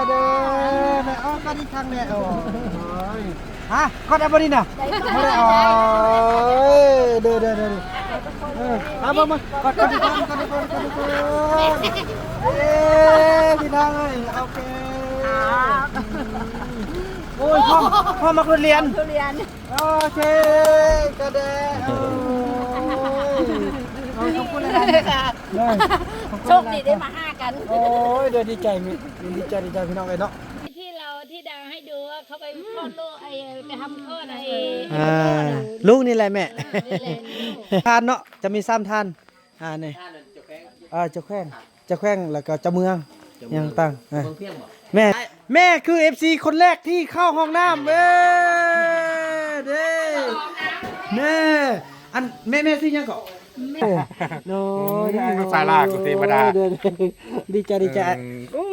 ເດີ ໄດ້ອອກກັນອີກຄັ້ງແລ້ວ. ໂອ້ຍ ຮະ ກອດໄດ້ບໍ່ນີ້ນະ? ບໍ່ໄດ້. ໂອ້ຍ ເດີໆໆ ເອີ ເອົາມາ ມາ ກອດ ກອດທຸກຄົນ ກອດທຸກຄົນ ກອດທຸກຄົນ. ເອີ ພີ່ນ້ອງເອີຍ ໂອເຄ. ໂອ້ຍ ພໍ່ ພໍ່ມັກທຸລຽນ ທຸລຽນ. ໂອເຄ ກະແດ. ໂອ້ຍ ຂອບຄຸນຫຼາຍໆ ເດີ ໂຊກດີໄດ້ມາຫາກັນ. ໂອ້ຍ ເດີ ດີໃຈ ດີໃຈ ດີໃຈ ພີ່ນ້ອງເອີຍເນາະ. ທີ່เรา ที่ดาวให้ดูว่าเขาไปคลอดลูก ไอ้ ไปทำคลอด ไอ้ ອ່າ ລູກນີ້ແຫຼະແມ່ ອ່າ ນີ້ແຫຼະ ທ່ານເນາະ ຈະມີສາມທ່ານ. ອ່າ ນີ້ ເຈົ້າແຂວງ ເອີ ເຈົ້າແຂວງ ເຈົ້າແຂວງ ແລ້ວກໍເຈົ້າເມືອງ ເຈົ້າເມືອງ ຫຍັງຕ່າງ ອ່າ ເມືອງພຽງບໍ່? ແມ່ ແມ່ຄືເອັຟຊີຄົນແລກທີ່ເຂົ້າຫ້ອງນ້ຳ. ເອີ ເດ້ ແມ່ ອັນ ແມ່ ແມ່ຊື່ຫຍັງເກາະ? ໂອ້ຍ ສາລາກຸເທວະດາ. ໂອ້ຍ ດີໃຈ ດີໃຈ.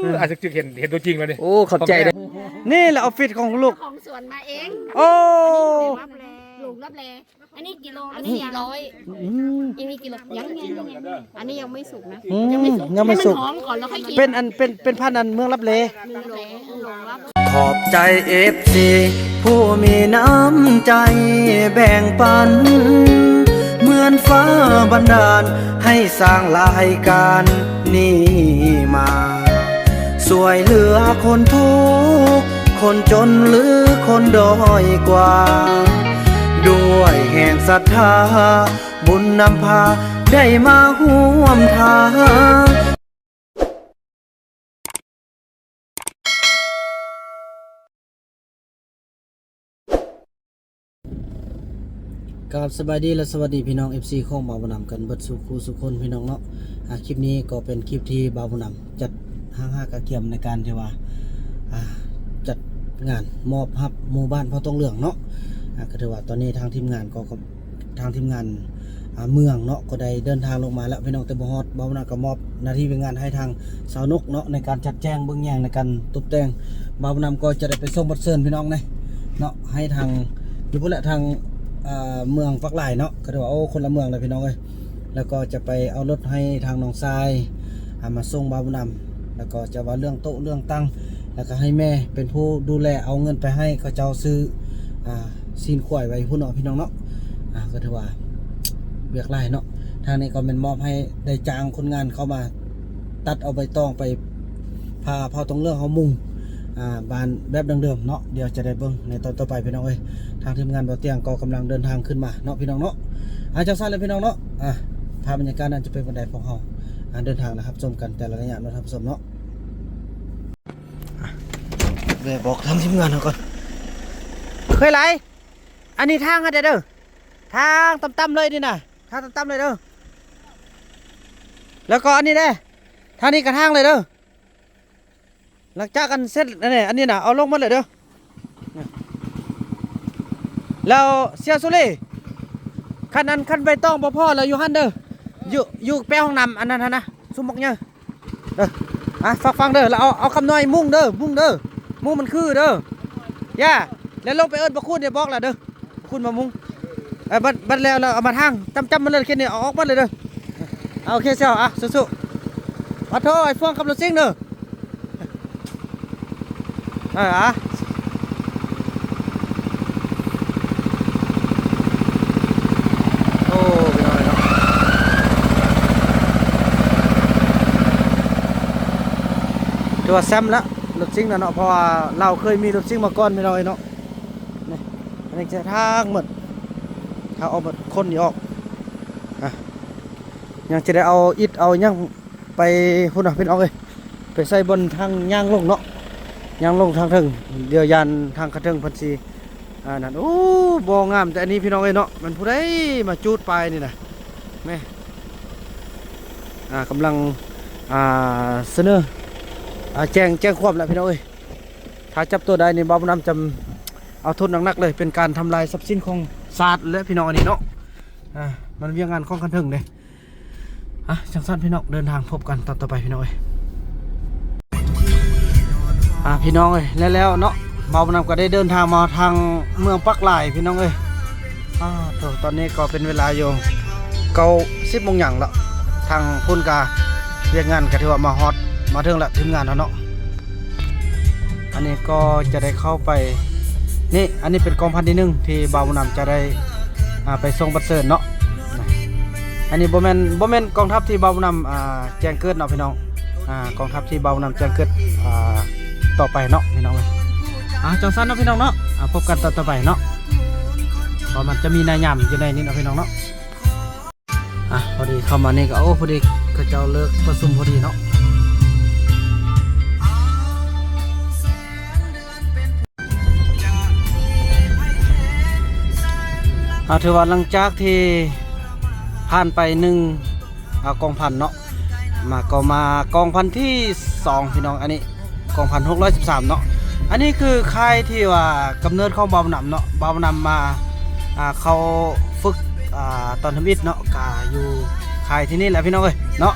ເອີ ອາດຈະເຫັນ ເຫັນຕົວຈິງແລ້ວນີ້. ໂອ້ ຂອບໃຈເດີ. ນີ້ແຫຼະອອບຟິດຂອງລູກ ຂອງສວນມາເອງ. ໂອ້ ລົງຮັບແລ ລົງຮັບແລ. ອັນນີ້ກິໂລ ອັນນີ້ສີ່ຮ້ອຍ. ອືມ ອັນນີ້ກິໂລ ຍັງ ອັນນີ້ຍັງບໍ່ສຸກນະ. ອືມ ຍັງບໍ່ສຸກ ໃຫ້ມັນຫອມກ່ອນແລ້ວຄ່ອຍກິນ. ເປັນອັນ ເປັນ ເປັນພັນອັນເມືອງລັບແລ. ເມືອງລັບແລ ລົງຮັບ. ຂອບໃຈເອັຟຊີຜູ້ມີນ້ຳໃຈແບ່ງປັນ ເໝືອນຟ້າບັນດານໃຫ້ສ້າງລາຍການນີ້ມາ ຊ່ວຍເຫຼືອຄົນທຸກ ຄົນຈົນ ຫຼື ຄົນດ້ອຍກວ່າ ດ້ວຍແຮງສັດທາ ບຸນນຳພາ ໄດ້ມາຮ່ວມທາງ. ກາບສະບາຍດີ ແລະ ສະຫວັດດີພີ່ນ້ອງເອັຟຊີຂອງບ່າວບຸນນຳກັນເບິດສູ່ຄູ່ສູ່ຄົນພີ່ນ້ອງເນາະ. ອ່າ ຄລິບນີ້ກໍເປັນຄລິບທີ່ບ່າວບຸນນຳຈັດຫ້າງຫາກະກຽມໃນການທີ່ວ່າ ອ່າ ຈັດງານມອບຮັບໝູ່ບ້ານເຜົ່າຕອງເຫຼືອງເນາະ. ອ່າ ກໍຖືວ່າຕອນນີ້ທາງທີມງານກໍ ທາງທີມງານ ອ່າ ເມືອງເນາະ ກໍໄດ້ເດີນທາງລົງມາແລ້ວພີ່ນ້ອງ ແຕ່ບໍ່ຮອດ. ບ່າວບຸນນຳກໍມອບໜ້າທີ່ວຽກງານໃຫ້ທາງສາວນົກເນາະ ໃນການຈັດແຈງເບິ່ງແຍງ ໃນການຕົບແຕ່ງ. ບ່າວບຸນນຳກໍຈະໄດ້ໄປສົ່ງບັດເຊີນພີ່ນ້ອງເນາະ ໃຫ້ທາງ ຢູ່ພຸ້ນແຫຼະ ທາງ ອ່າ ເມືອງປາກລາຍເນາະ ກໍຖືວ່າ ໂອ້ ຄົນລະເມືອງແລ້ວພີ່ນ້ອງເອີຍ. ແລ້ວກໍຈະໄປເອົາລົດໃຫ້ທາງນ້ອງຊາຍ ອ່າ ມາສົ່ງບ່າວບຸນນຳ ແລ້ວກໍຈະວ່າເລື່ອງໂຕະເລື່ອງຕັ່ງ ແລ້ວກໍໃຫ້ແມ່ເປັນຜູ້ດູແລເອົາເງິນໄປໃຫ້ເຂົາເຈົ້າຊື້ ອ່າ ຊີ້ນຄວາຍໄວ້ພຸ້ນເນາະ ພີ່ນ້ອງເນາະ. ອ່າ ກໍຖືວ່າວຽກຫຼາຍເນາະ. ທາງນີ້ກໍແມ່ນມອບໃຫ້ໄດ້ຈ້າງຄົນງານເຂົ້າມາຕັດເອົາໃບຕອງໄປ ພາເຜົ່າຕອງເຫຼືອງເຮົາມຸງ ອ່າ ບ້ານແບບດັ້ງເດີມເນາະ. ດຽວຈະໄດ້ເບິ່ງໃນຕອນຕໍ່ໄປພີ່ນ້ອງເອີຍ. ທາງທີມງານບ່າວຕຽງກໍກຳລັງເດີນທາງຂຶ້ນມາເນາະ ພີ່ນ້ອງເນາະ. ອ່າ ຈັ່ງຊັ້ນແຫຼະພີ່ນ້ອງເນາະ. ອ່າ ພາບບັນຍາກາດນັ້ນຈະເປັນປານໃດ ພວກເຮົາ ອ່າ ເດີນທາງແລ້ວຮັບຊົມກັນແຕ່ລະໄລຍະເນາະ ທ່ານຜູ້ຊົມເນາະ. ອ່າ ແວະບອກທາງທີມງານເຮົາກ່ອນ. ເຄີຍຫຼາຍ ອັນນີ້ທາງຫັ້ນເດີ ທາງຕ່ຳໆເລີຍນີ້ນະ ທາງຕ່ຳໆເລີຍເດີ. ແລ້ວກໍອັນນີ້ເດ້ ທາງນີ້ກໍທາງເລີຍເດີ. ຫຼັງຈາກອັນເສັດອັນນີ້ ອັນນີ້ນະ ເອົາລົງໝົດເລີຍເດີ. ແລ້ວເຊຍສຸລີ ຄັນອັນ ຄັນໃບຕອງບໍ່ພໍແລ້ວຢູ່ຫັ້ນເດີ ຢູ່ ຢູ່ແປຫ້ອງນ້ຳອັນນັ້ນຫັ້ນນະ ຊຸມໝາກໃຫຍ່. ເອີ ອ່ະ ຝາກຟັງເດີ ແລ້ວເອົາ ເອົາຄຳນ້ອຍມຸງເດີ ມຸງເດີ ມຸງມັນຄືເດີ ຢ່າ ແລ້ວລົງໄປເອີ້ນພໍ່ຄູນ ໄດ້ບອກແລ້ວເດີ ຄູນມາມຸງ. ເອີ ບັດ ບັດແລ້ວ ແລ້ວເອົາມາທາງ ຈ້ຳໆມັນເລີຍ ເຂດນີ້ເອົາອອກໝົດເລີຍເດີ. ເອົາ ໂອເຄ ເຊວ ອ່ະ ສູ້ໆ. ປະໂທ ໄອ້ຟວງຂັບລົດຊິງເດີ. ເອີ ອ່ະ ໂອ້ ພີ່ນ້ອງເອີຍເນາະ ຖືວ່າແຊມລະ ລົດຊິງນະເນາະ ເພາະວ່າລາວເຄີຍມີລົດຊິງມາກ່ອນ ພີ່ນ້ອງເອີຍເນາະ. ນີ້ ອັນນີ້ຈະທາງໝົດ ທາງອອກໝົດ ຄົນນີ້ອອກ ອ່ະ ຍັງຈະໄດ້ເອົາອິດເອົາຫຍັງໄປພຸ້ນນະ ພີ່ນ້ອງເອີຍ ໄປໃສ່ບ່ອນທາງຍ່າງລົງເນາະ ຍ່າງລົງທາງເທິງ ດຽວຢ້ານທາງຂັ້ນເທິງເພິ່ນຊິ ອ່າ ນັ້ນ. ໂອ້ ບໍ່ງາມແຕ່ອັນນີ້ ພີ່ນ້ອງເອີຍເນາະ ແມ່ນຜູ້ໃດມາຈູດປ້າຍນີ້ນະ ແມ່ ອ່າ ກຳລັງ ອ່າ ສະເໜີ ອ່າ ແຈ້ງ ແຈ້ງຄວາມແລ້ວ ພີ່ນ້ອງເອີຍ. ຖ້າຈັບຕົວໄດ້ນີ້ ບ່າວບຸນນຳຈະເອົາໂທດໜັກໆເລີຍ ເປັນການທຳລາຍຊັບສິນຂອງຊາດແຫຼະ ພີ່ນ້ອງ ອັນນີ້ເນາະ. ອ່າ ມັນວຽກງານຂອງຂັ້ນເທິງເດ້. ອ່ະ ຈັ່ງຊັ້ນພີ່ນ້ອງ ເດີນທາງພົບກັນຕອນຕໍ່ໄປ ພີ່ນ້ອງເອີຍ. ອ່າ ພີ່ນ້ອງເອີຍ ແລ້ວໆເນາະ ບ່າວບຸນນຳກໍໄດ້ເດີນທາງມາທາງເມືອງປາກລາຍ ພີ່ນ້ອງເອີຍ. ອ່າ ໂທ້ ຕອນນີ້ກໍເປັນເວລາຢູ່ເກົ້າສິບໂມງຫຍັງແລ້ວ ທາງພຸ້ນກະວຽກງານກະຖືວ່າມາຮອດມາເຖິງແລ້ວ ທີມງານເຮົາເນາະ. ອັນນີ້ກໍຈະໄດ້ເຂົ້າໄປ ນີ້ ອັນນີ້ເປັນກອງພັນທີໜຶ່ງ ທີ່ບ່າວບຸນນຳຈະໄດ້ ອ່າ ໄປສົ່ງບັດເຊີນເນາະ. ອັນນີ້ບໍ່ແມ່ນ ບໍ່ແມ່ນກອງທັບທີ່ບ່າວບຸນນຳ ອ່າ ແຈ້ງເກີດເນາະພີ່ນ້ອງ. ອ່າ ກອງທັບທີ່ບ່າວບຸນນຳແຈ້ງເກີດ ອ່າ ຕໍ່ໄປເນາະພີ່ນ້ອງເອີຍ. ອ່າ ຈັ່ງຊັ້ນເນາະພີ່ນ້ອງເນາະ ອ່າ ພົບກັນຕອນຕໍ່ໄປເນາະ ເພາະມັນຈະມີນາຍາມຢູ່ໃນນີ້ເນາະພີ່ນ້ອງເນາະ. ອ່ະ ພໍດີເຂົ້າມານີ້ກໍ ໂອ້ ພໍດີເຂົາເຈົ້າເລີກປະຊຸມພໍດີເນາະ. ອ່າ ຖືວ່າຫຼັງຈາກທີ່ຜ່ານໄປໜຶ່ງ ອ່າ ກອງພັນເນາະ ມາ ກໍມາກອງພັນທີສອງ ພີ່ນ້ອງ. ອັນນີ້ ກອງພັນຫົກຮ້ອຍສິບສາມເນາະ. ອັນນີ້ຄືຄ້າຍທີ່ວ່າກຳເນີດຂອງບ່າວບຸນນຳເນາະ. ບ່າວບຸນນຳມາ ອ່າ ເຂົ້າຝຶກ ອ່າ ຕອນທຳອິດເນາະ ກະຢູ່ຄ້າຍທີ່ນີ້ແຫຼະພີ່ນ້ອງເອີຍເນາະ.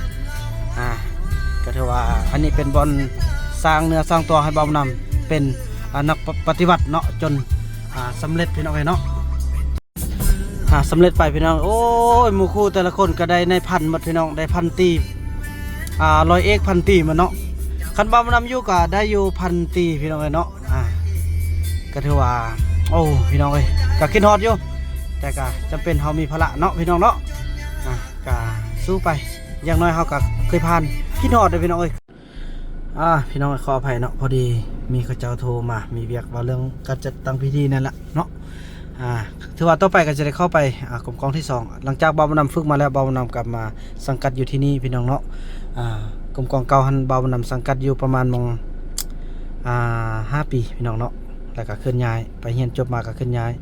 ອ່າ ກະຖືວ່າອັນນີ້ເປັນບ່ອນສ້າງເນື້ອສ້າງຕົວໃຫ້ບ່າວບຸນນຳເປັນ ອ່າ ນັກປະ ປະຕິວັດເນາະ ຈົນ ອ່າ ສຳເລັດພີ່ນ້ອງເອີຍເນາະ. ອ່າ ສຳເລັດໄປພີ່ນ້ອງ. ໂອ້ຍ ໝູ່ຄູ່ແຕ່ລະຄົນກໍໄດ້ນາຍພັນໝົດພີ່ນ້ອງ ໄດ້ພັນຕີ ອ່າ ຮ້ອຍເອກພັນຕີໝົດເນາະ. ຄັນບ່າວບຸນນຳຢູ່ກໍໄດ້ຢູ່ພັນຕີພີ່ນ້ອງເອີຍເນາະ. ອ່າ ກໍຖືວ່າ ໂອ້ ພີ່ນ້ອງເອີຍ ກໍຄິດຮອດຢູ່ ແຕ່ກໍຈຳເປັນເຮົາມີພາລະເນາະພີ່ນ້ອງເນາະ. ອ່າ ກໍສູ້ໄປ ຢ່າງໜ້ອຍເຮົາກໍເຄີຍຜ່ານ ຄິດຮອດເດີພີ່ນ້ອງເອີຍ. ອ່າ ພີ່ນ້ອງ ຂໍອະໄພເນາະ ພໍດີມີເຂົາເຈົ້າໂທມາ ມີວຽກເວົ້າເລື່ອງການຈັດຕັ້ງພິທີນັ້ນລະເນາະ. ອ່າ ຖືວ່າຕໍ່ໄປກໍຈະໄດ້ເຂົ້າໄປ ອ່າ ກົມກອງທີສອງ ຫຼັງຈາກບ່າວບຸນນຳຝຶກມາແລ້ວ ບ່າວບຸນນຳກັບມາສັງກັດຢູ່ທີ່ນີ້ພີ່ນ້ອງເນາະ. ອ່າ ກົມກອງເກົ່າຫັ້ນ ບ່າວບຸນນຳສັງກັດຢູ່ປະມານໝ່ອງ ອ່າ ຫ້າປີພີ່ນ້ອງເນາະ ແລ້ວກໍເຄື່ອນຍ້າຍ ໄປຮຽນຈົບມາກໍເຄື່ອນຍ້າຍ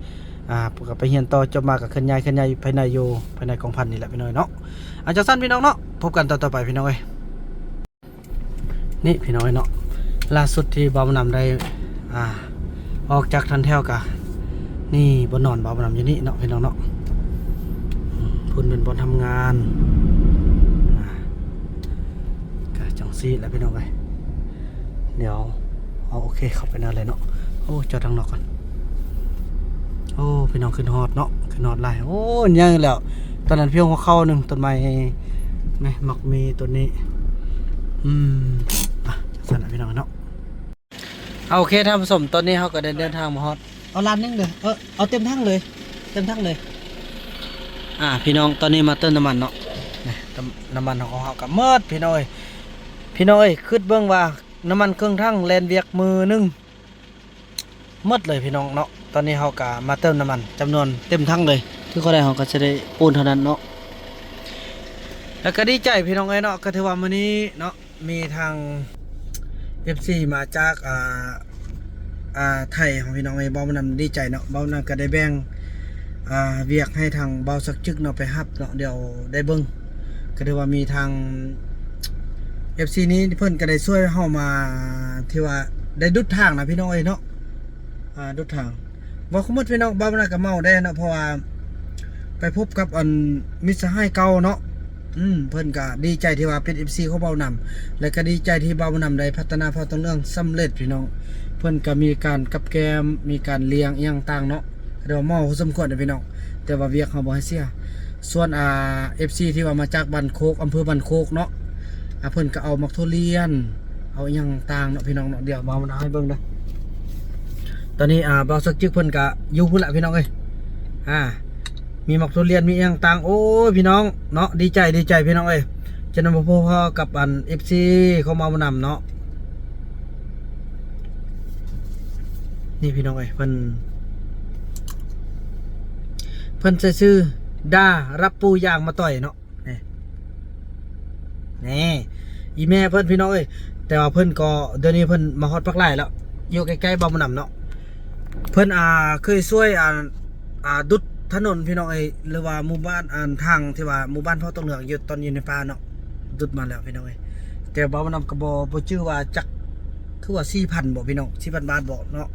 ອ່າ ກໍໄປຮຽນຕໍ່ ຈົບມາກໍເຄື່ອນຍ້າຍ ເຄື່ອນຍ້າຍພາຍໃນ ຢູ່ພາຍໃນກອງພັນນີ້ແຫຼະພີ່ນ້ອງເນາະ. ອ່າ ຈັ່ງຊັ້ນພີ່ນ້ອງເນາະ ພົບກັນຕອນຕໍ່ໄປພີ່ນ້ອງເອີຍ. ນີ້ພີ່ນ້ອງເນາະ ລ່າສຸດທີ່ບ່າວບຸນນຳໄດ້ ອ່າ ອອກຈາກທ່ານແຖວກະ ນີ້ບ່ອນນອນບ່າວບຸນນຳຢູ່ນີ້ເນາະພີ່ນ້ອງເນາະ. ອືມ ພຸ້ນເປັນບ່ອນທຳງານ ອ່າ ກະຈັ່ງຊີ້ແຫຼະພີ່ນ້ອງເອີຍ. ດຽວ ເອົາ ໂອເຄ ເຂົ້າໄປໃນເລີຍເນາະ. ໂອ້ ຈອດທາງນອກກ່ອນ. ໂອ້ ພີ່ນ້ອງ ຂຶ້ນຮອດເນາະ ຂຶ້ນຮອດຫຼາຍ. ໂອ້ ໃຫຍ່ແລ້ວ ຕອນນັ້ນພຽງຫົວເຂົ່າໜຶ່ງ ຕົ້ນໄມ້ນີ້ ໝາກມີຕົ້ນນີ້. ອືມ ອ່ະ ຊັ້ນນະພີ່ນ້ອງເນາະ. ເອົາ ໂອເຄ ທ່ານຜູ້ຊົມ ຕອນນີ້ເຮົາກໍໄດ້ເດີນທາງມາຮອດ ເອົາລ້ານໜຶ່ງເດີ ເອີ ເອົາເຕັມຖັງເລີຍ ເຕັມຖັງເລີຍ. ອ່າ ພີ່ນ້ອງ ຕອນນີ້ມາເຕີມນ້ຳມັນເນາະ. ນີ້ ນ້ຳ ນ້ຳມັນຂອງເຮົາກໍໝົດ ພີ່ນ້ອງເອີຍ. ພີ່ນ້ອງເອີຍ ຄິດເບິ່ງວ່າ ນ້ຳມັນເຄິ່ງຖັງ ແລ່ນວຽກມື້ໜຶ່ງໝົດເລີຍພີ່ນ້ອງເນາະ. ຕອນນີ້ເຮົາກໍມາເຕີມນ້ຳມັນຈຳນວນເຕັມຖັງເລີຍ ຖືເທົ່າໃດເຮົາກໍຈະໄດ້ໂອນເທົ່ານັ້ນເນາະ. ແລ້ວກໍດີໃຈພີ່ນ້ອງເອີຍເນາະ ກໍຖືວ່າມື້ນີ້ເນາະ ມີທາງເອັຟຊີມາຈາກ ອ່າ ອ່າ ໄທເຮົາພີ່ນ້ອງເອີຍ. ບ່າວບຸນນຳດີໃຈເນາະ ບ່າວບຸນນຳກໍໄດ້ແບ່ງ ອ່າ ວຽກໃຫ້ທາງບ່າວສັກຈຶກເນາະ ໄປຮັບເນາະ ດຽວໄດ້ເບິ່ງ. ກໍຖືວ່າມີທາງເອັຟຊີນີ້ເພິ່ນກໍໄດ້ຊ່ວຍເຮົາມາ ທີ່ວ່າໄດ້ດຸດທາງນະພີ່ນ້ອງເອີຍເນາະ. ອ່າ ດຸດທາງ ເວົ້າຄືໝົດພີ່ນ້ອງ ບ່າວບຸນນຳກໍເມົາແດ່ເນາະ ເພາະວ່າໄປພົບກັບອັນມິດສະຫາຍເກົ່າເນາະ. ອືມ ເພິ່ນກໍດີໃຈທີ່ວ່າເປັນເອັຟຊີຂອງບ່າວບຸນນຳ ແລະກໍດີໃຈທີ່ບ່າວບຸນນຳໄດ້ພັດທະນາເຜົ່າຕອງເຫຼືອງສຳເລັດພີ່ນ້ອງ. ເພິ່ນກໍມີການກັບແກ້ມ ມີການລ້ຽງອີ່ຫຍັງຕ່າງເນາະ ກໍຖືວ່າເມົາພໍສົມຄວນເດ້ພີ່ນ້ອງ ແຕ່ວ່າວຽກເຮົາບໍ່ໃຫ້ເສຍ. ສ່ວນ ອ່າ ເອັຟຊີທີ່ວ່າມາຈາກບ້ານໂຄກ ອຳເພີບ້ານໂຄກເນາະ ອ່າ ເພິ່ນກໍເອົາໝາກຖົ່ວລຽນ ເອົາອີ່ຫຍັງຕ່າງເນາະພີ່ນ້ອງເນາະ. ດຽວມາ ມາໃຫ້ເບິ່ງເດີ ຕອນນີ້ ອ່າ ບ່າວສັກຈຶກເພິ່ນກະຢູ່ພຸ້ນລະພີ່ນ້ອງເອີຍ. ອ່າ ມີໝາກທຸລຽນ ມີອີ່ຫຍັງຕ່າງ ໂອ້ຍ ພີ່ນ້ອງເນາະ ດີໃຈ ດີໃຈພີ່ນ້ອງເອີຍ. ຈະນຳມາພົບພໍ້ກັບອັນເອັຟຊີຂອງບ່າວບຸນນຳເນາະ. ນີ້ພີ່ນ້ອງເອີຍ ເພິ່ນ ເພິ່ນໃສ່ຊື່ ດາ ຮັບປູຢາງມາຕ່ອຍເນາະ. ນີ້ ນີ້ ອີ່ແມ່ເພິ່ນພີ່ນ້ອງເອີຍ. ແຕ່ວ່າເພິ່ນກໍ ດຽວນີ້ເພິ່ນມາຮອດປາກລາຍແລ້ວ ຢູ່ໃກ້ໆ ບ້ານໝໍນຳເນາະ. ເພິ່ນ ອ່າ ເຄີຍຊ່ວຍ ອ່າ ອ່າ ດຸດຖະໜົນພີ່ນ້ອງເອີຍ ຫຼືວ່າໝູ່ບ້ານ ອັນ ທາງທີ່ວ່າໝູ່ບ້ານເຜົ່າຕົງເໜືອຢູ່ ຕອນຢູ່ໃນປ່າເນາະ ດຸດມາແລ້ວພີ່ນ້ອງເອີຍ. ແຕ່ບ້ານໝໍນຳກໍບໍ່ ບໍ່ຈື່ວ່າຈັກ ຄືວ່າສີ່ພັນບໍ່ພີ່ນ້ອງ ສີ່ພັນບາດບໍ່ເນາະ.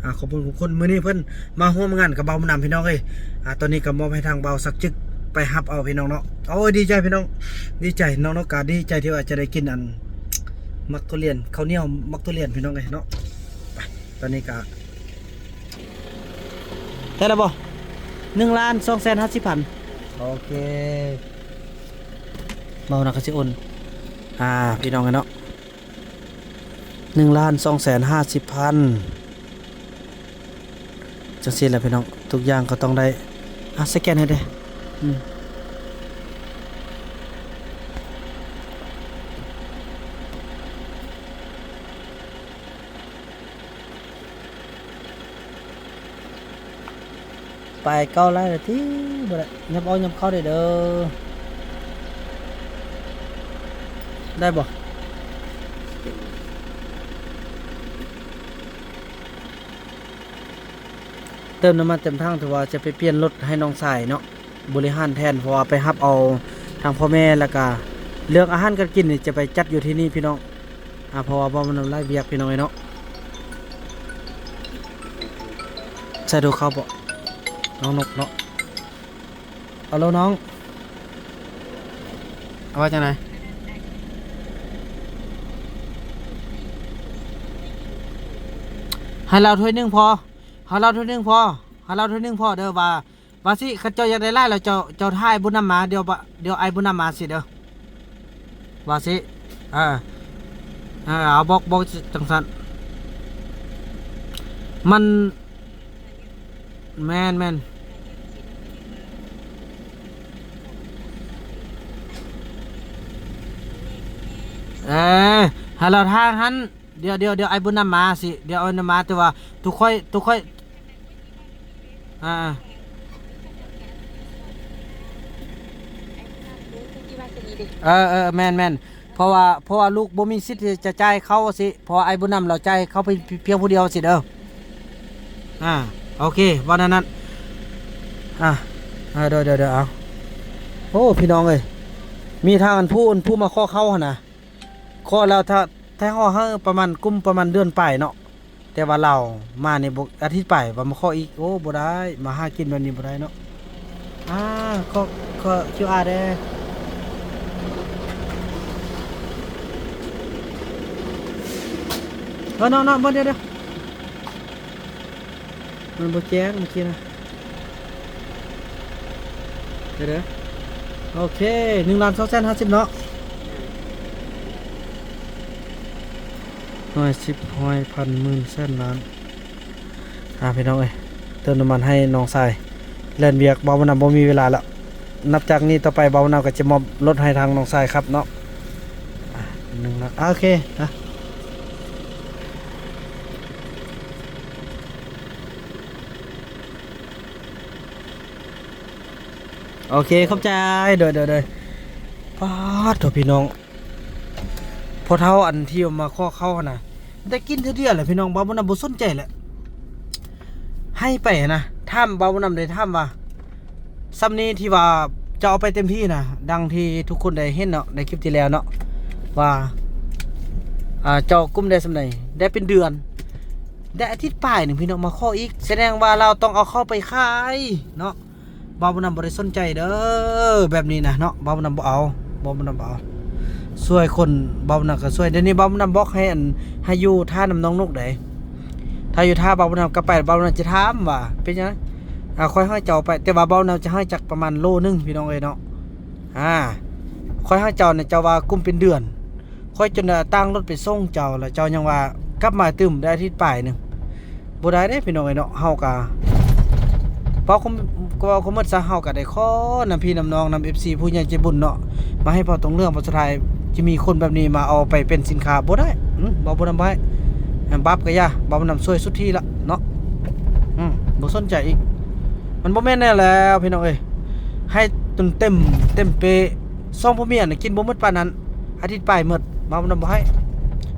ອ່າ ຂອບຄຸນ ຂອບຄຸນ ມື້ນີ້ເພິ່ນມາຮ່ວມງານກັບບ່າວບຸນນຳພີ່ນ້ອງເອີຍ. ອ່າ ຕອນນີ້ກໍມອບໃຫ້ທາງບ່າວສັກຈຶກໄປຮັບເອົາພີ່ນ້ອງເນາະ. ໂອ້ຍ ດີໃຈພີ່ນ້ອງ ດີໃຈ. ນ້ອງໆ ກໍດີໃຈທີ່ວ່າຈະໄດ້ກິນອັນໝາກທຸລຽນ ເຂົ້າໜຽວໝາກທຸລຽນພີ່ນ້ອງເອີຍເນາະ. ໄປ ຕອນນີ້ກໍ ໄດ້ແລ້ວບໍ່? ໜຶ່ງລ້ານສອງແສນຫ້າສິບພັນ. ໂອເຄ ເວົ້ານະ ກໍຊິໂອນ ອ່າ ພີ່ນ້ອງເນາະ. ໜຶ່ງລ້ານສອງແສນຫ້າສິບພັນ ຈັ່ງຊີ້ແຫຼະພີ່ນ້ອງ ທຸກຢ່າງກໍຕ້ອງໄດ້ ອ່ະ ສະແກນໃຫ້ແດ່ ອືມ ປາຍເກົ້າໄລ່ລະຕິ ບໍ່ໄດ້ ຫຍັບອອກຫຍັບເຂົ້າໄດ້ເດີ ໄດ້ບໍ່? ເຕີມນ້ຳມັນເຕັມຖັງ ຖືວ່າຈະໄປປ່ຽນລົດໃຫ້ນ້ອງຊາຍເນາະ ບໍລິຫານແທນ ເພາະວ່າໄປຮັບເອົາທາງພໍ່ແມ່ ແລ້ວກະເລື່ອງອາຫານການກິນນີ້ຈະໄປຈັດຢູ່ທີ່ນີ້ພີ່ນ້ອງ. ອ່າ ເພາະວ່າບໍ່ມັນຫຼາຍວຽກພີ່ນ້ອງເອີຍເນາະ ໃສ່ໂທເຂົ້າບໍ່ ນ້ອງນົກເນາະ ເອົາໂລນ້ອງ ເອົາວ່າຈັ່ງໃດ ໃຫ້ລາວຖ້ວຍໜຶ່ງພໍ ໃຫ້ລາວຖ້ວຍໜຶ່ງພໍ ໃຫ້ລາວຖ້ວຍໜຶ່ງພໍເດີ ວ່າ ວ່າຊິ ຄັນເຈົ້າຢາກໄດ້ຫຼາຍແລ້ວ ເຈົ້າ ເຈົ້າຖ້າອ້າຍບຸນນຳມາ ດຽວ ດຽວອ້າຍບຸນນຳມາຊິເດີ ວ່າຊິ ເອີ ເອີ ເອົາ ບອກ ບອກຈັ່ງຊັ້ນ ມັນ ແມ່ນ ແມ່ນ ເອີ ໃຫ້ລາວຖ້າຫັ້ນ ດຽວ ດຽວ ດຽວອ້າຍບຸນນຳມາຊິ ດຽວອ້າຍບຸນນຳມາ ແຕ່ວ່າໂຕຂ້ອຍ ໂຕຂ້ອຍ ອ່າ ເອີ ເອີ ແມ່ນ ແມ່ນ ເພາະວ່າ ເພາະວ່າລູກບໍ່ມີສິດທີ່ຈະຈ່າຍເຂົາຊິ ເພາະວ່າອ້າຍບຸນນຳລາວຈ່າຍເຂົາພຽງຜູ້ດຽວຊິເດີ ອ່າ ໂອເຄ ວ່າແນວນັ້ນ ອ່າ ເອີ ໂດຍ ໂດຍ ໂດຍ ເອົາ ໂອ້ ພີ່ນ້ອງເອີຍ ມີທາງອັນຜູ້ ອັນຜູ້ມາຂໍເຂົ້າຫັ້ນນະ ຂໍແລ້ວ ຖ້າ ຖ້າເຮົາໃຫ້ປະມານ ກຸມປະມານເດືອນປາຍເນາະ ແຕ່ວ່າລາວມານີ້ບໍ່ ອາທິດປາຍວ່າມາຂໍອີກ ໂອ້ ບໍ່ໄດ້ ມາຫາກິນແບບນີ້ບໍ່ໄດ້ເນາະ ອ່າ ຂໍ ຂໍຄິວອາແດ່ ເອີ ເນາະ ເນາະ ບໍ່ ດຽວ ດຽວ ມັນບໍ່ແຈ້ງເມື່ອກີ້ນະ ເດີ ໂອເຄ ໜຶ່ງລ້ານສອງແສນຫ້າສິບເນາະ ຮ້ອຍ ສິບ ຮ້ອຍ ພັນ ໝື່ນ ແສນ ລ້ານ ອ່າ ພີ່ນ້ອງເອີຍ ເຕີມນ້ຳມັນໃຫ້ນ້ອງຊາຍ ແລ່ນວຽກ ບ່າວບຸນນຳບໍ່ມີເວລາແລ້ວ ນັບຈາກນີ້ຕໍ່ໄປ ບ່າວບຸນນຳກໍຈະມອບລົດໃຫ້ທາງນ້ອງຊາຍຂັບເນາະ ອ່າ ໜຶ່ງ ໂອເຄ ອ່າ ໂອເຄ ຂອບໃຈ ໂດຍ ໂດຍ ໂດຍ ປາດໂທ ພີ່ນ້ອງ ພໍ່ເຖົ້າອັນທີ່ມາຂໍເຂົ້າຫັ້ນນະ ໄດ້ກິນເທື່ອດຽວແຫຼະພີ່ນ້ອງ ບ່າວບຸນນຳບໍ່ສົນໃຈແຫຼະ ໃຫ້ໄປຫັ້ນນະ ຖາມ ບ່າວບຸນນຳໄດ້ຖາມວ່າ ສ່ຳນີ້ທີ່ວ່າເຈົ້າເອົາໄປເຕັມທີ່ນະ ດັ່ງທີ່ທຸກຄົນໄດ້ເຫັນເນາະ ໃນຄລິບທີ່ແລ້ວເນາະ ວ່າ ອ່າ ເຈົ້າກຸມໄດ້ສ່ຳໃດ ໄດ້ເປັນເດືອນ ໄດ້ອາທິດປາຍໜຶ່ງ ພີ່ນ້ອງມາຂໍອີກ ສະແດງວ່າລາວຕ້ອງເອົາເຂົ້າໄປຂາຍເນາະ ບ່າວບຸນນຳບໍ່ໄດ້ສົນໃຈເດີ ແບບນີ້ນະເນາະ ບ່າວບຸນນຳບໍ່ເອົາ ບ່າວບຸນນຳບໍ່ເອົາ ຊ່ວຍຄົນ ບ່າວບຸນນຳກໍຊ່ວຍ ດຽວນີ້ບ່າວບຸນນຳບອກໃຫ້ອັນ ໃຫ້ຢູ່ຖ້ານຳນ້ອງນົກໃດ ຖ້າຢູ່ຖ້າບ່າວບຸນນຳກັບໄປ ບ່າວບຸນນຳຈະຖາມວ່າເປັນຫຍັງ ອ່າ ຂ້ອຍໃຫ້ເຈົ້າໄປ ແຕ່ວ່າບ່າວບຸນນຳຈະໃຫ້ຈັກປະມານໂລໜຶ່ງ ພີ່ນ້ອງເອີຍເນາະ ອ່າ ຂ້ອຍໃຫ້ເຈົ້ານະ ເຈົ້າວ່າກຸມເປັນເດືອນ ຂ້ອຍຈົນໄດ້ຕາງລົດໄປສົ່ງເຈົ້າ ແລ້ວເຈົ້າຍັງວ່າກັບມາຕື່ມໄດ້ອາທິດປາຍໜຶ່ງ ບໍ່ໄດ້ເດ້ພີ່ນ້ອງເອີຍເນາະ ເຮົາກະ ເວົ້າຄວາມ ເວົ້າຄວາມໝົດຊະ ເຮົາກະໄດ້ຂໍນຳພີ່ນຳນ້ອງ ນຳເອັຟຊີ ຜູ້ໃຫຍ່ໃຈບຸນເນາະ ມາໃຫ້ເວົ້າຕົງເລື່ອງ ເພາະສຸດທ້າຍຈະມີຄົນແບບນີ້ມາເອົາໄປເປັນສິນຄ້າບໍ່ໄດ້ ອື ເວົ້າບໍ່ນຳໄວ້ ບາບກະຢ່າ ເວົ້ານຳຊ່ວຍສຸດທີ່ລະເນາະ ອື ບໍ່ສົນໃຈອີກ ມັນບໍ່ແມ່ນແນວແລ້ວພີ່ນ້ອງເອີຍ ໃຫ້ຈົນເຕັມ ເຕັມເປ ສອງຜົວເມຍນະກິນບໍ່ໝົດປານນັ້ນ ອາທິດປາຍໝົດ ບ່າວບຸນນຳບໍ່ໃຫ້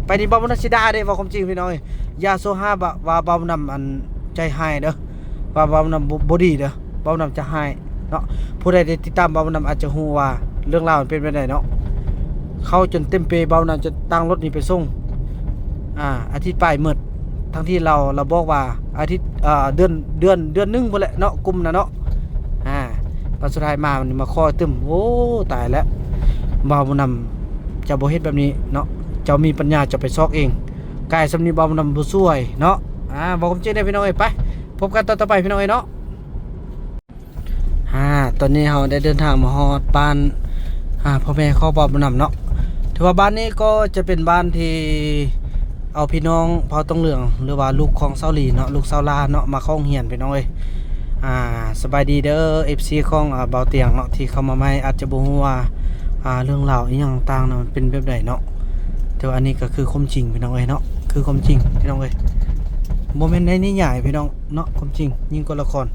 ໄປນີ້ບ່າວບຸນນຳຊິດ່າເດ້ ເວົ້າຄວາມຈິງພີ່ນ້ອງເອີຍ ຢ່າໂຊຫາວ່າ ວ່າບ່າວບຸນນຳອັນໃຈຮ້າຍເດີ ວ່າບ່າວບຸນນຳບໍ່ ບໍ່ດີເດີ ບ່າວບຸນນຳຈະຮ້າຍເນາະ ຜູ້ໃດໄດ້ຕິດຕາມບ່າວບຸນນຳອາດຈະຮູ້ວ່າເລື່ອງລາວມັນເປັນແບບໃດເນາະ ເຂົ້າຈົນເຕັມເປ ບ່າວບຸນນຳຈະຕັ້ງລົດນີ້ໄປສົ່ງ ອ່າ ອາທິດປາຍໝົດ ທັງທີ່ລາວ ລາວບອກວ່າອາທິດ ເອີ ເດືອນ ເດືອນ ເດືອນໜຶ່ງພຸ້ນແຫຼະເນາະ ກຸມນະເນາະ ອ່າ ບັດສຸດທ້າຍມາ ມັນມາຂໍຕື່ມ ໂອ້ ຕາຍແລ້ວ ບ່າວບຸນນຳ ເຈົ້າບໍ່ເຮັດແບບນີ້ເນາະ ເຈົ້າມີປັນຍາເຈົ້າໄປຊອກເອງ ກາຍສ່ຳນີ້ບ່າວບຸນນຳບໍ່ຊ່ວຍເນາະ ອ່າ ເວົ້າຄວາມຈິງເດ້ພີ່ນ້ອງເອີຍ ໄປ ພົບກັນຕອນຕໍ່ໄປພີ່ນ້ອງເອີຍເນາະ. ອ່າ ຕອນນີ້ເຮົາໄດ້ເດີນທາງມາຮອດບ້ານ ອ່າ ພໍ່ແມ່ຂອງບ່າວບຸນນຳເນາະ ຖືວ່າບ້ານນີ້ກໍຈະເປັນບ້ານທີ່ ເອົາພີ່ນ້ອງເຜົ່າຕົງເຫຼືອງ ຫຼືວ່າລູກຂອງສາວລີເນາະ ລູກສາວລາເນາະ ມາເຂົ້າໂຮງຮຽນພີ່ນ້ອງເອີຍ. ອ່າ ສະບາຍດີເດີ ເອັຟຊີ ຂອງ ອ່າ ບ່າວຕຽງເນາະ ທີ່ເຂົ້າມາໃໝ່ ອາດຈະບໍ່ຮູ້ວ່າ ອ່າ ເລື່ອງລາວອີ່ຫຍັງຕ່າງໆນະ ມັນເປັນແບບໃດເນາະ. ແຕ່ວ່າອັນນີ້ກໍຄືຄວາມຈິງພີ່ນ້ອງເອີຍເນາະ ຄືຄວາມຈິງພີ່ນ້ອງເອີຍ ບໍ່ແມ່ນໃນນິຍາຍພີ່ນ້ອງເນາະ ຄວາມຈິງຍິ່ງກວ່າລະຄອນ.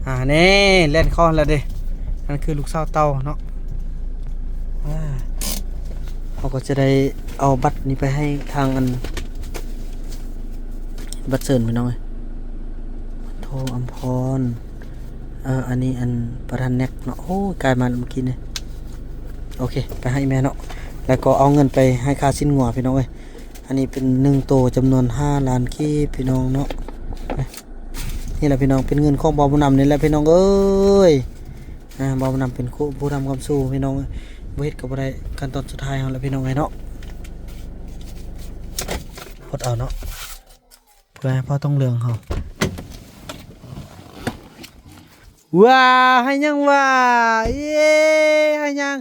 ອ່າ ແນ່ ແລ່ນເຂົ້າແລ້ວເດ້ ນັ້ນຄືລູກສາວເຕົ້າເນາະ. ອ່າ ເຮົາກໍຈະໄດ້ເອົາບັດນີ້ໄປໃຫ້ທາງອັນ ບັດເຊີນພີ່ນ້ອງເອີຍ ໂທ ອຳພອນ ເອີ ອັນນີ້ອັນປະທານແນັກເນາະ. ໂອ້ຍ ກາຍມາແລ້ວເມື່ອກີ້ນີ້. ໂອເຄ ໄປໃຫ້ແມ່ເນາະ ແລ້ວກໍເອົາເງິນໄປໃຫ້ຄ່າຊີ້ນງົວພີ່ນ້ອງເອີຍ. ອັນນີ້ເປັນໜຶ່ງໂຕຈຳນວນຫ້າລ້ານກີບພີ່ນ້ອງເນາະ. ນີ້ແຫຼະພີ່ນ້ອງ ເປັນເງິນຂອງບ່າວບຸນນຳນີ້ແຫຼະພີ່ນ້ອງເອີຍ. ອ່າ ບ່າວບຸນນຳເປັນຜູ້ທຳຄວາມສູງພີ່ນ້ອງເອີຍ ບໍ່ເຮັດກໍບໍ່ໄດ້. ຂັ້ນຕອນສຸດທ້າຍເຮົາແຫຼະພີ່ນ້ອງເອີຍເນາະ ຫົດເອົາເນາະ ເພື່ອໃຫ້ພໍ່ຕົງເຫຼືອງເຮົາ. ວ້າ ໃຫ້ຫຍັງຫວາ? ເຢ້ ໃຫ້ຫຍັງ?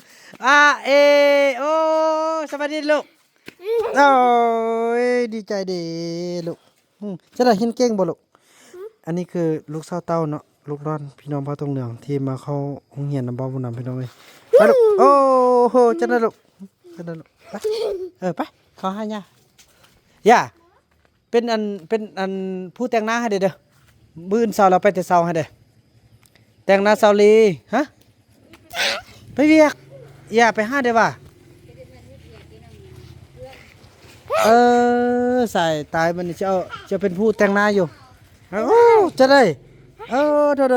ອາ ເອ ໂອ ສະບາຍດີລູກ. ໂອ້ຍ ດີໃຈເດ້ລູກ. ອືມ ຈັ່ງໃດ ຮຽນເກັ່ງບໍ່ລູກ? ອັນນີ້ຄືລູກສາວເຕົ້າເນາະ ລູກຫຼານພີ່ນ້ອງເຜົ່າຕົງເຫຼືອງ ທີ່ມາເຂົ້າໂຮງຮຽນນຳບ່າວບຸນນຳພີ່ນ້ອງເອີຍ. ໄປລູກ. ໂອ້ໂຫ ຈັ່ງໃດລູກ ຈັ່ງໃດລູກ. ໄປ ເອີ ໄປ ເຂົ້າຫາຍ່າ. ຢ່າ ເປັນອັນ ເປັນອັນຜູ້ແຕ່ງໜ້າໃຫ້ເດີ ມື້ອື່ນເຊົ້າລາວໄປແຕ່ເຊົ້າໃຫ້ເດີ ແຕ່ງໜ້າສາວລີ. ຮະ ໄປວຽກ ຢ່າໄປຫາເດີວ່າ. ເອີ ສາຍຕາຍ ມັນຊິເອົາ ຈະເປັນຜູ້ແຕ່ງໜ້າຢູ່. ໂອ້ ຈະໄດ້ ເອີ ໂດໆໆ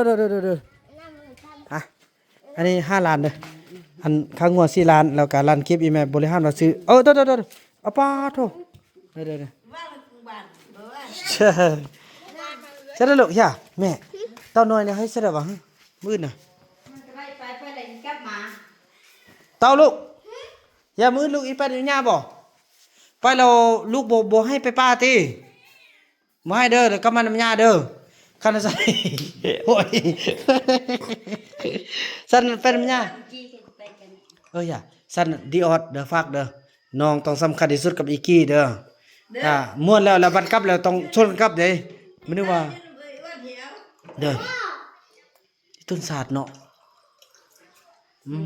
ໆ ອ່ະ ອັນນີ້ຫ້າລ້ານເດີ ອັນຄ່າງົວສີ່ລ້ານ ແລ້ວກະລ້ານກີບ ອີ່ແມ່ບໍລິຫານວ່າຊື້. ເອີ ໂດໆໆ ອາປາໂທ ເດີໆ ເດີ ເດີລູກ. ຢ່າ ແມ່ ເຕົ້ານ້ອຍນີ້ໃຫ້ສະໄດ້ຫວາ? ມື້ອື່ນນະ ເຕົ້າລູກ ຢ່າ ມື້ອື່ນລູກອີ່ໄປນຳຍ່າບໍ່? ໄປແລ້ວລູກບໍ່ ບໍ່ໃຫ້ໄປປ່າຕິ? ບໍ່ໃຫ້ເດີ ກັບມານຳຍ່າເດີ. ຄັນຊັ້ນ ໂອ້ຍ ຊັ້ນໄປນຳຍ່າ. ເອີ ຢ່າ ຊັ້ນດີອອດເດີ ຝາກເດີ ນ້ອງຕ້ອງສຳຄັນທີ່ສຸດກັບອີກີ້ເດີ. ຖ້າມ່ວນແລ້ວ ແລ້ວບັດກັບແລ້ວຕ້ອງຊວນກັບເດ້. ມັນນຶກວ່າ ເດີ ຕົ້ນສາດເນາະ. ອືມ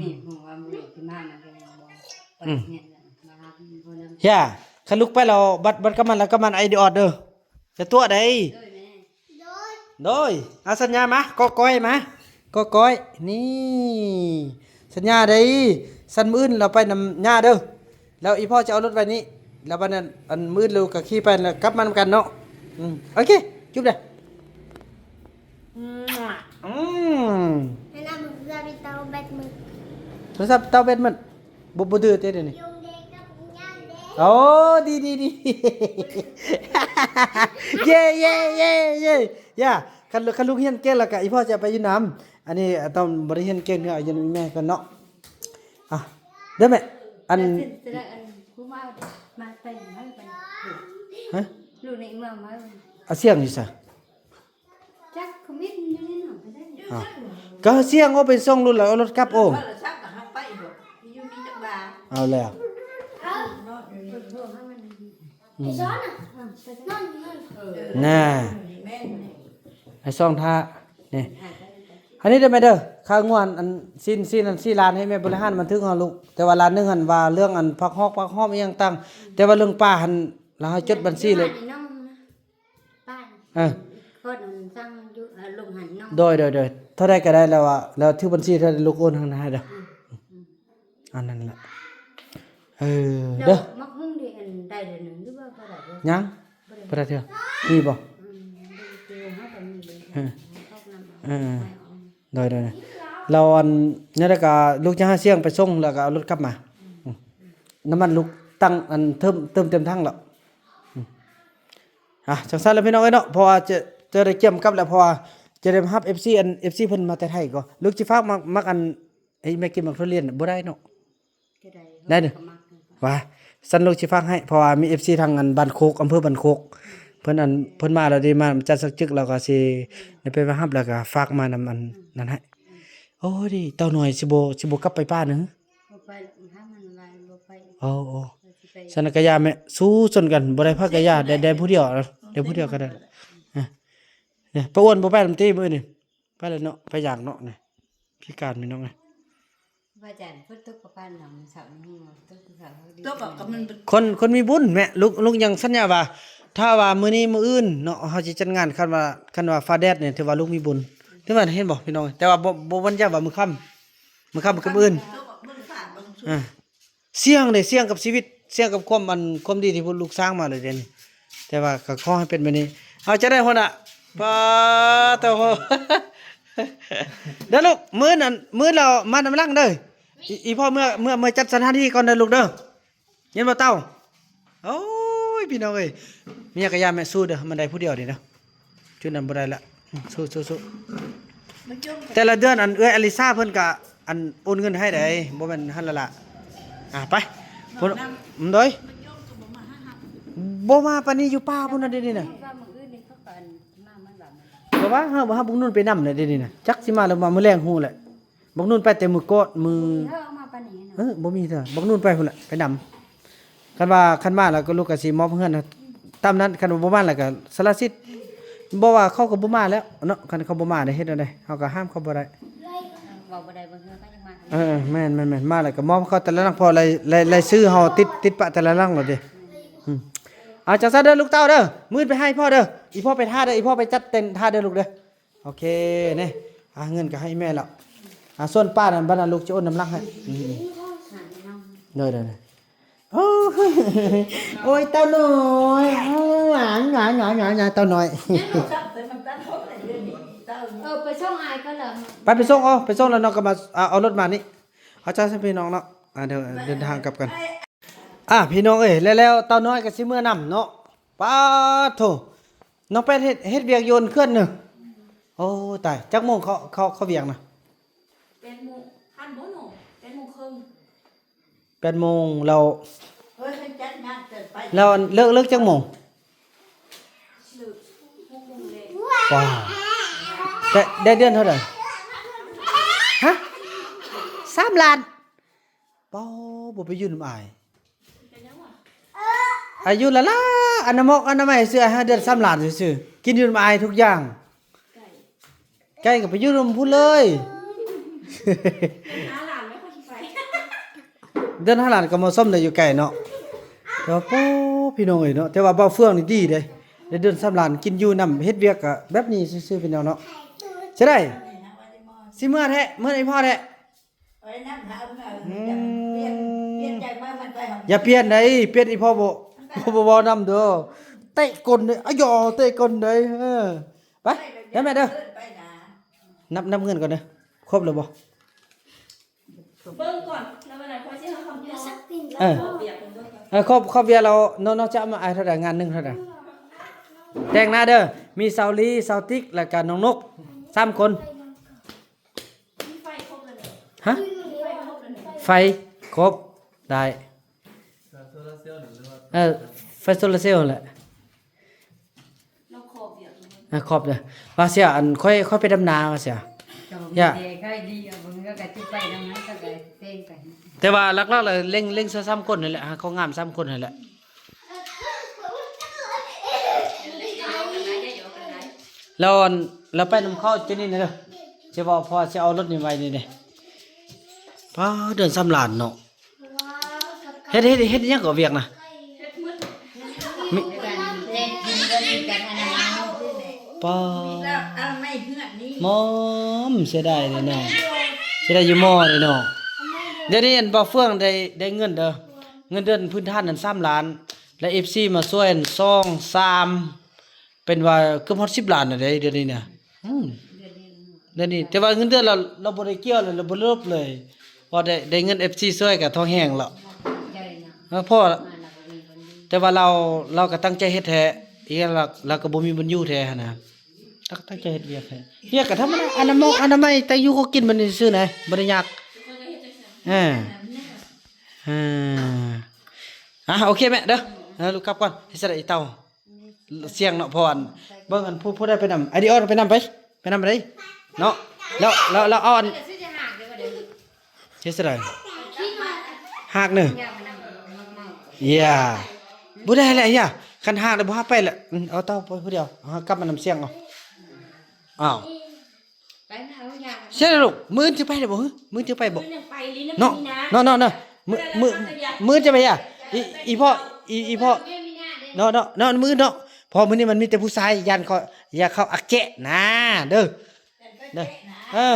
ອືມ ຢ່າ ຄັນລູກໄປແລ້ວ ບັດ ບັດກັບມັນ ແລ້ວກັບມັນໄອດີອອດເດີ ຈະຕົວະໃດ. ໂດຍ ອາ ສັນຍາມາ ກໍກ້ອຍມາ ກໍກ້ອຍ ນີ້ ສັນຍາໃດ. ຊັ້ນມື້ອື່ນລາວໄປນຳຍ່າເດີ ແລ້ວອີ່ພໍ່ຈະເອົາລົດໄວ້ນີ້ ແລ້ວບັດນັ້ນ ອັນ ມື້ອື່ນລາວກໍຂີ່ໄປ ແລ້ວກັບມານຳກັນເນາະ. ອືມ ໂອເຄ ຈຸບເດີ. ອືມ ໃຫ້ນຳໂທລະສັບເຕົາແບັດໝົດ ໂທລະສັບເຕົາແບັດໝົດ. ບໍ່ ບໍ່ດື້ເດ້ດຽວນີ້. ໂອ້ ດີໆໆ ເຢ້ໆໆໆ. ຢ່າ ຄັນ ຄັນລູກຮຽນເກັ່ງແລ້ວກະ ອີ່ພໍ່ຈະໄປຢູ່ນຳ. ອັນນີ້ຕ້ອງບໍ່ໄດ້ຮຽນເກັ່ງເນາະ ຢູ່ນຳແມ່ກ່ອນເນາະ. ອ່ະ ເດີແມ່ ອັນ ຮະ ລູກນີ້ເມືອມາ ອາ ສຽງຢູ່ໃສ? ຈັກຄອມເມັນຢູ່ໃນນັ້ນກໍໄດ້. ອ້າວ ກໍສຽງອອກໄປສົ່ງລົດ ແລ້ວເອົາລົດກັບ. ໂອ້ ເອົາແລ້ວ ອືມ ນະ ໃຫ້ສອງທ່ານີ້. ອັນນີ້ເດີແມ່ເດີ ຄ່າງົວ ອັນ ຊີ້ນ ຊີ້ນ ອັນສີ່ລ້ານ ໃຫ້ແມ່ບໍລິຫານບັນທຶກເຮົາລູກ. ແຕ່ວ່າລ້ານໜຶ່ງຫັ້ນວ່າເລື່ອງ ອັນ ຜັກຫອກ ຜັກຫອມ ອີ່ຫຍັງຕ່າງ ແຕ່ວ່າເລື່ອງປາຫັ້ນ ລາວໃຫ້ຈົດບັນຊີເລີຍ. ເອີ ຄົນສັ່ງຢູ່ ເອີ ລົງຫັ້ນເນາະ. ໂດຍ ໂດຍ ໂດຍ ເທົ່າໃດກໍໄດ້ແລ້ວວ່າ ແລ້ວຖືກບັນຊີເທົ່າໃດລູກໂອນໃຫ້ເດີ. ອືມ ອັນນັ້ນແຫຼະ ເອີ ເດີ. ໝາກຫຸ່ງນີ້ ອັນ ໄດ້ເທື່ອໜຶ່ງ ຫຼືວ່າບໍ່ໄດ້ເທື່ອ? ຍັງ ບໍ່ໄດ້ ບໍ່ໄດ້ເທື່ອ. ມີບໍ່? ອືມ ເອີ ເອີ ໂດຍ ໂດຍ ໂດຍ. ແລ້ວ ອັນ ແນວໃດກໍລູກຈະຫາສຽງໄປສົ່ງ ແລ້ວກໍເອົາລົດກັບມາ. ອືມ ອືມ ນ້ຳມັນລູກຕັ້ງ ອັນ ເຕີມ ເຕີມເຕັມຖັງແລ້ວ. ອືມ ອ່ະ ຈັ່ງຊັ້ນລະພີ່ນ້ອງເອີຍເນາະ ເພາະວ່າຈະ ຈະໄດ້ກຽມກັບແລ້ວ ເພາະວ່າຈະໄດ້ມາຮັບເອັຟຊີ ອັນ ເອັຟຊີເພິ່ນມາແຕ່ໄທກໍ. ລູກຊິຝາກໝາກ ໝາກ ອັນ ໃຫ້ແມ່ກິນໝາກທຸລຽນບໍ່ໄດ້ເນາະ? ກໍໄດ້ ໄດ້ເດີ ວ່າຊັ້ນລູກຊິຝາກໃຫ້ ເພາະວ່າມີເອັຟຊີທາງ ອັນ ບ້ານໂຄກ ອຳເພີບ້ານໂຄກ ເພິ່ນ ອັນ ເພິ່ນມາແລ້ວເດ ມາຈາກສັກຈຶກ ແລ້ວກໍຊິໄດ້ໄປຮັບ ແລ້ວກໍຝາກມານຳ ອັນ ອືມ ນັ້ນໃຫ້. ໂອ້ຍ ເຕົ້ານ້ອຍຊິບໍ່ ຊິບໍ່ກັບໄປປ່າເນາະ? ບໍ່ໄປ ຖ້າມັນວ່າບໍ່ໄປ. ໂອ້ ໂອ້ ວ່າຊິ ຊັ້ນກະຢ່າແມ່ ສູ້ຊົນກັນ ບໍ່ໄດ້ພາກະຢ່າ ໄດ້ ໄດ້ຜູ້ດຽວ ໄດ້ຜູ້ດຽວກະໄດ້. ເອີ ໄປອ້ວນບໍ່ໄປນຳຕິມື້ນີ້? ໄປແລ້ວເນາະ ໄປຢາກເນາະ ນີ້ພິການພີ່ນ້ອງເອີຍ. ວ່າຈັນ ຝົນຕົກປະປານໜອງເຊົ້ານີ້ ຕົກເຊົ້າ ຕົກກໍມັນ ຄົນ ຄົນມີບຸນແມະ ລຸງ ລຸງຍັງສັນຍາວ່າ ຖ້າວ່າມື້ນີ້ມື້ອື່ນເນາະ ເຮົາຊິຈັດງານ ຄັນວ່າ ຄັນວ່າຟ້າແດດນີ້ ຖືວ່າລຸງມີບຸນ ຖືວ່າ ເຫັນບໍ່ພີ່ນ້ອງ? ແຕ່ວ່າບໍ່ ບໍ່ໝັ້ນໃຈວ່າມື້ຄ່ຳ ມື້ຄ່ຳກັບມື້ອື່ນ ຕົກເບິ່ງຟ້າເບິ່ງຊຸມ ອ່າ ສ່ຽງເດ້ ສ່ຽງກັບຊີວິດ ສ່ຽງກັບຄວາມ ອັນ ຄວາມດີທີ່ລູກສ້າງມາເລີຍເດນີ້. ແຕ່ວ່າກໍຂໍໃຫ້ເປັນແບບນີ້. ເອົາ ຈັ່ງໃດຫົວໜ້າ? ປາໂຕ ເດີລູກ ມື້ນັ້ນ ມື້ລາວມານຳຫຼັງເດີ. ອີ ອີພໍ່ເມືອ ເມືອ ເມືອຈັດສະຖານທີ່ກ່ອນເດີລູກເດີ. ຍິນບໍ່ເຕົ້າ? ໂອ້ຍ ພີ່ນ້ອງເອີຍ ມີຫຍັງກະຢ່າແມ່ ສູ້ເດີ ມັນໄດ້ຜູ້ດຽວນີ້ເດີ. ຈຸດນັ້ນບໍ່ໄດ້ລະ ສູ້ໆໆ. ແຕ່ລະເດືອນ ອັນ ເອື້ອຍອາລິຊາເພິ່ນກະ ອັນ ໂອນເງິນໃຫ້ໃດ໋ ບໍ່ແມ່ນຫັ້ນລະລະ. ອ່າ ໄປ ໂດຍ ບໍ່ມາປານນີ້ ຢູ່ປ່າພຸ້ນນະ ດຽວນີ້ນະ. ວ່າມື້ອື່ນນີ້ເຂົາກໍອັນມາເໝືອນວ່າ ກໍວ່າເຮົາ ເຮົາບັກນຸ່ນໄປນຳແຫຼະ ດຽວນີ້ນະ ຈັກຊິມາຫຼືບໍ່ມາ ມື້ແລງຮູ້ແຫຼະ. ບັກນຸ່ນໄປແຕ່ມື້ກ່ອນ ມື້ ເອີ ບໍ່ມີເທື່ອ ບັກນຸ່ນໄປພຸ້ນແຫຼະ ໄປນຳ. ຄັນວ່າ ຄັນມາແລ້ວກໍລູກກໍຊິມອບເຮືອນຕາມນັ້ນ ຄັນວ່າບໍ່ມາແລ້ວກໍສະລະສິດ. ບໍ່ວ່າເຂົາກໍບໍ່ມາແລ້ວເນາະ ຄັນເຂົາບໍ່ມາໄດ້ເຮັດແນວໃດ ເຮົາກໍຫ້າມເຂົາບໍ່ໄດ້ ເວົ້າບໍ່ໄດ້ ບາງເທື່ອເຂົາຍັງມາ. ເອີ ແມ່ນໆໆ ມາແລ້ວກໍມອບເຂົາແຕ່ລະຫຼັງ ເພາະລາຍ ລາຍ ລາຍຊື່ເຮົາຕິດ ຕິດປະແຕ່ລະຫຼັງແລ້ວເດ້. ອືມ ເອົາ ຈັ່ງຊັ້ນເດີລູກເຕົ້າເດີ ມື້ອື່ນໄປຫາອີ່ພໍ່ເດີ ອີ່ພໍ່ໄປຖ້າເດີ ອີ່ພໍ່ໄປຈັດເຕັນຖ້າເດີລູກເດີ. ໂອເຄ ນີ້ ອ່າ ເງິນກໍໃຫ້ແມ່ແລ້ວ. ອ່າ ສ່ວນປ້ານັ້ນ ບັດນັ້ນລູກຈະໂອນນຳຫຼັງໃຫ້. ອືມໆ ໂດຍໆໆ. ໂອ້ ໂອ້ຍ ເຕົ້ານ້ອຍ ຫວານໆໆໆ ເຕົ້ານ້ອຍ. ເອີ ໄປສົ່ງອ້າຍກ່ອນເລີຍ ໄປ ໄປສົ່ງ ເອົາ ໄປສົ່ງແລ້ວເນາະ ກໍມາ ອ່າ ເອົາລົດມານີ້. ເອົາ ຈ້າ ພີ່ນ້ອງເນາະ ອ່າ ດຽວເດີນທາງກັບກັນ. ອ່າ ພີ່ນ້ອງເອີຍ ແລ້ວ ແລ້ວເຕົ້ານ້ອຍກໍຊິເມືອນຳເນາະ. ປາດໂທ້ ນ້ອງແປດເຮັດ ເຮັດວຽກຢູ່ເຂື່ອນເນີ. ໂອ້ ຕາຍ ຈັກໂມງເຂົ້າ ເຂົ້າ ເຂົ້າວຽກນະ? ແປດໂມງ ທັນບໍ່ເນາະ ແປດໂມງເຄິ່ງ. ແປດໂມງແລ້ວ ເອີ ເພິ່ນຈັດງານເກີນໄປ ແລ້ວເລີກ ເລີກຈັກໂມງ? ເລີກຫົກໂມງແລງ. ວ້າ ໄດ້ ໄດ້ເດືອນເທົ່າໃດ? ຮະ? ສາມລ້ານ. ປ້າ ບໍ່ໄປຢູ່ນຳອ້າຍ ອາຍຸລະລາ ອະນາມົກອະນາໄມ ຊື້ອາຫານເດືອນສາມລ້ານຊື່ໆ ກິນຢູ່ນຳອ້າຍທຸກຢ່າງ. ໄກ່ກໍໄປຢູ່ນຳພຸ້ນເລີຍ ເດືອນຫ້າລ້ານກໍເໝາະສົມໄດ້ຢູ່ໄກເນາະ. ແຕ່ວ່າ ໂອ້ ພີ່ນ້ອງເອີຍເນາະ ແຕ່ວ່າບ່າວເຟືອງນີ້ດີເດ້ ໄດ້ເດືອນສາມລ້ານ ກິນຢູ່ນຳ ເຮັດວຽກກໍແບບນີ້ຊື່ໆ ພີ່ນ້ອງເນາະ. ຊິໄດ້ ຊິເມືອແທ້ ເມືອນຳອີ່ພໍ່ແທ້. ອືມ ຢ່າປ່ຽນໃດ໋ ປ່ຽນອີ່ພໍ່ບໍ່ ບໍ່ ບໍ່ເວົ້ານຳເດີ ເຕະກົ້ນເດີ ອາຢໍ ເຕະກົ້ນເດີ. ເອີ ໄປ ໄດ້ແມ່ເດີ ນັບ ນັບເງິນກ່ອນເດີ ຄົບແລ້ວບໍ່? ເບິ່ງກ່ອນ ແລ້ວວັນນັ້ນຂ້ອຍຊິເອົາຄຳຕອບ. ເອີ ເອີ ຄອບ ຄອບວຽກແລ້ວ ນ້ອງ ນ້ອງຈະເອົາມາອາຍເທົ່າໃດ ງານໜຶ່ງເທົ່າໃດ? ແຕ່ງໜ້າເດີ ມີສາວລີ ສາວຕິກ ແລ້ວກະນ້ອງນົກ ສາມຄົນ. ຮະ? ໄຟຄົບ ໄດ້ ເອີ ໄຟໂຊລາເຊວແຫຼະ. ເອີ ຂອບເດີ ວ່າເສຍ ອັນ ຂ້ອຍ ຂ້ອຍໄປດຳນາ ວ່າເສຍ ຢ່າ ແຕ່ວ່າຫຼັກໆ ແລ້ວເລັ່ງ ເລັ່ງສາມຄົນນີ້ແຫຼະ ຫາເຂົາງາມສາມຄົນຫັ້ນແຫຼະ. ແລ້ວ ແລ້ວໄປນຳເຂົາຈຸນີ້ນະເດີ ຊິເວົ້າ ເພາະວ່າຊິເອົາລົດນີ້ໄວ້ນີ້ເດ້. ປ້າ ເດືອນສາມລ້ານເນາະ. ເຮັດ ເຮັດ ເຮັດຫຍັງກໍວຽກນະ? ມີ ປາ ອະນາໄມເຮືອນນີ້ ໝໍມ ເສຍດາຍເດ້ເນາະ ເສຍດາຍຢູ່ໝໍເດ້ເນາະ. ດຽວນີ້ອັນບ່າວເຟືອງໄດ້ ໄດ້ເງິນເດີ ເງິນເດືອນພື້ນຖານນັ້ນສາມລ້ານ ແລະ ເອັຟຊີມາຊ່ວຍສອງ ສາມ ເປັນວ່າເກືອບຮອດສິບລ້ານແລ້ວເດ້ ດຽວນີ້ນະ. ອືມ ດຽວນີ້ ແຕ່ວ່າເງິນເດືອນລາວ ລາວບໍ່ໄດ້ກ່ຽວເລີຍ ລາວບໍ່ໄດ້ລົບເລີຍ ເພາະໄດ້ ໄດ້ເງິນເອັຟຊີຊ່ວຍກໍທ້ອງແຮງແລ້ວ. ເອີ ເພາະ ແຕ່ວ່າລາວ ລາວກໍຕັ້ງໃຈເຮັດແທ້ ອີກຢ່າງລາວ ລາວກໍບໍ່ມີບ່ອນຢູ່ແທ້ຫັ້ນນະ ຕັ້ງ ຕັ້ງໃຈເຮັດວຽກແທ້. ວຽກກໍທຳມະດາ ອະນາມົກອະນາໄມ ແຕ່ຢູ່ກໍກິນມັນຊື່ໆນະ ບໍ່ໄດ້ຍາກ. ເອີ ເອີ ອ່າ ໂອເຄແມ່ເດີ ເອີ ລູກກັບກ່ອນ ເຮັດຈັ່ງໃດອີ່ເຕົ້າ. ສຽງເນາະ ເພາະອັນ ເບິ່ງອັນຜູ້ ຜູ້ໃດໄປນຳ ໄອດີອອນໄປນຳໄປ ໄປນຳໄປເນາະ. ແລ້ວ ແລ້ວ ແລ້ວເອົາອັນ ເຮັດຈັ່ງໃດ ຫາກໜຶ່ງ ຢ່າ ບໍ່ໄດ້ແຫຼະ ຢ່າ ຄັນຫາກແລ້ວບໍ່ຮັບໄປແຫຼະ. ອືມ ເອົາຕໍ່ໄປຜູ້ດຽວ ເອົາ ກັບມານຳສຽງເອົາ. ອ້າວ ໄປນະ ເອົາຢ່າ ໃຊ່ລູກ ມື້ອື່ນຈະໄປແລ້ວບໍ່? ມື້ອື່ນຈະໄປບໍ່? ມື້ອື່ນຍັງໄປລີ້ນະ ເນາະ ມີນາ ເນາະ ເນາະ ເນາະ ມື້ ມື້ ມື້ອື່ນຈະໄປຫຍັງ? ອີ ອີພໍ່ ອີ ອີພໍ່ ເດືອນມີນາເດ້ ເນາະ ເນາະ ເນາະ ມື້ອື່ນເນາະ ເພາະມື້ນີ້ມັນມີແຕ່ຜູ້ຊາຍ ຢ້ານເຂົາ ຢ້ານເຂົາອາແກະນາເດີ ເດີ ເອີ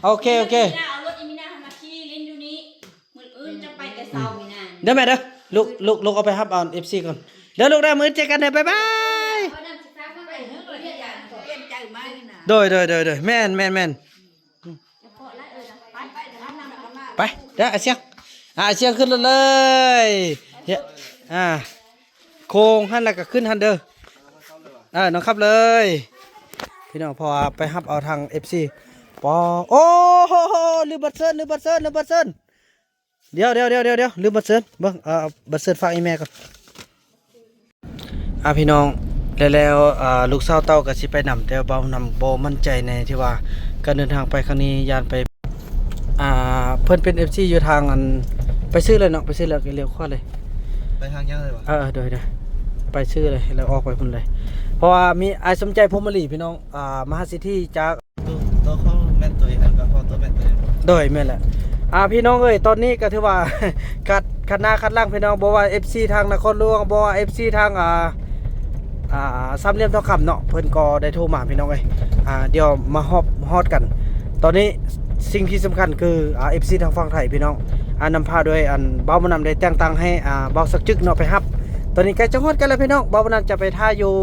ໂອເຄ ໂອເຄ ເອົາລົດອີມີນາເຮົາມາຂີ່ຫຼິ້ນຢູ່ນີ້ ມື້ອື່ນຈະໄປແຕ່ເຊົ້າ ອືມ ມີນາ ເດີແມ່ເດີ ລູກ ລູກ ລູກເອົາໄປຮັບເອົາເອັຟຊີກ່ອນເດີລູກເດີ ມື້ອື່ນເຈີກັນເດີ ບາຍບາຍ. ໂດຍ ໂດຍ ໂດຍ ໂດຍ ແມ່ນ ແມ່ນ ແມ່ນ ໄປ ເດີ ອາຊຽງ ອາຊຽງຂຶ້ນລົດເລີຍ ອາ ໂຄ້ງຫັ້ນແລ້ວກໍຂຶ້ນຫັ້ນເດີ ເອີ ນ້ອງຂັບເລີຍ ພີ່ນ້ອງ ເພາະວ່າໄປຮັບເອົາທາງເອັຟຊີ ປ ໂອ້ໂຫ ລືມບັດເຊີນ ລືມບັດເຊີນ ລືມບັດເຊີນ ດຽວ ດຽວ ດຽວ ດຽວ ລືມບັດເຊີນ ເບິ່ງ ເອົາ ເອົາບັດເຊີນຝາກອີ່ແມ່ກ່ອນ. ອ່າ ພີ່ນ້ອງ ແລ້ວ ແລ້ວ ອ່າ ລູກສາວເຕົ້າກໍຊິໄປນຳ ແຕ່ວ່າເບົານຳບໍ່ໝັ້ນໃຈໃນທີ່ວ່າການເດີນທາງໄປຄັ້ງນີ້ ຢ້ານໄປ ອ່າ ເພິ່ນເປັນເອັຟຊີຢູ່ທາງອັນ ໄປຊື່ເລີຍເນາະ ໄປຊື່ແລ້ວກໍລ້ຽວຂວາເລີຍ ໄປທາງຍາວເລີຍຫວາ? ເອີ ໂດຍ ໂດຍ ໄປຊື່ເລີຍ ແລ້ວອອກໄປພຸ້ນເລີຍ ເພາະວ່າມີອ້າຍສົມໃຈ ພົມມະລີ ພີ່ນ້ອງ ອ່າ ມະຫາເສດຖີຈາກ ໂຕ ໂຕເຂົາແມ່ນໂຕເອງ ແລ້ວກໍພໍ່ໂຕແມ່ນໂຕເອງ. ໂດຍ ແມ່ນແຫຼະ ອ່າ ພີ່ນ້ອງເອີຍ ຕອນນີ້ກໍຖືວ່າ ຂັດ ຂັດໜ້າຂັດຫຼັງ ພີ່ນ້ອງ ບໍ່ວ່າເອັຟຊີທາງນະຄອນຫຼວງ ບໍ່ວ່າເອັຟຊີທາງ ອ່າ ອ່າ ສາມຫຼ່ຽມທອງຄຳເນາະ ເພິ່ນກໍໄດ້ໂທມາ ພີ່ນ້ອງເອີຍ ອ່າ ດຽວມາຮອບ ຮອດກັນ ຕອນນີ້ສິ່ງທີ່ສຳຄັນຄື ອ່າ ເອັຟຊີທາງຝັ່ງໄທ ພີ່ນ້ອງ ອ່າ ນຳພາໂດຍ ອັນ ບ່າວບຸນນຳໄດ້ແຕ່ງຕັ້ງໃຫ້ ອ່າ ບ່າວສັກຈຶກເນາະ ໄປຮັບ ຕອນນີ້ໃກ້ຈະຮອດກັນແລ້ວ ພີ່ນ້ອງ ບ່າວບຸນນຳຈະໄປຖ້າຢູ່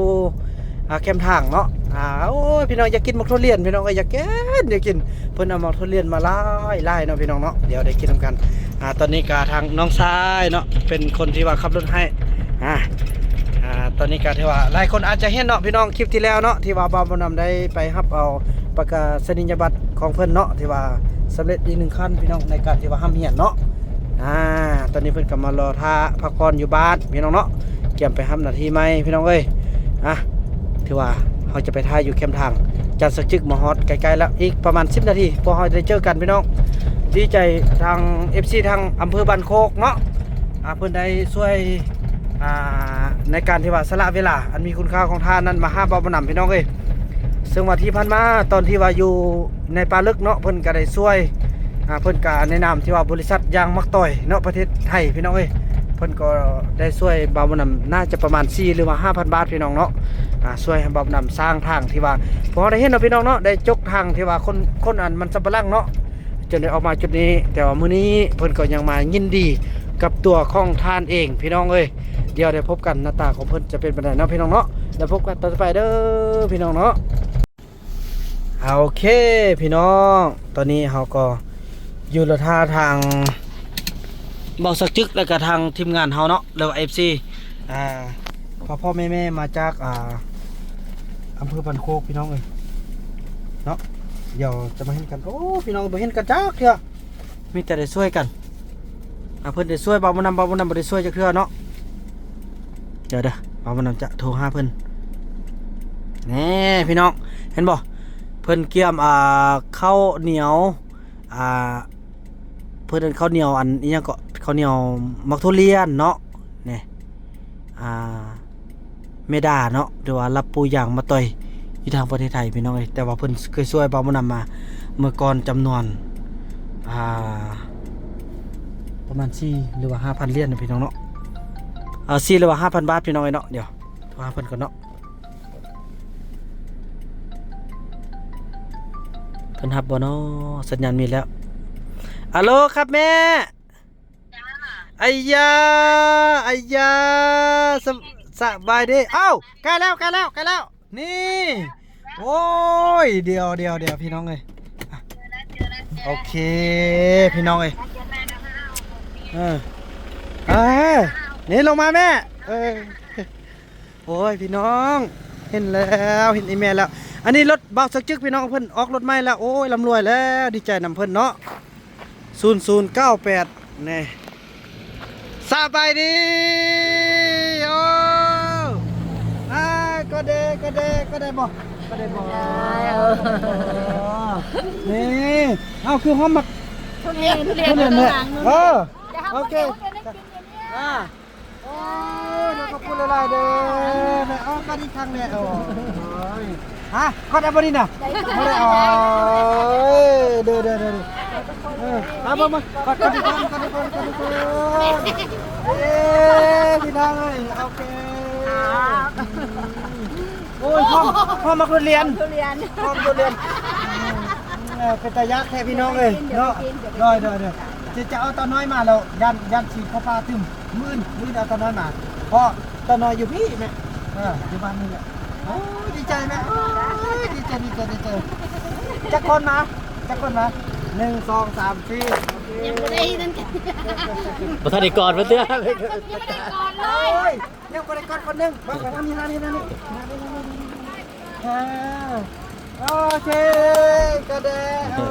ອ່າ ແຄມທາງເນາະ ອ່າ ໂອ້ຍ ພີ່ນ້ອງຢາກກິນໝາກຖົ່ວລຽນ ພີ່ນ້ອງເອີຍ ຢາກກິນ ຢາກກິນ ເພິ່ນເອົາໝາກຖົ່ວລຽນມາຫຼາຍໆເນາະ ພີ່ນ້ອງເນາະ ດຽວໄດ້ກິນນຳກັນ ອ່າ ຕອນນີ້ກໍທາງນ້ອງຊາຍເນາະ ເປັນຄົນທີ່ວ່າຂັບລົດໃຫ້ ອ່າ ອ່າ ຕອນນີ້ກໍຖືວ່າຫຼາຍຄົນອາດຈະເຫັນເນາະ ພີ່ນ້ອງ ຄລິບທີ່ແລ້ວເນາະ ທີ່ວ່າບ່າວບຸນນຳໄດ້ໄປຮັບເອົາປະກາສະນີຍະບັດຂອງເພິ່ນເນາະ ທີ່ວ່າສຳເລັດອີກໜຶ່ງຂັ້ນ ພີ່ນ້ອງ ໃນການທີ່ວ່າຮ່ຳຮຽນເນາະ ອ່າ ຕອນນີ້ເພິ່ນກໍມາລໍຖ້າພັກຜ່ອນຢູ່ບ້ານ ພີ່ນ້ອງເນາະ ກຽມໄປຮັບໜ້າທີ່ໃໝ່ ພີ່ນ້ອງເອີຍ ອ່ະ ຖືວ່າເຮົາຈະໄປຖ້າຢູ່ແຄມທາງ ຈານສັກຈຶກມາຮອດໃກ້ໆແລ້ວ ອີກປະມານສິບນາທີ ພວກເຮົາຈະໄດ້ເຈີກັນ ພີ່ນ້ອງ ດີໃຈທາງເອັຟຊີທາງອຳເພີບ້ານໂຄກເນາະ ອ່າ ເພິ່ນໄດ້ຊ່ວຍ ອ່າ ໃນການທີ່ວ່າສະຫຼະເວລາອັນມີຄຸນຄ່າຂອງທ່ານນັ້ນມາຫາບ່າວບຸນນຳ ພີ່ນ້ອງເອີຍ ເຊິ່ງວ່າທີ່ຜ່ານມາຕອນທີ່ວ່າຢູ່ ໃນປ່າເລິກເນາະ ເພິ່ນກໍໄດ້ຊ່ວຍ ອ່າ ເພິ່ນກໍໃນນາມທີ່ວ່າບໍລິສັດຢາງໝາກຕອຍເນາະ ປະເທດໄທ ພີ່ນ້ອງເອີຍ ເພິ່ນກໍໄດ້ຊ່ວຍບ່າວບຸນນຳ ໜ້າຈະປະມານສີ່ ຫຼືວ່າຫ້າພັນບາດ ພີ່ນ້ອງເນາະ ອ່າ ຊ່ວຍໃຫ້ບ່າວບຸນນຳສ້າງທາງທີ່ວ່າ ພວກເຮົາໄດ້ເຫັນເນາະ ພີ່ນ້ອງເນາະ ໄດ້ຈົກທາງທີ່ວ່າຂົນ ຂົນອັນມັນສຳປະຫຼັງເນາະ ຈົນໄດ້ອອກມາຈຸດນີ້ ແຕ່ວ່າມື້ນີ້ເພິ່ນກໍຍັງມາຍິນດີກັບຕົວຂອງທ່ານເອງ ພີ່ນ້ອງເອີຍ ດຽວໄດ້ພົບກັນ ໜ້າຕາຂອງເພິ່ນຈະເປັນປານໃດເນາະ ພີ່ນ້ອງເນາະ ແລ້ວພົບກັນຕອນຕໍ່ໄປເດີ ພີ່ນ້ອງເນາະ. ອ່າ ໂອເຄ ພີ່ນ້ອງ ຕອນນີ້ເຮົາກໍຢູ່ລະທ່າທາງບ່າວສັກຈຶກ ແລ້ວກໍທາງທີມງານເຮົາເນາະ ຫຼືວ່າເອັຟຊີ ອ່າ ພໍ່ໆແມ່ໆ ມາຈາກ ອ່າ ອຳເພີບ້ານໂຄກ ພີ່ນ້ອງເອີຍເນາະ ດຽວຈະມາເຫັນກັນ ໂອ້ ພີ່ນ້ອງ ບໍ່ເຫັນກັນຈັກເທື່ອ ມີແຕ່ໄດ້ຊ່ວຍກັນ ອ່າ ເພິ່ນໄດ້ຊ່ວຍບ່າວບຸນນຳ ບ່າວບຸນນຳບໍ່ໄດ້ຊ່ວຍຈັກເທື່ອເນາະ ດຽວເດີ ບ່າວບຸນນຳຈະໂທຫາເພິ່ນ ແນ່ ພີ່ນ້ອງ ເຫັນບໍ່ ເພິ່ນກຽມ ອ່າ ເຂົ້າໜຽວ ອ່າ ເພິ່ນເອີ້ນເຂົ້າໜຽວ ອັນອີ່ຫຍັງເກາະ ເຂົ້າໜຽວໝາກຖົ່ວລຽນເນາະ ນີ້ ອ່າ ແມ່ດາເນາະ ຫຼືວ່າລາປູຢາງໝາກຕອຍ ຢູ່ທາງປະເທດໄທ ພີ່ນ້ອງເອີຍ ແຕ່ວ່າເພິ່ນເຄີຍຊ່ວຍບ່າວບຸນນຳມາເມື່ອກ່ອນ ຈຳນວນ ອ່າ ປະມານສີ່ ຫຼືວ່າຫ້າພັນຫຼຽນນະ ພີ່ນ້ອງເນາະ ເອີ ສີ່ ຫຼືວ່າຫ້າພັນບາດ ພີ່ນ້ອງເອີຍເນາະ ດຽວໂທຫາເພິ່ນກ່ອນເນາະ ເພິ່ນຮັບບໍ່ເນາະ ສັນຍານມີແລ້ວ ອາໂລ ຄັບແມ່ ໄອຢາ ໄອຢາ ສະ ສະບາຍດີ ເອົ້າ ໃກ້ແລ້ວ ໃກ້ແລ້ວ ໃກ້ແລ້ວ ນີ້ ໂອ້ຍ ດຽວ ດຽວ ດຽວ ພີ່ນ້ອງເອີຍ ອ່ະ ໂອເຄ ພີ່ນ້ອງເອີຍ ເອີ ເອີ ນີ້ລົງມາແມ່ ເອີ ໂອ້ຍ ພີ່ນ້ອງ ເຫັນແລ້ວ ເຫັນອີ່ແມ່ແລ້ວ ອັນນີ້ລົດບ່າວສັກຈຶກ ພີ່ນ້ອງ ເພິ່ນອອກລົດໃໝ່ແລ້ວ ໂອ້ຍ ລ່ຳລວຍແລ້ວ ດີໃຈນຳເພິ່ນເນາະ ສູນສູນເກົ້າແປດ ນີ້ ສະບາຍດີ ໂອ້ ອາ ກະເດ ກະເດ ກະເດບໍ່ ກະເດບໍ່ ນີ້ ເອົາ ຄືຫອມໝາກ ທຸລຽນ ທຸລຽນ ທຸລຽນເນາະ ເອີ ໂອເຄ ອາ ຂອບຄຸນຫຼາຍໆເດີແມ່. ເອົາ ກັນອີກຄັ້ງແມ່. ໂອ້ຍ ຮະ ກອດໄດ້ບໍ່ນີ້ນະ? ບໍ່ໄດ້. ໂອ້ຍ ເດີໆໆ ເອີ ເອົາ ມາ ມາ ກອດ ກອດອີກຄັ້ງ ກອດອີກຄັ້ງ ກອດອີກຄັ້ງ. ເອີ ພີ່ນ້ອງເອີຍ ໂອເຄ. ໂອ້ຍ ຫອມ ຫອມໝາກທຸລຽນ ທຸລຽນ ຫອມທຸລຽນ. ເອີ ເປັນຕາຢາກແທ້ພີ່ນ້ອງເອີຍເນາະ. ໂດຍໆໆ ຈະ ຈະເອົາຕານ້ອຍມາແລ້ວ ຢ້ານ ຢ້ານຊິເຂົ້າປ່າຕື່ມ. ມື້ອື່ນ ມື້ອື່ນເອົາຕານ້ອຍມາ ເພາະຕານ້ອຍຢູ່ພີ້ແມ່. ເອີ ຢູ່ບ້ານນີ້ແຫຼະ. ໂອ້ຍ ດີໃຈແມ່ ໂອ້ຍ ດີໃຈ ດີໃຈ ດີໃຈ. ຈັກຄົນມາ ຈັກຄົນມາ? ໜຶ່ງ ສອງ ສາມ ສີ່ ຍັງບໍ່ໄດ້ນັ້ນກັນ ບໍ່ທັນໄດ້ກອດເພິ່ນເທື່ອ ຍັງບໍ່ໄດ້ກອດເລີຍ. ໂອ້ຍ ຍັງບໍ່ໄດ້ກອດຄົນໜຶ່ງ. ມາ ມາທາງນີ້ ທາງນີ້ ທາງນີ້. ອ່າ ໂອເຄ ກະແດ. ໂອ້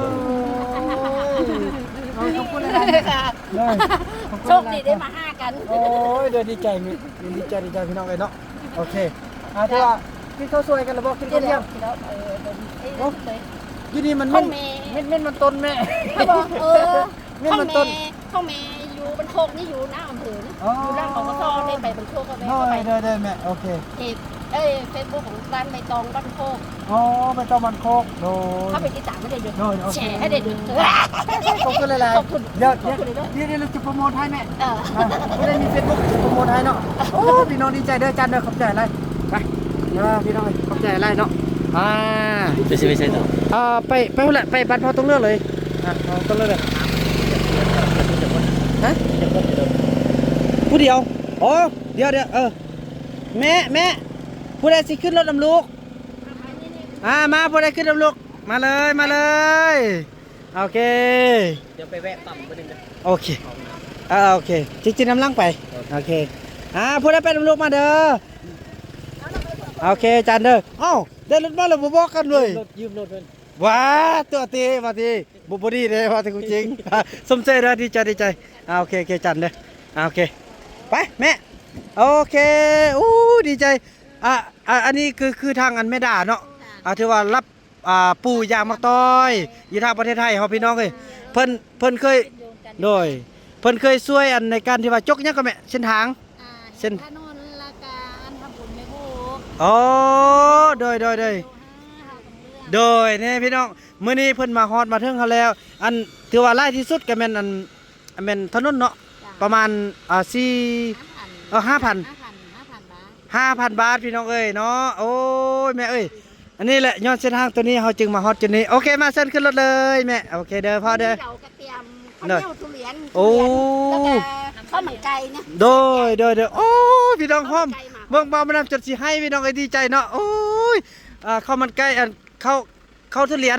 ຍ ໂອ້ຍ ຂອບຄຸນຫຼາຍໆເດີ. ໂຊກດີໄດ້ມາຫາກັນ. ໂອ້ຍ ເດີ ດີໃຈ ດີໃຈ ດີໃຈພີ່ນ້ອງເອີຍເນາະ. ໂອເຄ ອ່າ ຖືວ່າກິນເຂົ້າສວຍກັນແລ້ວບໍ່? ກິນເຂົ້າທ່ຽງ. ເອີ ໂອ້ ຢູ່ນີ້ມັນເໝັນ ເໝັນ ເໝັນມັນຕົ້ນແມ່. ເອີ ເໝັນມັນຕົ້ນ. ຂອງແມ່ຢູ່ບ້ານໂຄກນີ້ ຢູ່ໜ້າອຳເພີນີ້. ອໍ ຢູ່ຫຼັງ ປກສ ໄດ້ໄປບ້ານໂຄກ. ໂດຍ ໂດຍ ໂດຍແມ່. ໂອເຄ ເພຈ ເອີຍ ເຟສບຸກຂອງຮ້ານໃບຕອງບ້ານໂຄກ. ອໍ ໃບຕອງບ້ານໂຄກ. ໂດຍ ເຂົ້າໄປຕິດຕາມໃຫ້ໄດ້ເດີ. ໂດຍ ໂອເຄ ແຊໃຫ້ໄດ້ເດີ. ຂອບຄຸນຫຼາຍໆ. ຂອບຄຸນ ດຽວ ດຽວ ດຽວ ດຽວຈະໂປຣໂມດໃຫ້ແມ່. ເອີ ອ່າ ຜູ້ໃດມີເຟສບຸກໂປຣໂມດໃຫ້ເນາະ. ໂອ້ ພີ່ນ້ອງດີໃຈເດີ ຈານເດີ ຂອບໃຈຫຼາຍ. ໄປ ເດີພີ່ນ້ອງ ຂອບໃຈຫຼາຍເນາະ. ອ່າ ຈະຊິໄປໃສຕໍ່? ອ່າ ໄປ ໄປພຸ້ນແຫຼະ ໄປບ້ານພໍ່ຕົງເລືອກເລີຍ. ອ່າ ພໍ່ຕົງເລືອກເລີຍ. ຮະ ຜູ້ດຽວ? ໂອ້ ດຽວໆ ເອີ ແມ່ ແມ່ ຜູ້ໃດຊິຂຶ້ນລົດນຳລູກ? ອ່າ ມາ ຜູ້ໃດຂຶ້ນນຳລູກ? ມາເລີຍ ມາເລີຍ. ໂອເຄ ດຽວໄປແວະປ້ຳມື້ໜຶ່ງເດີ. ໂອເຄ ເອີ ໂອເຄ ຈິງໆນຳຫຼັງໄປ. ໂອເຄ ອ່າ ຜູ້ໃດໄປນຳລູກມາເດີ. ໂອເຄ ຈານເດີ. ເອົ້າ ໄດ້ລົດມາແລ້ວບໍ່ບອກກັນເລີຍ. ຢືມລົດ ຢືມລົດເພິ່ນ. ວ້າ ຕົວະຕິ ວ່າຕິ ບໍ່ ບໍ່ດີເດ້ ວ່າແຕ່ກູຈິງ. ຊົມເຊີຍເດີ ດີໃຈ ດີໃຈ. ອ່າ ໂອເຄ ໂອເຄ ຈານເດີ. ອ່າ ໂອເຄ ໄປແມ່. ໂອເຄ ໂອ້ ດີໃຈ. ອ່າ ອ່າ ອັນນີ້ຄື ຄືທາງອັນແມ່ດາເນາະ. ອ່າ ຖືວ່າຮັບ ອ່າ ປູຢາງໝາກຕ້ອຍຢູ່ທາງປະເທດໄທເຮົາ ພີ່ນ້ອງເອີຍ. ເພິ່ນ ເພິ່ນເຄີຍ ໂດຍ ເພິ່ນເຄີຍຊ່ວຍອັນໃນການທີ່ວ່າຈົກຫຍັງກໍແມ່ ເສັ້ນທາງ ອ່າ ເສັ້ນ ຖະໜົນ ແລ້ວກະອັນທຳບຸນແມ່ໂບ. ອໍ ໂດຍ ໂດຍ ໂດຍ ໂດຍ ແນ່ພີ່ນ້ອງ ມື້ນີ້ເພິ່ນມາຮອດມາເຖິງເຮົາແລ້ວ. ອັນ ຖືວ່າຫຼາຍທີ່ສຸດກໍແມ່ນອັນ ແມ່ນຖະໜົນເນາະ. ປະມານ ອ່າ ສີ່ ຫ້າພັນ ເອີ ຫ້າພັນ ຫ້າພັນ ຫ້າພັນບາດ ຫ້າພັນບາດ ພີ່ນ້ອງເອີຍເນາະ. ໂອ້ຍ ແມ່ເອີຍ ອັນນີ້ແຫຼະ ຍ້ອນເສັ້ນທາງໂຕນີ້ເຮົາຈຶ່ງມາຮອດຈຸດນີ້. ໂອເຄ ມາ ເຊີນຂຶ້ນລົດເລີຍແມ່. ໂອເຄເດີ ພໍ່ເດີ. ຕອນນີ້ເຮົາກະຕຽມເຂົ້າໜຽວ ທຸລຽນ ໂອ້ ແລ້ວກະເຂົ້າມັນໄກ່ນະ. ໂດຍ ໂດຍ ໂດຍ. ໂອ້ຍ ພີ່ນ້ອງ ຫອມ ເບິ່ງບ່າວມານຳຈົນຊິໄຫ້ ພີ່ນ້ອງເອີຍ ດີໃຈເນາະ. ໂອ້ຍ ອ່າ ເຂົ້າມັນໄກ່ ອັນ ເຂົ້າ ເຂົ້າທຸລຽນ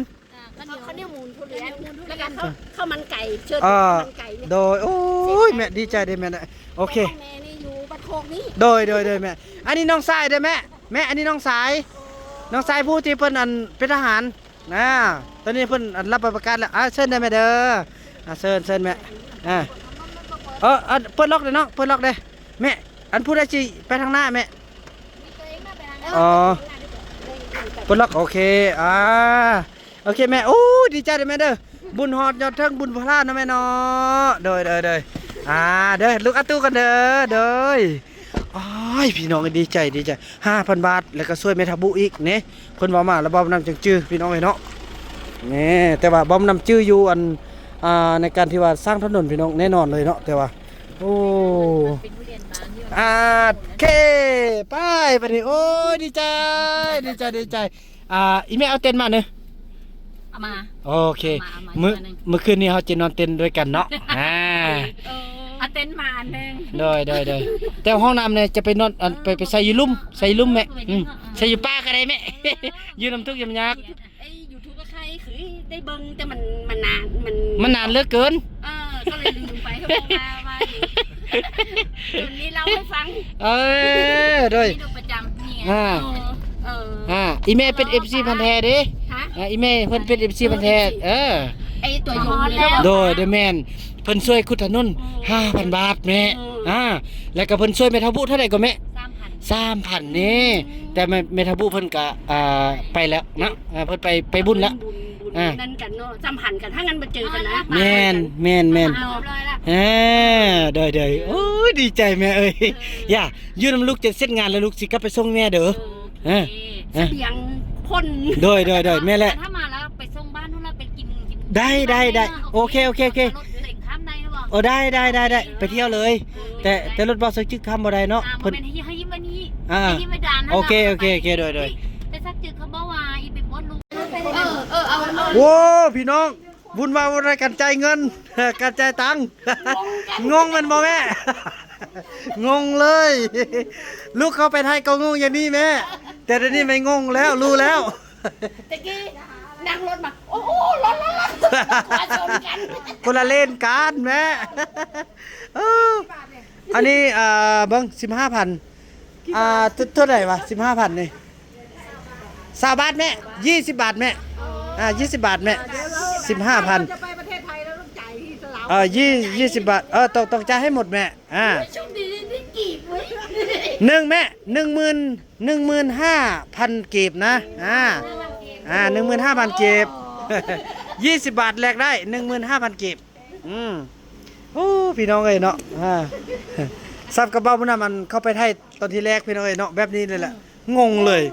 ອ່າ ເຂົ້າໜຽວ ເຂົ້າໜຽວມູນທຸລຽນ ແລ້ວກະເຂົ້າ ເຂົ້າມັນໄກ່ ເຊີນ ເອີ ມັນໄກ່ນີ້. ໂດຍ ໂອ້ຍ ແມ່ ດີໃຈເດ້ແມ່. ໂອເຄ ແມ່ນີ້ຢູ່ບ້ານໂຄກນີ້. ໂດຍ ໂດຍ ໂດຍແມ່. ອັນນີ້ນ້ອງຊາຍເດ້ແມ່. ແມ່ ອັນນີ້ນ້ອງຊາຍ ນ້ອງຊາຍຜູ້ທີ່ເພິ່ນອັນເປັນທະຫານນະ. ຕອນນີ້ເພິ່ນອັນຮັບໃບປະກາດແລ້ວ. ອ່າ ເຊີນເດີແມ່ເດີ. ອ່າ ເຊີນ ເຊີນແມ່. ອ່າ ເອີ ອັນ ເປີດລັອກເດີນ້ອງ ເປີດລັອກເດີແມ່. ອັນຜູ້ໃດຊິໄປທາງໜ້າແມ່? ອໍ ເປີດລັອກ ໂອເຄ ອ່າ ໂອເຄແມ່. ໂອ້ ດີໃຈເດີແມ່ເດີ ບຸນຮອດຍອດເທິງ ບຸນພະລາເນາະແມ່ເນາະ. ໂດຍ ໂດຍ ໂດຍ ອ່າ ເດີ ລູກອາຕູກັນເດີ. ໂດຍ ໂອ້ຍ ພີ່ນ້ອງ ດີໃຈ ດີໃຈ ຫ້າພັນບາດ ແລ້ວກໍຊ່ວຍແມ່ທະບຸອີກເນ. ເພິ່ນເວົ້າມາແລ້ວ ເວົ້ານຳຈັ່ງຈື່ ພີ່ນ້ອງເອີຍເນາະ. ແນ່ ແຕ່ວ່າເວົ້ານຳຈື່ຢູ່ອັນ ອ່າ ໃນການທີ່ວ່າສ້າງຖະໜົນ ພີ່ນ້ອງ ແນ່ນອນເລີຍເນາະ. ແຕ່ວ່າ ໂອ້ ເປັນທຸລຽນບາງຢູ່ ອ່າ ເຄ ໄປບາດນີ້. ໂອ້ຍ ດີໃຈ ດີໃຈ ດີໃຈ. ອ່າ ອີແມ່ເອົາເຕັນມາເນາະ. ເອົາມາ ໂອເຄ ເອົາມາ ເອົາມາ ມື້ ມື້ຄືນນີ້ເຮົາຈະນອນເຕັນດ້ວຍກັນເນາະ. ອ່າ ເອີ ເອົາເຕັນມາອັນໜຶ່ງ. ໂດຍ ໂດຍ ໂດຍ. ແຕ່ຫ້ອງນ້ຳນີ້ຈະໄປນອນ ອັນ ໄປ ໄປໃສ່ຢູ່ລຸ່ມ ໃສ່ຢູ່ລຸ່ມແມ່. ອືມ ໃສ່ຢູ່ປ່າກໍໄດ້ແມ່ ຢູ່ນຳທຸກຍາມຍາກ. ເອີຍ ຢູທູບກໍໃຄ່ຄືໄດ້ເບິ່ງ ແຕ່ມັນ ມັນນານ ມັນ ມັນນານເຫຼືອເກີນ. ເອີ ກໍເລີຍລືມໄປ ເຂົາບອກວ່າ ວ່າຢູ່ ຈົນມີເລົ່າໃຫ້ຟັງ. ເອີ ໂດຍ ມີດູປະຈຳນີ້. ອ່າ ເອີ ເອີ ອ່າ ອີແມ່ເປັນເອັຟຊີພັນແທ້ເດ້. ຮະ? ອ່າ ອີແມ່ເພິ່ນເປັນເອັຟຊີພັນແທ້. ເອີ ໄອ້ຕົວຍົງນີ້. ໂດຍ ໂດຍ ແມ່ນ ເພິ່ນຊ່ວຍຂຸດຖະໜົນ ໂອ້ ຫ້າພັນບາດແມ່. ໂອ້ ອ່າ ແລ້ວກໍເພິ່ນຊ່ວຍແມ່ທະບຸເທົ່າໃດກໍແມ່? ສາມພັນ ສາມພັນນີ້. ອືມ ແຕ່ແມ່ ແມ່ທະບຸເພິ່ນກະ ອ່າ ໄປແລ້ວເນາະ. ອ່າ ເພິ່ນໄປ ໄປບຸນແລ້ວ. ບຸນ ອ່າ ນັ້ນກັນເນາະ ສຳພັນກັນ ຖ້ານັ້ນບໍ່ເຈີກັນນະ ແມ່ນ ແມ່ນ ແມ່ນ ເນາະ ເອີ ໂດຍໆ ໂອ້ຍ ດີໃຈແມ່ເອີຍ ເອີ ຢ່າ ຢູ່ນຳລູກ ຈະເສັດງານແລ້ວລູກຊິກັບໄປສົ່ງແມ່ເດີ ເອີ ເອີ ສະບຽງພົ້ນ ໂດຍໆໆ ແມ່ນແຫຼະ ຖ້າມາແລ້ວໄປສົ່ງບ້ານພຸ້ນລະ ໄປກິນ ກິນ ໄດ້ ໄດ້ ໄດ້ ເນາະ ໂອເຄ ໂອເຄ ໂອເຄ ເອົາລົດເສັງຂ້າມໄດ້ບໍ່ ໂອ້ ໄດ້ ໄດ້ ໄດ້ ໄດ້ ໄປທ່ຽວເລີຍ ເອີ ແຕ່ ແຕ່ລົດບໍ່ສັກຈຶກຂ້າມບໍ່ໄດ້ເນາະ ອ່າ ເພິ່ນ ບໍ່ແມ່ນ ໃຫ້ ໃຫ້ຢືມອັນນີ້ ອ່າ ໃຫ້ຢືມໄປດານ ໂອເຄ ໂອເຄ ໂອເຄ ໂດຍໆ ແຕ່ສັກຈຶກເຂົາບອກວ່າອີ່ໄປບົດລົງ ເອີ ເອີ ເອົາ ເອົາ ໂອ້ ພີ່ນ້ອງ ວຸ້ນວາຍວາຍກັນຈ່າຍເງິນ ກັນຈ່າຍຕັງ ງົງກັນ ງົງແມ່ນບໍ່ແມ່? ງົງເລີຍ ລູກເຂົ້າໄປໄທກໍງົງຢ່າງນີ້ແມ່ ແຕ່ດຽວນີ້ໄມ່ງົງແລ້ວ ຮູ້ແລ້ວ ແຕ່ກີ້ນັ່ງລົດມາ ໂອ້ໂຫ ລົດ ລົດ ລົດ ຂົວຊົນກັນ ຄົນລະເລນກັນແມ່ ເອີ ອັນນີ້ ອ່າ ເບິ່ງ ສິບຫ້າພັນ ອ່າ ເທົ່າ ເທົ່າໃດວະ ສິບຫ້າພັນນີ້ ຊາວບາດແມ່ ຍີ່ສິບບາດແມ່ ອ່າ ຍີ່ສິບບາດແມ່ ສິບຫ້າພັນ ຈະໄປປະເທດໄທແລ້ວຕ້ອງຈ່າຍທີ່ລາວ ເອີ ຍີ່ສິບບາດ ເອີ ຕ້ອງ ຕ້ອງຈ່າຍໃຫ້ໝົດແມ່ ອ່າ ໂອ້ຍ ໂຊກດີໄດ້ກີບເວີຍ ໜຶ່ງແມ່ ໜຶ່ງໝື່ນ ໜຶ່ງໝື່ນຫ້າພັນກີບນະ ອ່າ ອ່າ ໜຶ່ງໝື່ນຫ້າພັນກີບ ຍີ່ສິບບາດແລກໄດ້ ໜຶ່ງໝື່ນຫ້າພັນກີບ ອືມ ໂອ້ ພີ່ນ້ອງເອີຍເນາະ ອ່າ ສ່ຳກັບເວົ້າມື້ນັ້ນ ອັນເຂົ້າໄປໄທຕອນທີແລກ ພີ່ນ້ອງເອີຍເນາະ ແບບນີ້ເລີຍແຫຼະ ງົງເລີຍ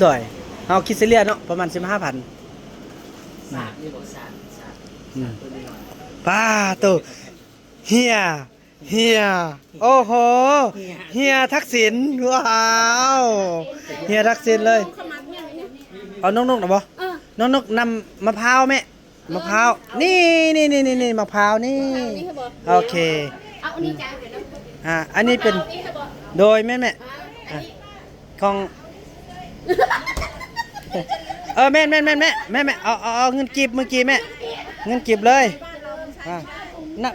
ໂດຍ ເຮົາຄິດສະເລ່ຍເນາະ ປະມານສິບຫ້າພັນ ອືມ ປາໂຕ ເຮຍ ເຮຍ ໂອ້ໂຫ ເຮຍ ເຮຍທັກສິນ ວ້າວ ເຮຍທັກສິນເລີຍ ເອົານ້ອງນົກນະບໍ່? ເອີ ນ້ອງນົກນຳມະພ້າວແມ່ ມະພ້າວ ນີ້ ນີ້ ນີ້ ນີ້ ນີ້ ມະພ້າວນີ້ ມະພ້າວນີ້ໃຊ່ບໍ່? ໂອເຄ ເອົາອັນນີ້ຈ່າຍໄປນຳ ອ່າ ອັນນີ້ເປັນ ເອົາອັນນີ້ໃຊ່ບໍ່? ໂດຍ ແມ່ນແມ່ ອ່າ ອັນນີ້ ອ່າ ຂອງ ເອີ ແມ່ນໆໆໆ ແມ່ ແມ່ ເອົາ ເອົາ ເອົາເງິນກີບ ເງິນກີບແມ່ ເງິນກີບເລີຍ ອ່າ ນຳ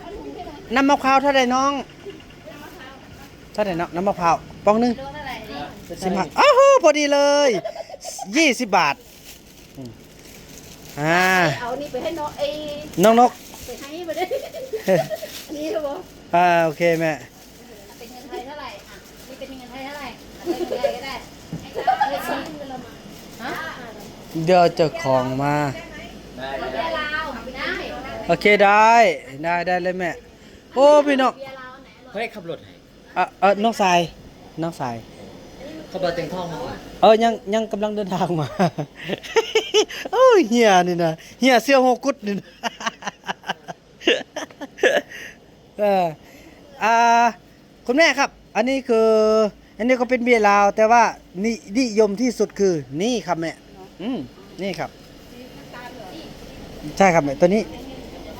ນຳມະພ້າວເທົ່າໃດນ້ອງ? ເທົ່າໃດເນາະ ນຳມະພ້າວປ່ອງໜຶ່ງ ໂລເທົ່າໃດນີ້? ສິບຫ້າ ອ້າວ ພໍດີເລີຍ ຍີ່ສິບບາດ ອືມ ອ່າ ເອົານີ້ໄປໃຫ້ນ້ອງ ເອີ ນ້ອງນົກ ໄປໃຫ້ບໍ່ໄດ້ ອັນນີ້ບໍ່? ອ່າ ໂອເຄແມ່ ເປັນເງິນໄທເທົ່າໃດ? ອ່ະ ນີ້ເປັນເງິນໄທເທົ່າໃດ? ເອົາເປັນເງິນໄທກໍໄດ້ ຮະ? ດຽວເຈົ້າຂອງມາ ໄດ້ ໄດ້ ໂອເຄ ໄດ້ ໄດ້ ໄດ້ເລີຍແມ່ ໂອ້ ພີ່ນ້ອງ ໃຜຂັບລົດໃຫ້? ເອີ ເອີ ນ້ອງຊາຍ ນ້ອງຊາຍ ເຂົາບໍ່ແຕ່ງທ້ອງມາ ເອີ ຍັງ ຍັງກຳລັງເດີນທາງມາ ໂອ້ຍ ເຮຍນີ້ນະ ເຮຍສ່ຽວຫົວກຸດນີ້ນະ ເອີ ອ່າ ຄຸນແມ່ຄັບ ອັນນີ້ຄື ອັນນີ້ກໍເປັນເບຍລາວ ແຕ່ວ່ານິ ນິຍົມທີ່ສຸດຄືນີ້ຄັບແມ່ ອືມ ນີ້ຄັບ ໃຊ່ຄັບແມ່ ໂຕນີ້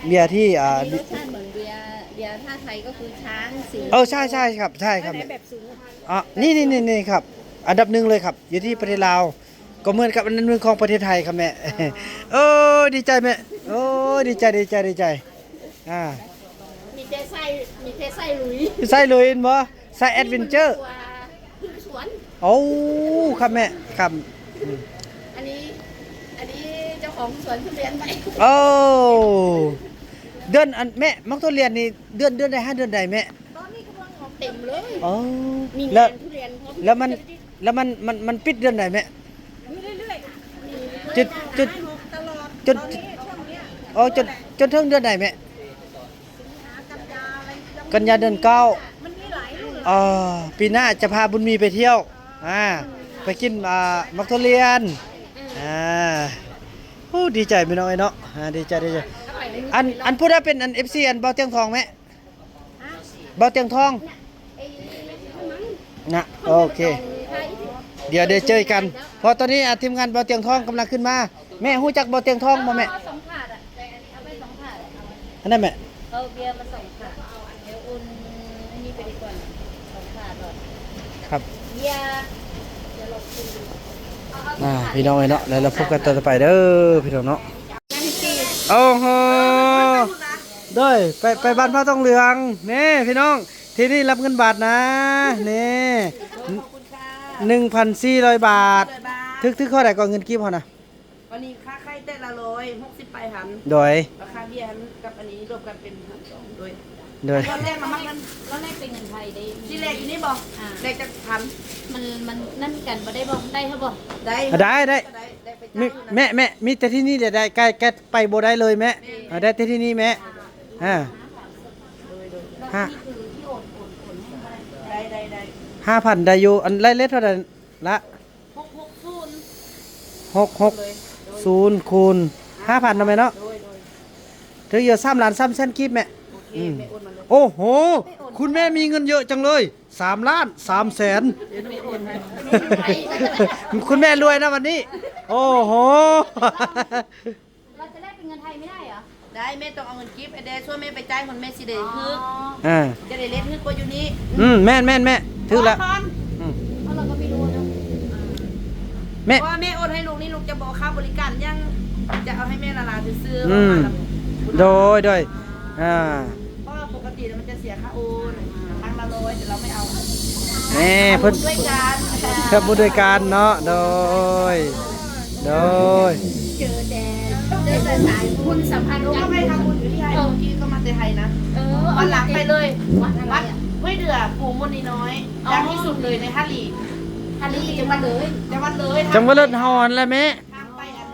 ເບຍທີ່ ອ່າ ມີລົດຊາດເໝືອນເບຍ ເບຍຖ້າໄທກໍຄືຊ້າງສີ ເອີ ໃຊ່ ໃຊ່ຄັບ ໃຊ່ຄັບແມ່ ແບບສູງ ອ່າ ນີ້ ນີ້ ນີ້ ນີ້ຄັບ ອັນດັບໜຶ່ງເລີຍຄັບ ຢູ່ທີ່ປະເທດລາວ ກໍເໝືອນກັບອັນໜຶ່ງຂອງປະເທດໄທຄັບແມ່ ອໍ ໂອ້ຍ ດີໃຈແມ່ ໂອ້ຍ ດີໃຈ ດີໃຈ ດີໃຈ ອ່າ ມີແຕ່ໃສ່ ມີແຕ່ໃສ່ລຸຍ ໃສ່ລຸຍແມ່ນບໍ່? ໃສ່ແອັດເວັນເຈີ ໂອ້ ຄັບແມ່ ຄັບ ອືມ ອັນນີ້ ອັນນີ້ເຈົ້າຂອງສວນທຸລຽນໃໝ່ ໂອ້ ເດືອນ ອັນ ແມ່ ໝາກທຸລຽນນີ້ ເດືອນ ເດືອນໃດຫາເດືອນໃດແມ່? ຕອນນີ້ກຳລັງອອກເຕັມເລີຍ ໂອ້ ມີງານທຸລຽນພ້ອມ ແລ້ວ ແລ້ວມັນ ແລ້ວມັນ ມັນ ມັນປິດເດືອນໃດແມ່? ມີເລື້ອຍໆ ຈົນ ຈົນ ຈົນ ອໍ ຈົນ ຈົນເຖິງເດືອນໃດແມ່? ກັນຍາ ເດືອນເກົ້າ ມັນມີຫຼາຍລຸ້ນ ອໍ ປີໜ້າຈະພາບຸນມີໄປທ່ຽວ ອ່າ ໄປກິນ ອ່າ ໝາກທຸລຽນ ອ່າ ໂອ້ ດີໃຈພີ່ນ້ອງເອີຍເນາະ ອ່າ ດີໃຈ ດີໃຈ ອັນ ອັນຜູ້ໃດເປັນ ອັນ ເອັຟຊີ ອັນ ເບົາຕຽງທອງແມ່? ເບົາຕຽງທອງນະ ໂອເຄ ດຽວໄດ້ເຈີກັນ ເພາະຕອນນີ້ ອ່າ ທີມງານເບົາຕຽງທອງກຳລັງຂຶ້ນມາ ແມ່ຮູ້ຈັກເບົາຕຽງທອງບໍ່ແມ່? ອັນນັ້ນແມ່ ເອົາເບຍມາສອງຖາດ ດຽວອຸ່ນອັນນີ້ໄປດີກວ່າ ສອງຖາດ ຄັບ ເບຍ ອ່າ ພີ່ນ້ອງເອີຍເນາະ ແລ້ວ ແລ້ວພົບກັນຕອນຕໍ່ໄປເດີ ພີ່ນ້ອງເນາະ. ໂອ້ໂຫ ໂດຍ ໄປ ໄປບ້ານພ້າວທອງເຫຼືອງ ນີ້ພີ່ນ້ອງ ທີ່ນີ້ຮັບເງິນບາດນະ ນີ້ ໜຶ່ງພັນສີ່ຮ້ອຍບາດ ຖືກ ຖືກເທົ່າໃດກໍເງິນກີບເຮົານະ? ວັນນີ້ຄ່າໄຂ່ແຕ່ລະຮ້ອຍຫົກສິບປາຍພັນ ໂດຍ ລາຄາເບຍຫັ້ນກັບອັນນີ້ລວມກັນເປັນພັນສອງ ໂດຍ ໂດຍ ຕອນແລກນະ ມັນ ຕອນແລກເປັນເງິນໄທເດ້ ທີ່ແລກຢູ່ນີ້ບໍ່? ອ່າ ແລກຈັກພັນ? ມັນ ມັນນັ້ນກັນບໍ່ໄດ້ບໍ່? ໄດ້ເຮົາບໍ່? ໄດ້ ໄດ້ ໄດ້ ໄດ້ໄປຈ່າຍຢູ່ນະ ແມ່ ແມ່ ມີແຕ່ທີ່ນີ້ແຫຼະໄດ້ ໄກ ໄກໄປບໍ່ໄດ້ເລີຍແມ່ ເອີ ໄດ້ແຕ່ທີ່ນີ້ແມ່ ອ່າ ໂດຍ ໂດຍ ຫ້າ ໄດ້ ໄດ້ ໄດ້ ຫ້າພັນໄດ້ຢູ່ ອັນໄລ່ເລດເທົ່າໃດລະ? ຫົກຫົກສູນ ຫົກຫົກສູນ ໂດຍ ຄູນຫ້າພັນເນາະແມ່ເນາະ ໂດຍ ໂດຍ ຖືກຢູ່ ສາມລ້ານສາມແສນກີບແມ່ ໂອເຄ ອືມ ແມ່ໂອນມາເລີຍ ໂອ້ໂຫ ແມ່ໂອນ ຄຸນແມ່ມີເງິນເຍອະຈັງເລີຍ ສາມລ້ານສາມແສນ ແມ່ໂອນມາ ຄຸນແມ່ລວຍນະວັນນີ້ ໂອ້ໂຫ เราจะแลกเป็นเงินไทยไม่ได้เหรอ? ได้ แม่ต้องเอาเงินกิฟต์ให้แด้ ส่วนแม่ไปจ่ายคนแม่สิได้ อ๋อ ฮึก อ่า จะได้เล็ดฮึกกว่าอยู่นี่ อืม แม่นๆๆ ถูกแล้ว พร อืม เพราะเราก็ไม่รู้เนอะ แม่ เพราะว่าแม่โอนให้ลูกนี่ ลูกจะบอกค่าบริการยัง จะเอาให้แม่ละลาซื่อๆ อืม เพราะว่าเรา โดย โดย อ่า เพราะว่าปกติแล้วมันจะเสียค่าโอน ครั้งละร้อย แต่เราไม่เอา แม่ เพิ่น ทำบุญด้วยกัน ทำบุญด้วยกันเนาะ โดย โดย เจอแต่ เจอแต่สายบุญสัมพันธ์กัน ลูกก็ไปทำบุญอยู่ที่ไทย เมื่อกี้ก็มาแต่ไทยนะ เออ วันหลังไปเลย วัดอะไรอะ วัดห้วยเดือ ปู่มณีน้อย อ๋อ ดังที่สุดเลยในท่าหลี ท่าหลี จังหวัดเลย จังหวัดเลย จังหวัดเลย เฮาหั่นแหละแม่ ทางไปอัน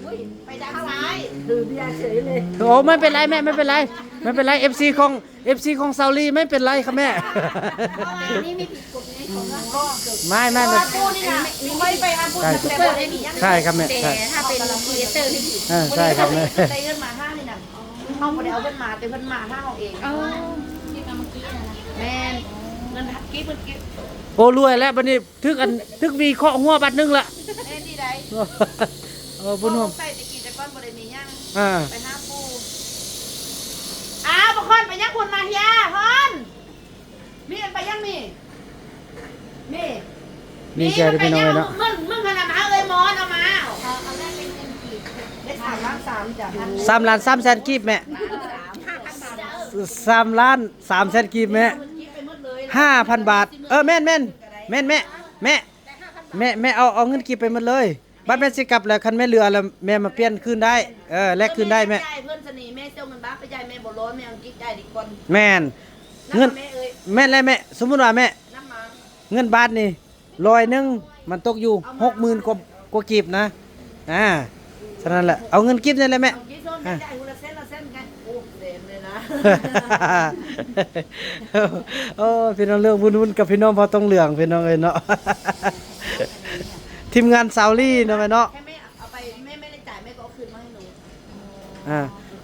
อุ้ย ไปด้านซ้าย ถือเบียร์เฉยเลย โอ้ ไม่เป็นไรแม่ ไม่เป็นไร ไม่เป็นไร เอฟซี ของ เอฟซี ของซาวลี ไม่เป็นไรครับแม่ เพราะว่าอันนี้ไม่ผิดกฎไง ของเรา ไม่ ไม่ ไม่ เพราะว่าตู้นี่นะ ไม่ไปทำบุญ ใช่ แต่บ่ได้มีหยัง ใช่ครับแม่ แต่ ใช่ ถ้าเป็นครีเอเตอร์นี่ผิด อ่า ใช่ครับแม่ ได้เงินมาห้านี่นะ เฮาบ่ได้เอาเพิ่นมา แต่เพิ่นมาหาเฮาเอง อ๋อ ที่มาเมื่อกี้นะ แม่น เงินกิฟต์ เพิ่นกิฟต์ โอ้ รวยแล้วบัดนี้ ถืกอัน ถืกหวีเคาะหัวบัดหนึ่งละ แม่นดีใด เออ บุญโฮม ใส่ตะกี้แต่ก่อนบ่ได้มีหยัง อ่า ไปหาปู่ อ้าว บ่ค่อนไปยังคุณมาเฮีย ฮอน มีอันไปยังนี่ นี่ ดีใจเด้อพี่น้องเอ้ยเนาะ มึง มึงหั่นน่ะมา เอ้ย หมอนเอามา เอา เอาแลกเป็นเงินกีบ ได้สามล้านสามจ้ะ สามล้านสามแสนกีบแม่ สามล้านสามแสนกีบแม่ ห้าพันบาท เออ แม่นๆ แม่นแม่ แม่ แม่ แม่เอา เอาเงินกีบไปหมดเลย บัดแม่สิกลับแล้ว คันแม่เหลือแล้ว แม่มาเปลี่ยนคืนได้ เออ แลกคืนได้แม่ จ่ายเพิ่นซะนี่ แม่สิเอาเงินบาทไปจ่าย แม่บ่รอ แม่เอากีบจ่ายดีกว่า แม่น เงิน นำมาแม่เอ้ย แม่นแล้วแม่ สมมุติว่าแม่ นำมา เงินบาทนี่ ร้อยหนึ่ง มันตกอยู่ เอามา หกหมื่นกว่า กว่ากีบนะ อ่า ฉะนั้นแหละ เอาเงินกีบนี่แหละแม่ เอากีบส่วน อ่า จ่ายคนละเซนละเซนไง โอ้ แสนเลยนะ โอ้ พี่น้อง เรื่องวุ่นๆ กับพี่น้องเผ่าตองเหลือง พี่น้องเอ้ยเนาะ ทีมงานซาวลีเนาะแม่เนาะ แค่แม่เอาไป แม่ไม่ได้จ่าย แม่ก็เอาคืนมาให้หนู อ่า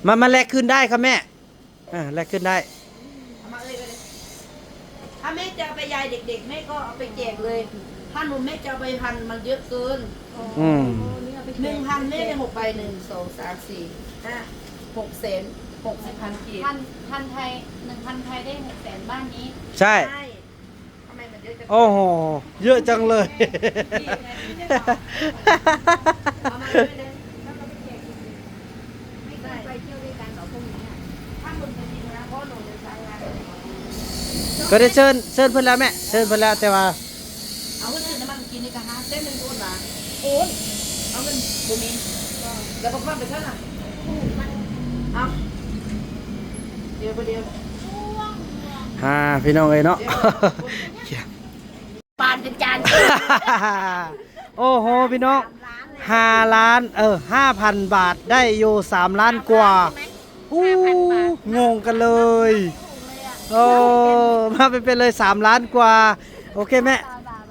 มา มาแลกคืนได้ครับแม่ อ่า แลกคืนได้ เอามาเอ้ยก็ได้ ถ้าแม่จะเอาไปยายเด็กๆ แม่ก็เอาไปแจกเลย ถ้าหนูแม่จะเอาไปพัน มันเยอะเกิน อืม หนึ่งพัน แม่ได้หกใบ หนึ่ง สอง สาม สี่ ห้า หกแสน หกสิบพันกีบ พัน พันไทย หนึ่งพันไทยได้หกแสน บ้านนี้ ใช่ ใช่ ทำไมมันเยอะจัง โอ้โห เยอะจังเลย เอามาเลยนะ แล้วก็ไปแจกอีก ไม่เคยไปเที่ยวด้วยกันเหรอพวกนี้อะ ถ้าหนูจะกินนะ เพราะหนูจะใช้งาน ก็ได้เชิญ เชิญเพิ่นแล้วแม่ เชิญเพิ่นแล้ว แต่ว่า เอาเงินซื้อน้ำมันกินนี่ก็ห้าแสนหนึ่งโอนมา โอน เอาเงินบ่มี แล้วก็ผ่อนไปเท่านั้น เอา เดี๋ยวบ่เดี๋ยว ฮ่า พี่น้องเอ้ยเนาะ เดี๋ยว ปานเป็นจาน โอ้โห พี่น้อง ห้าล้าน เออ ห้าพันบาท ได้อยู่สามล้านกว่า อู้ งงกันเลย โอ้ มาเป็นๆ เลย สามล้านกว่า โอเคแม่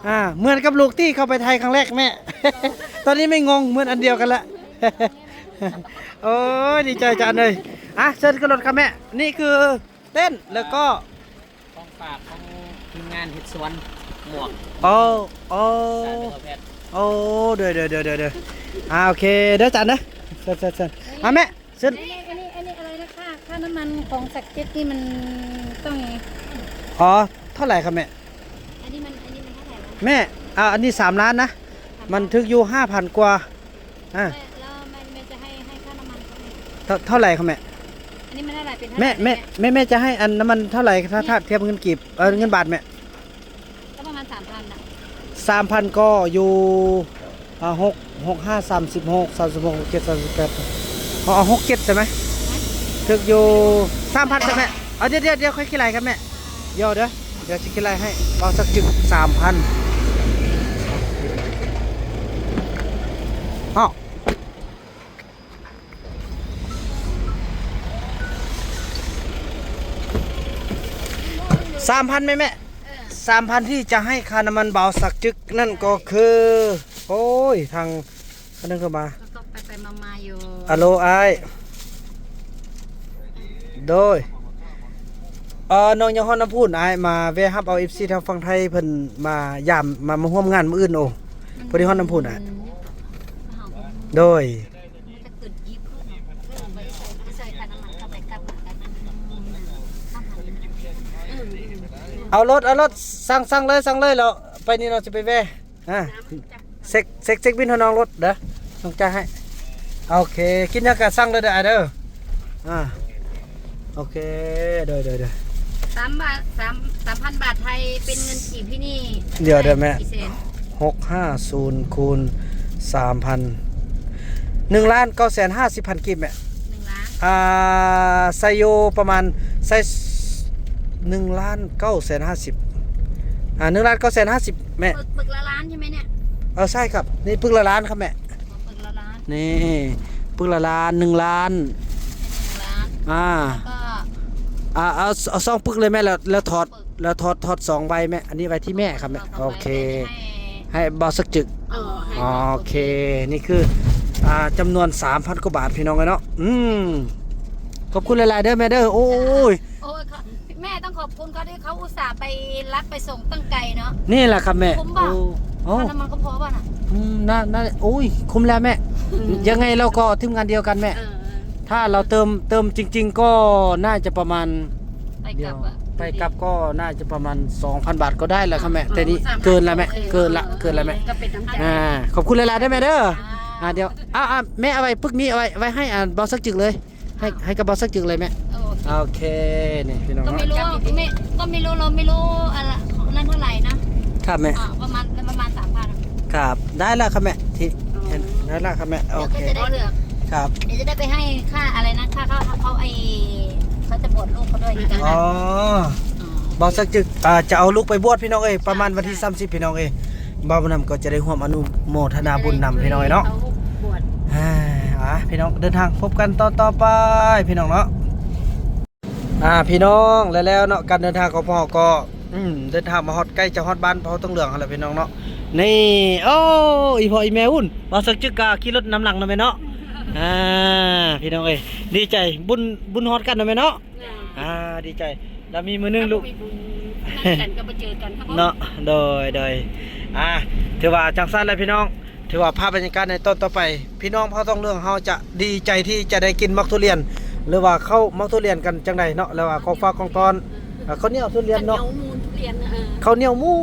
อ่า เหมือนกับลูกตี้เข้าไปไทยครั้งแรกแม่ ตอนนี้ไม่งง เหมือนอันเดียวกันละ โอ้ย ดีใจจังเลย อ่ะ เชิญขึ้นรถครับแม่ นี่คือเต็นท์ แล้วก็ ของฝากของทีมงานเฮ็ดสวน หมวก โอ้ โอ้ สายเมโลแพท โอ้ เด้อ เด้อ เด้อ เด้อ เด้อ อ่า โอเค เด้ออาจารย์เด้อ เชิญ เชิญ เชิญ อ่ะแม่ เชิญ อันนี้ อันนี้ อันนี้อะไรนะ ค่า ค่าน้ำมันของสักเจ็ตนี่มันต้องยังไง อ๋อ เท่าไหร่ครับแม่ อันนี้มัน อันนี้มันเท่าไหร่วะ แม่ อ่า อันนี้สามล้านนะ สามล้าน มันถืกอยู่ห้าพันกว่า อ่า แล้วแม่ แม่จะให้ ให้ค่าน้ำมันเท่าไหร่ เท่า เท่าไหร่ครับแม่ อันนี้มันเท่าไหร่ เป็นเท่าไหร่ แม่ แม่ แม่ แม่จะให้อันน้ำมันเท่าไหร่ ถ้า เนี่ย ถ้าเทียบเงินกีบ เอ่อ เงินบาทแม่ ก็ประมาณสามพันน่ะ สามพันก็อยู่ อ่า หก หกห้า สามสิบหก สามสิบหก หกเจ็ด สามสิบแปด เอา เอา หกเจ็ดใช่ไหม ฮะ ถืกอยู่ สามพันใช่ไหม ເອົາ ດຽວ ດຽວ ດຽວ ຄ່ອຍຄິດໄລ່ກັບແມ່ ດຽວເດີ ດຽວຊິຄິດໄລ່ໃຫ້ ເອົາສັກຈຶກ ສາມພັນ ເອົາ ສາມພັນ ແມ່ ແມ່ ເອີ ສາມພັນ ທີ່ຈະໃຫ້ຄ່ານ້ຳມັນບ່າວສັກຈຶກນັ້ນກໍຄື ໂອ້ຍ ທາງ ອັນນັ້ນກໍມາ ກໍໄປໆມາໆຢູ່ ອາໂລອ້າຍ ໂດຍ ເອີ ນ້ອງຍັງຮອດນ້ຳພຸ້ນ ອ້າຍ ມາແວ່ຮັບເອົາ ເອັຟຊີ ທາງຝັ່ງໄທເພິ່ນມາຢາມ ມາ ມາຮ່ວມງານມື້ອື່ນ ໂອ້ ພໍດີຮອດນ້ຳພຸ້ນ ອ້າຍ ອືມ ໂດຍ ເອົາລົດ ເອົາລົດ ສັ່ງ ສັ່ງເລີຍ ສັ່ງເລີຍ ແລ້ວໄປນີ້ເນາະ ຊິໄປແວ່ ອ່າ ເຊັກ ເຊັກ ເຊັກບິນໃຫ້ນ້ອງລົດເດີ ນ້ອງຈ່າຍໃຫ້ ໂອເຄ ກິນຫຍັງກະສັ່ງເລີຍເດີ ອ້າຍເດີ ອ່າ ໂອເຄ ໂດຍ ໂດຍ ໂດຍ ສາມບາດ ສາມ ສາມພັນບາດໄທ ເປັນເງິນກີບທີ່ນີ້ ດຽວເດີແມ່ ເທົ່າໃດ ຫກຫ້າສູນຄູນສາມພັນ ໜຶ່ງລ້ານເກົ້າແສນຫ້າສິບພັນກີບແມ່ ໜຶ່ງລ້ານ ອ່າ ໄຊໂຍປະມານ ໄຊ ໜຶ່ງລ້ານເກົ້າແສນຫ້າສິບ ອ່າ ໜຶ່ງລ້ານເກົ້າແສນຫ້າສິບແມ່ ປຶກ ປຶກລະລ້ານໃຊ່ໄໝເນ່ຍ? ເອີ ໃຊ່ຄັບ ນີ້ປຶກລະລ້ານຄັບແມ່ ອໍ ປຶກລະລ້ານ ນີ້ປຶກລະລ້ານ ໜຶ່ງລ້ານ ໜຶ່ງລ້ານ ອ່າ ແລ້ວກໍ ອ່າ ເອົາ ເອົາສອງປຶກເລີຍແມ່ ແລ້ວ ແລ້ວຖອດ ປຶກ ແລ້ວຖອດ ຖອດສອງໃບແມ່ ອັນນີ້ໄວ້ທີ່ແມ່ຄັບແມ່ ສອງໃບ ໂອເຄ ໃຫ້ ໃຫ້ບ່າວສັກຈຶກ ອໍ ໃຫ້ ອໍ ບ່າວສັກຈຶກ ໂອເຄ ນີ້ຄື ອ່າ ຈຳນວນສາມພັນກວ່າບາດ ພີ່ນ້ອງເອີຍເນາະ ອືມ ຂອບຄຸນຫຼາຍໆເດີແມ່ເດີ ໂອ້ຍ ໂອ້ຍ ແມ່ຕ້ອງຂອບຄຸນເຂົາທີ່ເຂົາອຸດສ່າໄປຮັບໄປສົ່ງຕັ້ງໄກເນາະ ນີ້ແຫຼະຄັບແມ່ ຄຸ້ມບໍ່? ໂອ້ ເອົ້າ ຄ່ານ້ຳມັນກໍພໍບໍ່ນະ? ອືມ ໜ້າ ໜ້າ ໂອ້ຍ ຄຸ້ມແລ້ວແມ່ ອືມ ຍັງໄງເຮົາກໍທີມງານດຽວກັນແມ່ ເອີ ຖ້າເຮົາເຕີມ ເຕີມຈິງໆກໍໜ້າຈະປະມານ ໄປກັບ ດຽວ ອະ ໄປກັບກໍໜ້າຈະປະມານສອງພັນບາດກໍໄດ້ແລ້ວຄັບແມ່ ອໍ ແຕ່ນີ້ ສາມພັນ ເກີນລະແມ່ ເກີນລະ ເກີນລະແມ່ ກໍເປັນນ້ຳໃຈ ອ່າ ຂອບຄຸນຫຼາຍໆເດີແມ່ເດີ ອ່າ ອ່າ ດຽວ ອ່າ ອ່າ ແມ່ເອົາໄວ້ປຶກນີ້ ເອົາໄວ້ ໄວ້ໃຫ້ ອ່າ ບ່າວສັກຈຶກເລີຍ ໃຫ້ ອ່າ ໃຫ້ກັບບ່າວສັກຈຶກເລີຍແມ່ ໂອເຄ ໂອເຄ ນີ້ພີ່ນ້ອງ ກໍ ເນາະ ໄມ່ຮູ້ວ່າ ແມ່ ກໍໄມ່ຮູ້ ເຮົາໄມ່ຮູ້ ອັນນັ້ນເທົ່າໃດນະ ຄັບແມ່ ອ່າ ປະມານ ປະມານສາມພັນ ຄັບ ໄດ້ແລ້ວຄັບແມ່ ທີ່ ອໍ ໄດ້ແລ້ວຄັບແມ່ ໂອເຄ ດຽວກໍຈະໄດ້ເລືອກ ຄັບ ດຽວຈະໄດ້ໄປໃຫ້ຄ່າ ອະໄລນະ ຄ່າເຂົາ ເຂົາ ເຂົາ ໄອ້ ເຂົາຈະບວດລູກເຂົາດ້ວຍ ອໍ ຄືກັນນະ ບ່າວສັກຈຶກ ອ່າ ຈະເອົາລູກໄປບວດ ພີ່ນ້ອງເອີຍ ປະມານ ໃຊ່ ວັນທີ ໃຊ່ ສາມສິບ ພີ່ນ້ອງເອີຍ ບ່າວບຸນນຳກໍຈະໄດ້ຮ່ວມອະນຸໂມທະນາບຸນນຳ ເອີ ພີ່ນ້ອງເອີຍເນາະ ເຂົາບວດ ອ່າ ອ່າ ພີ່ນ້ອງ ເດີນທາງພົບກັນຕອນຕໍ່ໄປ ພີ່ນ້ອງເນາະ ອ່າ ພີ່ນ້ອງ ແລ້ວໆເນາະ ການເດີນທາງຂອງພວກເຮົາກໍ ອືມ ເດີນທາງມາຮອດ ໃກ້ຈະຮອດບ້ານເຜົ່າຕົງເຫຼືອງຫັ້ນແຫຼະ ພີ່ນ້ອງເນາະ ນີ້ ໂອ້ ອີພໍ່ອີແມ່ອຸ່ນ ບ່າວສັກຈຶກກໍຂີ່ລົດນຳຫຼັງເນາະແມ່ເນາະ ອ່າ ພີ່ນ້ອງເອີຍ ດີໃຈ ບຸນ ບຸນຮອດກັນເນາະແມ່ເນາະ ອ່າ ດີໃຈ ແລ້ວມີມື້ໜຶ່ງລູກ ມີບຸນນັດກັນກໍບໍ່ເຈີກັນ ເນາະ ໂດຍ ໂດຍ ອ່າ ຖືວ່າຈັ່ງຊັ້ນແຫຼະພີ່ນ້ອງ ຖືວ່າພາບບັນຍາກາດໃນຕອນຕໍ່ໄປ ພີ່ນ້ອງເຜົ່າຕົງເຫຼືອງເຮົາຈະດີໃຈທີ່ຈະໄດ້ກິນໝາກທຸລຽນ ຫຼືວ່າເຂົ້າໝາກທຸລຽນກັນຈັ່ງໃດເນາະ ຫຼືວ່າຂອງຝາກຂອງຕ້ອນ ເອີ ເຂົ້າໜຽວທຸລຽນເນາະ ເຂົ້າໜຽວມູນທຸລຽນ ເອີ ເຂົ້າໜຽວໝູ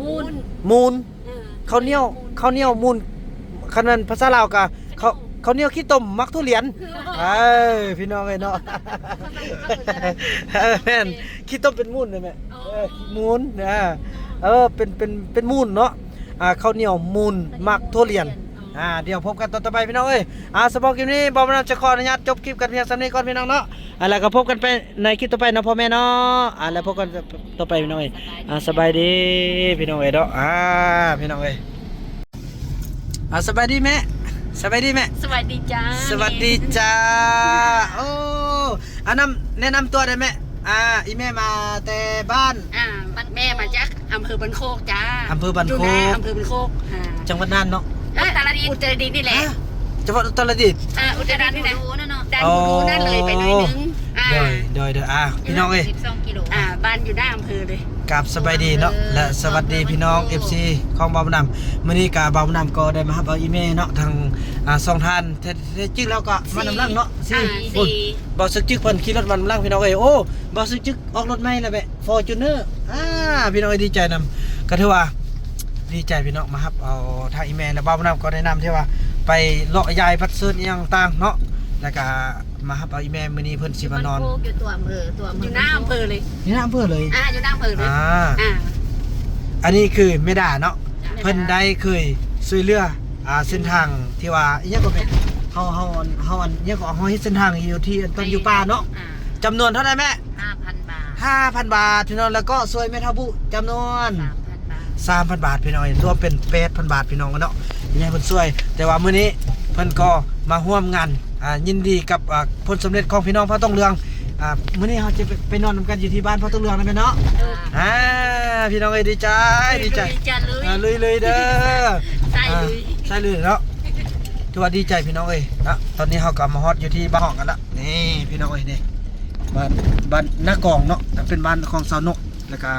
ມູນ ມູນ ເອີ ເຂົ້າໜຽວ ເຂົ້າໜຽວມູນ ເຂົ້າໜຽວມູນ ຄັນແມ່ນພາສາລາວກະ ເຂົ້າ ເຂົ້າໜຽວຂີ້ຕົມໝາກທຸລຽນ ເອີ ພີ່ນ້ອງເອີຍເນາະ ເອີ ແມ່ນ ຂີ້ຕົມເປັນມູນເດ້ແມ່ ອໍ ເອີ ມູນ ອ່າ ເອີ ເປັນ ເປັນ ເປັນມູນເນາະ ອ່າ ເຂົ້າໜຽວມູນໝາກຖົ່ວລຽນ ອ່າ ດຽວພົບກັນຕອນຕໍ່ໄປພີ່ນ້ອງເອີຍ ອ່າ ສຳລັບຄລິບນີ້ ບ່າວບຸນນຳຈະຂໍອະນຸຍາດຈົບຄລິບກັນພຽງສ່ຳນີ້ກ່ອນພີ່ນ້ອງເນາະ ອ່າ ແລ້ວກໍພົບກັນໄປໃນຄລິບຕໍ່ໄປເນາະພໍ່ແມ່ເນາະ ອ່າ ແລ້ວພົບກັນຕໍ່ໄປພີ່ນ້ອງເອີຍ ອ່າ ສະບາຍດີພີ່ນ້ອງເອີຍເນາະ ອ່າ ພີ່ນ້ອງເອີຍ ອ່າ ສະບາຍດີແມ່ ສະບາຍດີແມ່ ສະຫວັດດີຈ້າ ສະຫວັດດີຈ້າ ໂອ້ ອ່າ ນຳ ແນະນຳຕົວໄດ້ແມ່ ອ່າ ອີ່ແມ່ມາແຕ່ບ້ານ ອ່າ ແມ່ມາຈາກອຳເພີບ້ານໂຄກຈ້າ ອຳເພີບ້ານໂຄກ ຢູ່ນາອຳເພີບ້ານໂຄກ ອ່າ ຈັງຫວັດນ່ານເນາະ ອຸດຕະລະດິດ ອຸດຕະລະດິດນີ້ແຫຼະ ຮະ ຈັງຫວັດອຸດຕະລະດິດ ອ່າ ອຸດຕະລະດິດນີ້ແຫຼະ ດ່ານຫູດູນັ້ນເລີຍໄປໜ້ອຍໜຶ່ງ ອ່າ ໂດຍ ໂດຍ ໂດຍ ອ່າ ພີ່ນ້ອງເອີຍ ສິບສອງກິໂລ ອ່າ ບ້ານຢູ່ໜ້າອຳເພີເລີຍ ກາບສະບາຍດີເນາະ ແລະ ສະຫວັດດີພີ່ນ້ອງ ເອັຟຊີ ຂອງບ່າວບຸນນຳ ມື້ນີ້ກະບ່າວບຸນນຳກໍໄດ້ມາຮັບເອົາອີ່ແມ່ເນາະ ທັງ ອ່າ ສອງທ່ານ ແທ້ຈິງແລ້ວກໍມານຳຫຼັງເນາະ ສີ່ ອ່າ ຄົນ ສີ່ ບ່າວສັກຈຶກເພິ່ນຂີ່ລົດມານຳຫຼັງພີ່ນ້ອງເອີຍ ໂອ້ ບ່າວສັກຈຶກອອກລົດໃໝ່ແລ້ວແບະ ຟໍຈູນເນີ ອ່າ ພີ່ນ້ອງເອີຍ ດີໃຈນຳ ກໍຖືວ່າດີໃຈພີ່ນ້ອງ ມາຮັບເອົາທາງອີ່ແມ່ ແລະ ບ່າວບຸນນຳກໍແນະນຳທີ່ວ່າໄປເລາະຢາຍບັດເຊີນອີ່ຫຍັງຕ່າງເນາະ ແລ້ວກໍ ມາຮັບເອົາອີ່ແມ່ ມື້ນີ້ເພິ່ນຊິມານອນ ຢູ່ບ້ານໂຄກ ຢູ່ຕົວອຳເພີ ຕົວອຳເພີ ຢູ່ໜ້າອຳເພີເລີຍ ຢູ່ໜ້າອຳເພີເລີຍ ອ່າ ຢູ່ໜ້າອຳເພີເລີຍ ອ່າ ອ່າ ອັນນີ້ຄືແມ່ດາເນາະ ແມ່ດາ ເພິ່ນໄດ້ເຄີຍຊ່ວຍເຫຼືອ ອ່າ ເສັ້ນທາງທີ່ວ່າ ອີ່ຫຍັງກໍແມ່ ເຮົາ ເຮົາ ເຮົາ ອັນ ອີ່ຫຍັງກໍ ເຮົາເຮັດເສັ້ນທາງຢູ່ທີ່ ຕອນຢູ່ປ່າເນາະ ອ່າ ຈຳນວນເທົ່າໃດແມ່? ຫ້ ຫ້າພັນບາດ ຫ້າພັນບາດພີ່ນ້ອງ ແລ້ວກໍຊ່ວຍແມ່ເຖົ້າບຸຈຳນວນສາມພັນບາດ ສາມພັນບາດພີ່ນ້ອງ ລວມເປັນແປດພັນບາດພີ່ນ້ອງເນາະ ຍາຍເພິ່ນຊ່ວຍ ແຕ່ວ່າມື້ນີ້ເພິ່ນກໍມາຮ່ວມງານ ອ່າ ຍິນດີກັບ ອ່າ ຜົນສຳເລັດຂອງພີ່ນ້ອງເຜົ່າຕົງເຫຼືອງ ອ່າ ມື້ນີ້ເຮົາຈະໄປ ໄປນອນນຳກັນຢູ່ທີ່ບ້ານເຜົ່າຕົງເຫຼືອງນະແມ່ເນາະ ອ່າ ພີ່ນ້ອງເອີຍ ດີໃຈ ດີໃຈ ລຸຍ ລຸຍ ອ່າ ລຸຍໆເດີ ໃສ່ລຸຍ ອ່າ ໃສ່ລຸຍເນາະ ຖືວ່າດີໃຈພີ່ນ້ອງເອີຍເນາະ ຕອນນີ້ເຮົາກໍມາຮອດຢູ່ທີ່ບ້ານຫ້ອງກັນລະ ນີ້ພີ່ນ້ອງເອີຍ ນີ້ ບ້ານ ບ້ານນາກອງເນາະ ເປັນບ້ານຂອງຊາວນົກ ແລ້ວກະ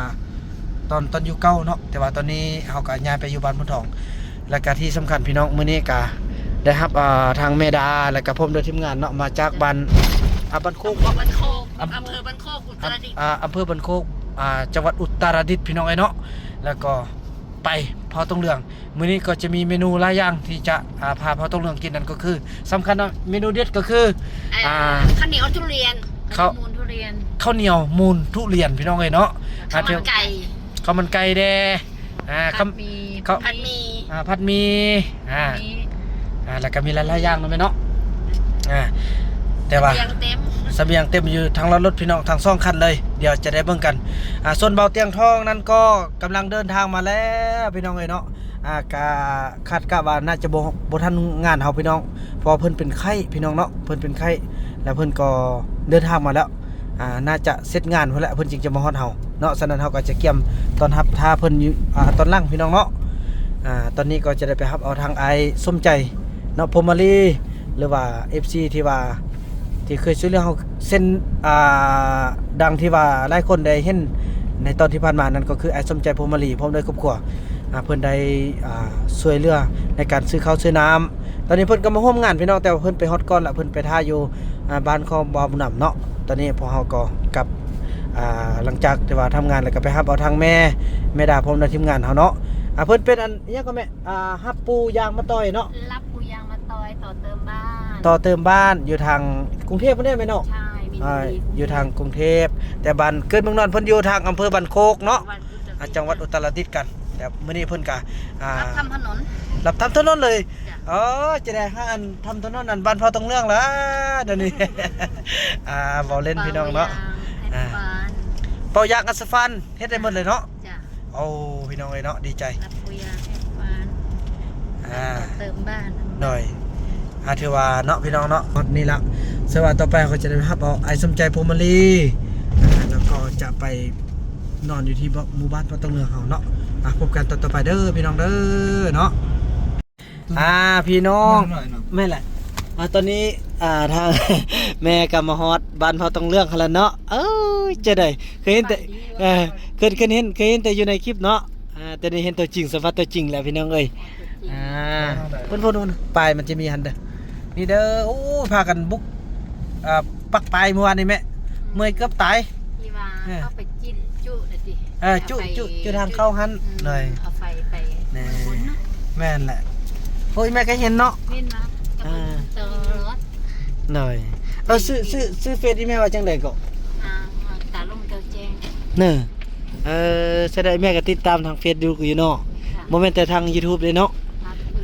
ຕອນ ຕອນຢູ່ເກົ່າເນາະ ແຕ່ວ່າຕອນນີ້ເຮົາກະຍ້າຍໄປຢູ່ບ້ານໂພນທອງ ແລ້ວກະທີ່ສຳຄັນພີ່ນ້ອງ ມື້ນີ້ກະໄດ້ຮັບ ອ່າ ທາງແມ່ດາ ແລ້ວກະພ້ອມດ້ວຍທີມງານເນາະ ມາຈາກບ້ານ ອ່າ ບ້ານໂຄກ ບ້ານໂຄກ ອຳ ອຳເພີບ້ານໂຄກ ອຸດຕະລະດິດ ອ່າ ອຳເພີບ້ານໂຄກ ອ່າ ຈັງຫວັດອຸດຕະລະດິດ ພີ່ນ້ອງເອີຍເນາະ ແລ້ວກໍໄປເຜົ່າຕົງເຫຼືອງ ມື້ນີ້ກໍຈະມີເມນູຫຼາຍຢ່າງທີ່ຈະ ອ່າ ພາເຜົ່າຕົງເຫຼືອງກິນ ນັ້ນກໍຄື ສຳຄັນເນາະ ເມນູເດັດກໍຄື ອ່າ ອ່າ ເຂົ້າໜຽວທຸລຽນ ເຂົ້າ ເຂົ້າໜຽວມູນທຸລຽນ ເຂົ້າໜຽວມູນທຸລຽນ ພີ່ນ້ອງເອີຍເນາະ ເຂົ້າມັນໄກ່ ອ່າ ເຂົ້າມັນໄກ່ແດ່ ອ່າ ເຂົ້າ ຜັດໝີ່ ເຂົ້າ ຜັດໝີ່ ອ່າ ຜັດໝີ່ ອ່າ ແລ້ວກໍມີຫຼາຍໆຢ່າງເນາະແມ່ເນາະ ອ່າ ແຕ່ວ່າສະບຽງເຕັມ ສະບຽງເຕັມຢູ່ທັງລະລົດພີ່ນ້ອງ ທັງສອງຄັນເລີຍ ດຽວຈະໄດ້ເບິ່ງກັນ ອ່າ ສ່ວນເບົາຕຽງທອງນັ້ນກໍ ກຳລັງເດີນທາງມາແລ້ວພີ່ນ້ອງເອີຍເນາະ ອ່າ ກະຄາດກະວ່າໜ້າຈະບໍ່ ບໍ່ທັນງານເຮົາພີ່ນ້ອງ ເພາະວ່າເພິ່ນເປັນໄຂ້ພີ່ນ້ອງເນາະ ເພິ່ນເປັນໄຂ້ ແລ້ວເພິ່ນກໍເດີນທາງມາແລ້ວ ອ່າ ໜ້າຈະເສັດງານພຸ້ນແຫຼະ ເພິ່ນຈຶ່ງຈະມາຮອດເຮົາເນາະ ສະນັ້ນເຮົາກໍຈະກຽມຕ້ອນຮັບຖ້າເພິ່ນຢູ່ ອ່າ ຕອນຫຼັງພີ່ນ້ອງເນາະ ອ່າ ຕອນນີ້ກໍຈະໄດ້ໄປຮັບເອົາທາງອ້າຍສົມໃຈເນາະ ພົມມະລີ ຫຼືວ່າ ເອັຟຊີ ທີ່ວ່າ ທີ່ເຄີຍຊ່ວຍເຫຼືອເຮົາເຊັ່ນ ອ່າ ດັ່ງທີ່ວ່າຫຼາຍຄົນໄດ້ເຫັນໃນຕອນທີ່ຜ່ານມານັ້ນ ກໍຄືອ້າຍສົມໃຈ ພົມມະລີ ພ້ອມດ້ວຍຄອບຄົວ ອ່າ ເພິ່ນໄດ້ ອ່າ ຊ່ວຍເຫຼືອໃນການຊື້ເຂົ້າຊື້ນ້ຳ ຕອນນີ້ເພິ່ນກໍມາຮ່ວມງານພີ່ນ້ອງ ແຕ່ວ່າເພິ່ນໄປຮອດກ່ອນລະ ເພິ່ນໄປຖ້າຢູ່ ອ່າ ບ້ານຂອງບ່າວບຸນນຳເນາະ ຕອນນີ້ພວກເຮົາກໍກັບ ອ່າ ຫຼັງຈາກທີ່ວ່າທຳງານແລ້ວກໍໄປຮັບເອົາທາງແມ່ ແມ່ດາ ພ້ອມດ້ວຍທີມງານເຮົາເນາະ ອ່າ ເພິ່ນເປັນອັນ ອີຫຍັງກໍແມ່ ອ່າ ຮັບປູຢາງມາຕ່ອຍເນາະ ຮັບປູຢາງມາຕ່ອຍ ຕໍ່ເຕີມບ້ານ ຕໍ່ເຕີມບ້ານ ຢູ່ທາງກຸງເທບພຸ້ນເດ້ແມ່ເນາະ ໃຊ່ ມີ ອ່າ ຢູ່ທາງກຸງເທບ ແຕ່ບ້ານເກີດເມືອງນອນເພິ່ນຢູ່ທາງອຳເພີບ້ານໂຄກເນາະ ຈັງຫວັດອຸດຕະລະດິດກັນ ແຕ່ມື້ນີ້ເພິ່ນກະ ອ່າ ຮັບທຳຖະໜົນ ຮັບທຳຖະໜົນເລີຍ ເອີ ຈະໄດ້ຫາອັນທຳຖະໜົນອັນບ້ານເຜົ່າຕົງເຫຼືອງລະດຽວນີ້ ອ່າ ເວົ້າເລ່ນພີ່ນ້ອງເນາະ ເປົ່າຢາກ ອັດສະຟານ ເຮັດໄດ້ໝົດເລີຍເນາະ ໂອ້ ພີ່ນ້ອງເອີຍເນາະ ດີໃຈ ອ່າ ເຕີມບ້ານ ໂດຍ ອ່າ ຖືວ່າເນາະ ພີ່ນ້ອງເນາະ ຮອດນີ້ລະ ສະວ່າຕໍ່ໄປເຮົາກໍຈະໄດ້ຮັບເອົາອ້າຍສົມໃຈ ພົມມະລີ ອ່າ ແລ້ວກໍຈະໄປນອນຢູ່ທີ່ໝູ່ບ້ານເຜົ່າຕົງເຫຼືອງເຮົາເນາະ ອ່າ ພົບກັນຕອນຕໍ່ໄປເດີ ພີ່ນ້ອງເດີເນາະ ອ່າ ພີ່ນ້ອງ ແມ່ນແຫຼະ ອ່າ ຕອນນີ້ ອ່າ ທາງ ແມ່ກໍມາຮອດບ້ານເຜົ່າຕົງເຫຼືອງຫັ້ນລະເນາະ ເອີຍ ຈະໄດ້ ເຄີຍເຫັນແຕ່ ເອີ ເຄີຍ ເຄີຍເຫັນ ເຄີຍເຫັນແຕ່ຢູ່ໃນຄລິບເນາະ ອ່າ ແຕ່ນີ້ເຫັນຕົວຈິງ ສຳຜັດຕົວຈິງແລ້ວ ພີ່ນ້ອງເອີຍ ອ່າ ພຸ້ນໆ ປ້າຍມັນຈະມີຫັ້ນເດີ ນີ້ເດີ ໂອ້ຍ ພາກັນບຸກ ອ່າ ປັກປາຍມື້ວານນີ້ແມ່ ເມື່ອຍເກືອບຕາຍ ທີ່ວ່າ ເອີ ເຂົ້າໄປ ຈິ້ນຈຸນະຕິ ເອີ ຈຸ ຈຸ ຈຸທາງເຂົ້າຫັ້ນ ອືມ ໂດຍ ເອົາໄຟໄປ ແມ່ນ ແມ່ນແຫຼະ ໂອ້ຍ ແມ່ກໍເຫັນເນາະ ເຫັນເນາະ ເອີ ໂດຍ ເອີ ຊື່ ຊື່ ຊື່ເຟສອີແມ່ວ່າຈັ່ງໃດເກາະ ອ່າ ຕາລົມແກ້ວແຈ້ງ ເນີ ເອີ ສະແດງແມ່ກໍຕິດຕາມທາງເຟສບຸກຢູ່ເນາະ ບໍ່ແມ່ນແຕ່ທາງຢູທູບເດ້ເນາະ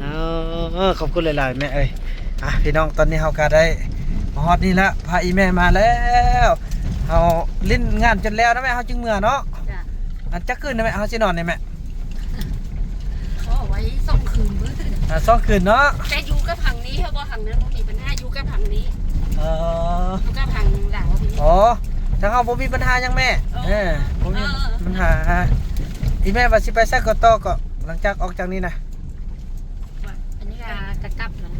ເອີ ຂອບຄຸນຫຼາຍໆ ແມ່ເອີຍ ອ່ະ ພີ່ນ້ອງ ຕອນນີ້ເຮົາກໍໄດ້ມາຮອດນີ້ລະ ພາອີແມ່ມາແລ້ວ ເຮົາຫຼິ້ນງານຈົນແລ້ວນະແມ່ ເຮົາຈຶ່ງເມືອເນາະ ອັນຈັກຄືນນະແມ່ ເຮົາຊິນອນນີ້ແມ່ ຂໍໄວ້ສອງຄືນມື້ ອ່າ ສອງຄືນເນາະ ແຕ່ຢູ່ກັບທາງນີ້ ເຮົາບໍ່ທາງນັ້ນບໍ່ມີບັນຫາ ຢູ່ກັບທາງນີ້ ເອີ ຢູ່ກັບທາງລາວນີ້ ອໍ ທາງເຮົາບໍ່ມີບັນຫາຫຍັງແມ່ ເອີ ບໍ່ມີບັນຫາ ອີແມ່ວ່າຊິໄປໃສກໍຕໍ່ ກໍຫຼັງຈາກອອກຈາກນີ້ນະ ອັນນີ້ກໍ ກະກັບນະ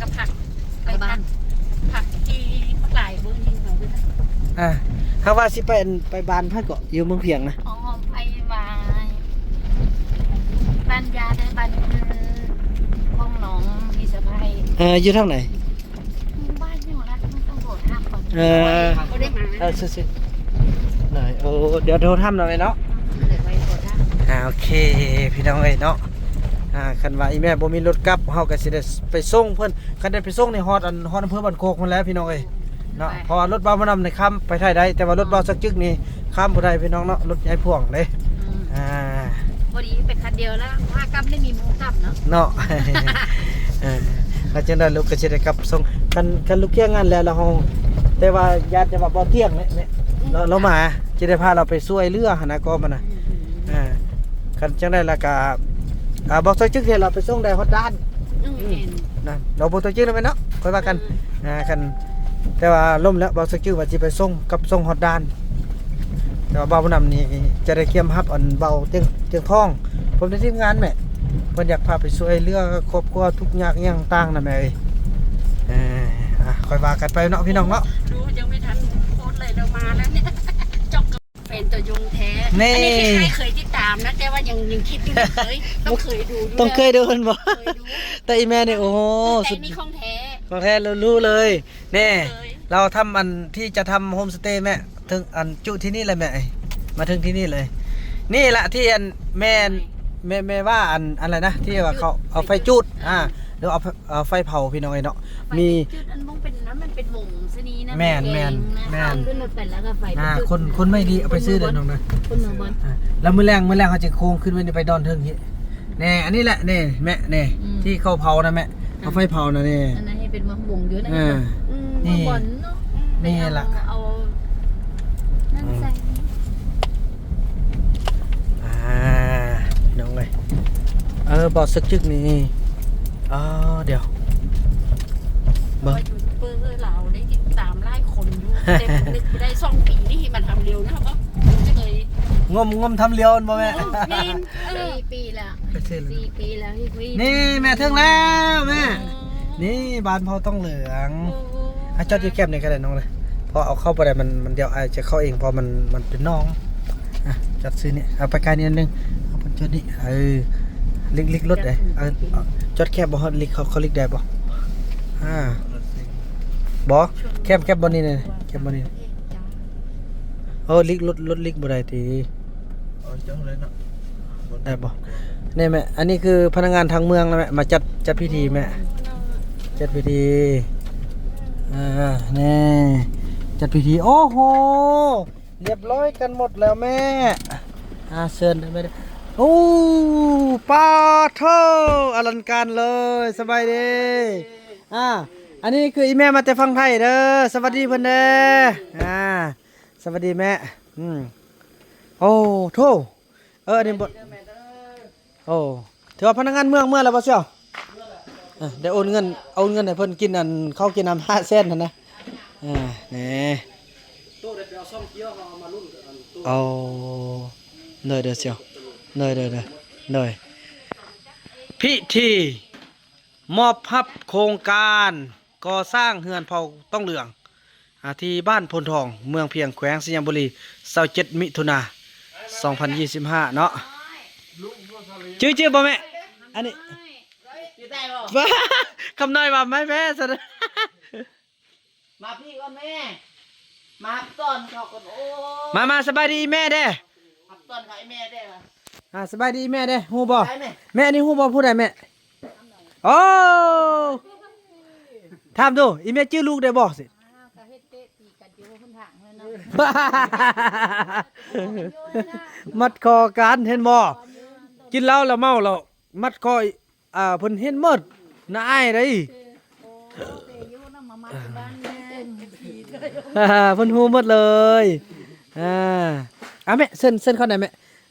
ກະພັກ ໄປພັກ ພັກທີ່ບັກຫຼາຍມື້ນີ້ເນາະ ອ່າ ຫາກວ່າຊິໄປ ໄປບ້ານໃຜເກາະ ຢູ່ເມືອງພຽງນະ ອໍ ໄປບ້ານ ບ້ານຍາໄດ້ ບ້ານຂອງນ້ອງພີ່ສະໃພ້ ເອີ ຢູ່ທາງໃດ ບ້ານຢູ່ລະ ຕ້ອງໂທຖາມກ່ອນ ເອີ ບໍ່ໄດ້ມາ ເອີ ຊື່ໆ ໂອ້ ດຽວໂທຖາມໜ່ອຍເນາະ ອືມ ດຽວໄວ້ໂທຖາມ ອ່າ ໂອເຄ ພີ່ນ້ອງເອີຍເນາະ ອ່າ ຄັນວ່າອີແມ່ບໍ່ມີລົດກັບ ເຮົາກໍຊິໄດ້ໄປສົ່ງເພິ່ນ ຄັນໄດ້ໄປສົ່ງນີ້ຮອດອັນ ຮອດອຳເພີບ້ານໂຄກພຸ້ນແຫຼະພີ່ນ້ອງເອີຍເນາະ ເພາະວ່າລົດບ່າວບຸນນຳນີ້ຂ້າມໄປໄທໄດ້ ແຕ່ວ່າລົດບ່າວສັກຈຶກນີ້ຂ້າມບໍ່ໄດ້ພີ່ນ້ອງເນາະ ລົດໃຫຍ່ພ່ວງເດ້ ອືມ ອ່າ ພໍດີໄປຄັນດຽວລະ ພາກັບໄດ້ມີໝູ່ກັບເນາະ ເນາະ ເອີ ວ່າຈັ່ງໃດລູກກໍຊິໄດ້ກັບສົ່ງ ຄັນ ຄັນລູກເຄຍງງານແລ້ວ ແລ້ວເຮົາ ແຕ່ວ່າຢ້ານແຕ່ວ່າບໍ່ທ່ຽງແຫຼະແມ່ ອື ລາວ ລາວມາ ຈະໄດ້ພາລາວໄປຊ່ວຍເຫຼືອຫັ້ນນະ ກໍມັນນະ ອືມໆໆ ອ່າ ຄັນຈັ່ງໃດລະກະ ອ່າ ບອກຊອຍຈຶກໃຫ້ລາວໄປສົ່ງໄດ້ຮອດດ່ານ ອືມ ອືມ ແມ່ນ ນັ້ນ ລາວບອກຊອຍຈຶກນຳແມ່ນເນາະ ຄ່ອຍວ່າກັນ ອືມ ອ່າ ຄັນ ແຕ່ວ່າລົມແລ້ວ ບອກຊອຍຈຶກວ່າຊິໄປສົ່ງກັບສົ່ງຮອດດ່ານ ແຕ່ວ່າບ່າວບຸນນຳນີ້ຈະໄດ້ກຽມຮັບອັນບ່າວຕຽງ ຕຽງທອງ ພ້ອມດ້ວຍທີມງານແມ່ ເພິ່ນຢາກພາໄປຊ່ວຍເຫຼືອຄອບຄົວທຸກຍາກຫຍັງຕ່າງນະແມ່ເອີຍ ເອີ ອ່າ ຄ່ອຍວ່າກັນໄປເນາະພີ່ນ້ອງເນາະ ดูยังไม่ทันโพสต์เลยเดี๋ยวมาแล้วเนี่ย จบกับแฟนตัวยงแท้ นี่ อันนี้ใครๆเคยติดตามนะ แต่ว่ายัง ยังคิดอยู่ ไม่เคย ต้องเคยดูอยู่ ต้องเคยดูมันบ่ เคยดู แต่อีแม่นี่ โอ้โห แต่ สุด นี่ของแท้ ของแท้ รู้ รู้เลย นี่ รู้เลย เราทำอันที่จะทำโฮมสเตย์แม่ ถึงอันจุที่นี่เลยแม่ มาถึงที่นี่เลย นี่ละที่อันแม่ แม่ แม่ว่าอัน อะไรนะ ที่ว่าเขาเอาไฟจุด อ่า หรือเอา เอาไฟเผาพี่น้องเอ้ยเนาะ มี จุดอันมองเป็นนั้นมันเป็นวงสนีนะ แม่น แม่น แม่น ขึ้นรถไปแล้วก็ไฟ อ่า จุด คน คนไม่ดีเอาไปซื้อเด้อน้องนะ คนเมืองบน อ่า แล้วมื้อแลง มื้อแลงเขาจะโค้งขึ้นไปนี่ไปดอนเทิงนี่ แน่ อันนี้แหละ แน่ แม่ แน่ อืม ที่เขาเผานะแม่ เอาไฟเผานะ แน่ อันนั้นให้เป็นวงอยู่นะ อ่า อืม นี่ เมืองบนเนาะ นี่แหละ เอา เอานั่นใส่ อ่า น้องเอ้ย เออ บ่าวสักจึกนี่ อ๋อ เดี๋ยว เบิ่ง ว่ายูทูบเบอร์ลาวได้ติดตามหลายคนอยู่ แต่นึกบ่ได้ สองปีนี่มันทำเร็วนะ บ่จักเลย งม งมทำเร็วบ่แม่ แม่น เออ สี่ปีแล้ว ไปซื้อเลย สี่ปีแล้วที่คุย นี่แม่ถึงแล้วแม่ อ๋อ นี่บ้านพ่อต้องเหลือง โอ้ อ่ะ จอดอยู่แคมป์นี่ก็ได้น้องเลย เพราะเอาเข้าบ่ได้ มัน มัน เดี๋ยวอ้ายจะเข้าเอง เพราะมัน มันเป็นหนอง อ่ะ จอดซื้อนี่ เอาไปไกลนิดนึง เอาไปจอดนี่ เออ ลิก ลิกรถเด้ เออ จอดแคบบ่ฮอด ลิกเขา เขาลิกได้บ่ อ่า บ่ แคบ แคบบ่นี่นะ แคบบ่นี่ เออ ลิกรถ รถลิกบ่ได้ติ เอาจังเลยเนาะ ได้บ่ นี่แม่ อันนี้คือพนักงานทางเมืองนะแม่ มาจัด จัดพิธีแม่ จัดพิธี อ่า นี่ จัดพิธี โอ้โห เรียบร้อยกันหมดแล้วแม่ อ่า เชิญได้ไหม โอ้ ปาโธ่ อลังการเลย สบายดี อ่า อันนี้คืออีแม่มาแต่ฝั่งไทยเด้อ สวัสดีเพิ่นเด้อ อ่า สวัสดีแม่ อืม โอ้โธ่ เออ อันนี้บ่ โอ้ ถือว่าพนักงานเมืองเมือแล้วบ่เสี่ยว เออ ได้โอนเงิน โอนเงินให้เพิ่นกินอัน ข้าวกินน้ำห้าแสนหั่นนะ อ่า นี่ โตได้ไปเอาซ่อมเกี้ยว เอามารุ่นกับอันโต โอ้ โดย โดย เสี่ยว โดย โดย โดย โดย พิธี มอบฮัບໂຄງການກໍ່ສ້າງເຮືອນເຜົ່າຕ້ອງເຫຼືອງ ອ່າ ທີ່ບ້ານໂພນທອງ ເມືອງພຽງ ແຂວງໄຊຍະບູລີ ຊາວເຈັດ ມິຖຸນາ ສອງພັນຊາວຫ້າ ເນາະ ຈື່ ຈື່ບໍ່ແມ່? ອັນນີ້ ຄຳນ້ອຍວ່າ ໄມ້ແມ້ຊັ້ນ ມາພີ້ກ່ອນແມ່ ມາຮັບຕ້ອນເຂົາກ່ອນ ໂອ້ ມາ ມາ ສະບາຍດີອີ່ແມ່ເດ້ ຮັບຕ້ອນເຂົາອີ່ແມ່ເດ້ ອ່າ ສະບາຍດີອີ່ແມ່ເດ້ ຮູ້ບໍ່? ແມ່ ແມ່ນີ້ຮູ້ບໍ່ຜູ້ໃດແມ່? ໂອ້ ຖາມດູ ອີ່ແມ່ຈື່ລູກໄດ້ບໍ່ຊິ? ອ້າວ ກໍເຮັດເຕະຕີກັນຢູ່ຫົນທາງນັ້ນເນາະ ມັດຄໍກັນ ເຫັນບໍ່? ກິນເຫຼົ້າແລ້ວເມົາແລ້ວ ມັດຄໍ ອ່າ ເພິ່ນເຫັນໝົດ ນ້າອາຍເດ້ ເພິ່ນຮູ້ໝົດເລີຍ ອ່າ ອ່າ ແມ່ ເຊີນ ເຊີນເຂົ້າໃນແມ່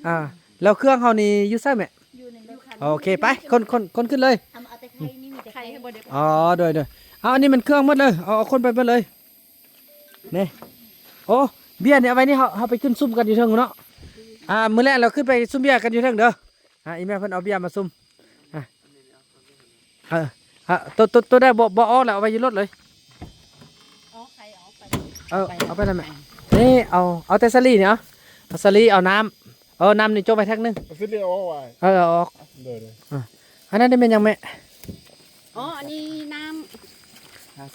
ອ່າ ແລ້ວເຄື່ອງເຮົານີ້ຢູ່ໃສແມ່? ຢູ່ໃນລົດ ໂອເຄ ໄປ ຂົນ ຂົນ ຂົນຂຶ້ນເລີຍ ເອົາ ເອົາແຕ່ໄຂ່ນີ້ ມີແຕ່ໄຂ່ ໄຂ່ໃຫ້ບໍ່ໄດ້ ອໍ ໂດຍ ໂດຍ ເອົາ ອັນນີ້ມັນເຄື່ອງໝົດເລີຍ ເອົາ ເອົາຂົນໄປເບິດເລີຍ ນີ້ ໂອ້ ເບຍນີ້ເອົາໄວ້ນີ້ ເຮົາ ເຮົາໄປກິນຊຸມກັນຢູ່ເທິງເນາະ ອ່າ ມື້ແລກເຮົາຂຶ້ນໄປຊຸມເບຍກັນຢູ່ເທິງເດີ ອ່າ ອີ່ແມ່ເພິ່ນເອົາເບຍມາຊຸມ ອ່າ ເອີ ອ່າ ໂຕ ໂຕ ໂຕໃດບໍ່ ບໍ່ອອກແລ້ວ ເອົາໄວ້ຢູ່ລົດເລີຍ ເອີ ເອົາໄປນຳແມ່ ນີ້ ເອົາ ເອົາແຕ່ສາລີນີ້ ເອົາ ເອົາສາລີ ເອົານ້ຳ ເອີ ນ້ຳນີ້ຈົກໄວ້ແທັກໜຶ່ງ ເອົາສາລີອອກໄວ້ ເອີ ເອົາອອກ ໂດຍໆ ອ່າ ອັນນັ້ນນີ້ແມ່ນຫຍັງແມ່? ອໍ ອັນນີ້ນ້ຳ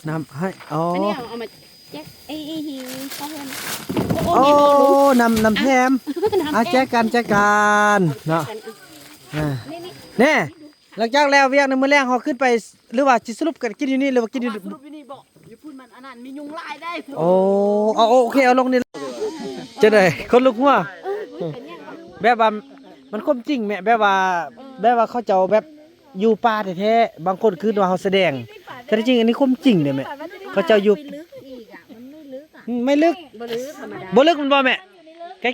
ນ້ຳໃຫ້ ອໍ ອັນນີ້ເອົາ ເອົາມາແຈກ ເອີ ເອີ ເອີ ເຂົາເອີ້ນ ໂອ້ ໂອ້ ນ້ຳ ນ້ຳແຖມ ນ້ຳ ອ່າ ແຈກກັນ ແຈກກັນເນາະ ອ່າ ນີ້ ນີ້ ແນ່ ຫຼັງຈາກແລ້ວວຽກໃນມື້ແລງເຮົາຂຶ້ນໄປ ຫຼືວ່າຊິສະຫຼຸບກັນກິນຢູ່ນີ້ ຫຼືວ່າກິນຢູ່ ສະຫຼຸບຢູ່ນີ້ບໍ່? ຢູ່ພຸ້ນມັນອັນນັ້ນ ມີຍຸງຫຼາຍໄດ໋ ໂອ້ ເອົາ ໂອເຄ ເອົາລົງນີ້ ຈັ່ງໃດ ຄົນລຸກຫົວ ເອີ ເປັນຫຍັງ ແບບວ່າ ມັນຄວາມຈິງແມະ ແບບວ່າ ເອີ ແບບວ່າເຂົາເຈົ້າແບບ ຢູ່ປ່າແທ້ໆ ບາງຄົນຄິດວ່າເຮົາສະແດງ ແຕ່ທີ່ຈິງອັນນີ້ຄວາມຈິງເດ້ແມະ ເຂົາເຈົ້າຢູ່ ມັນເລິກອີກອະ ມັນເລິກອະ ບໍ່ເລິກ ບໍ່ເລິກ ທຳມະດາ ບໍ່ເລິກແມ່ນບໍ່ແມ່?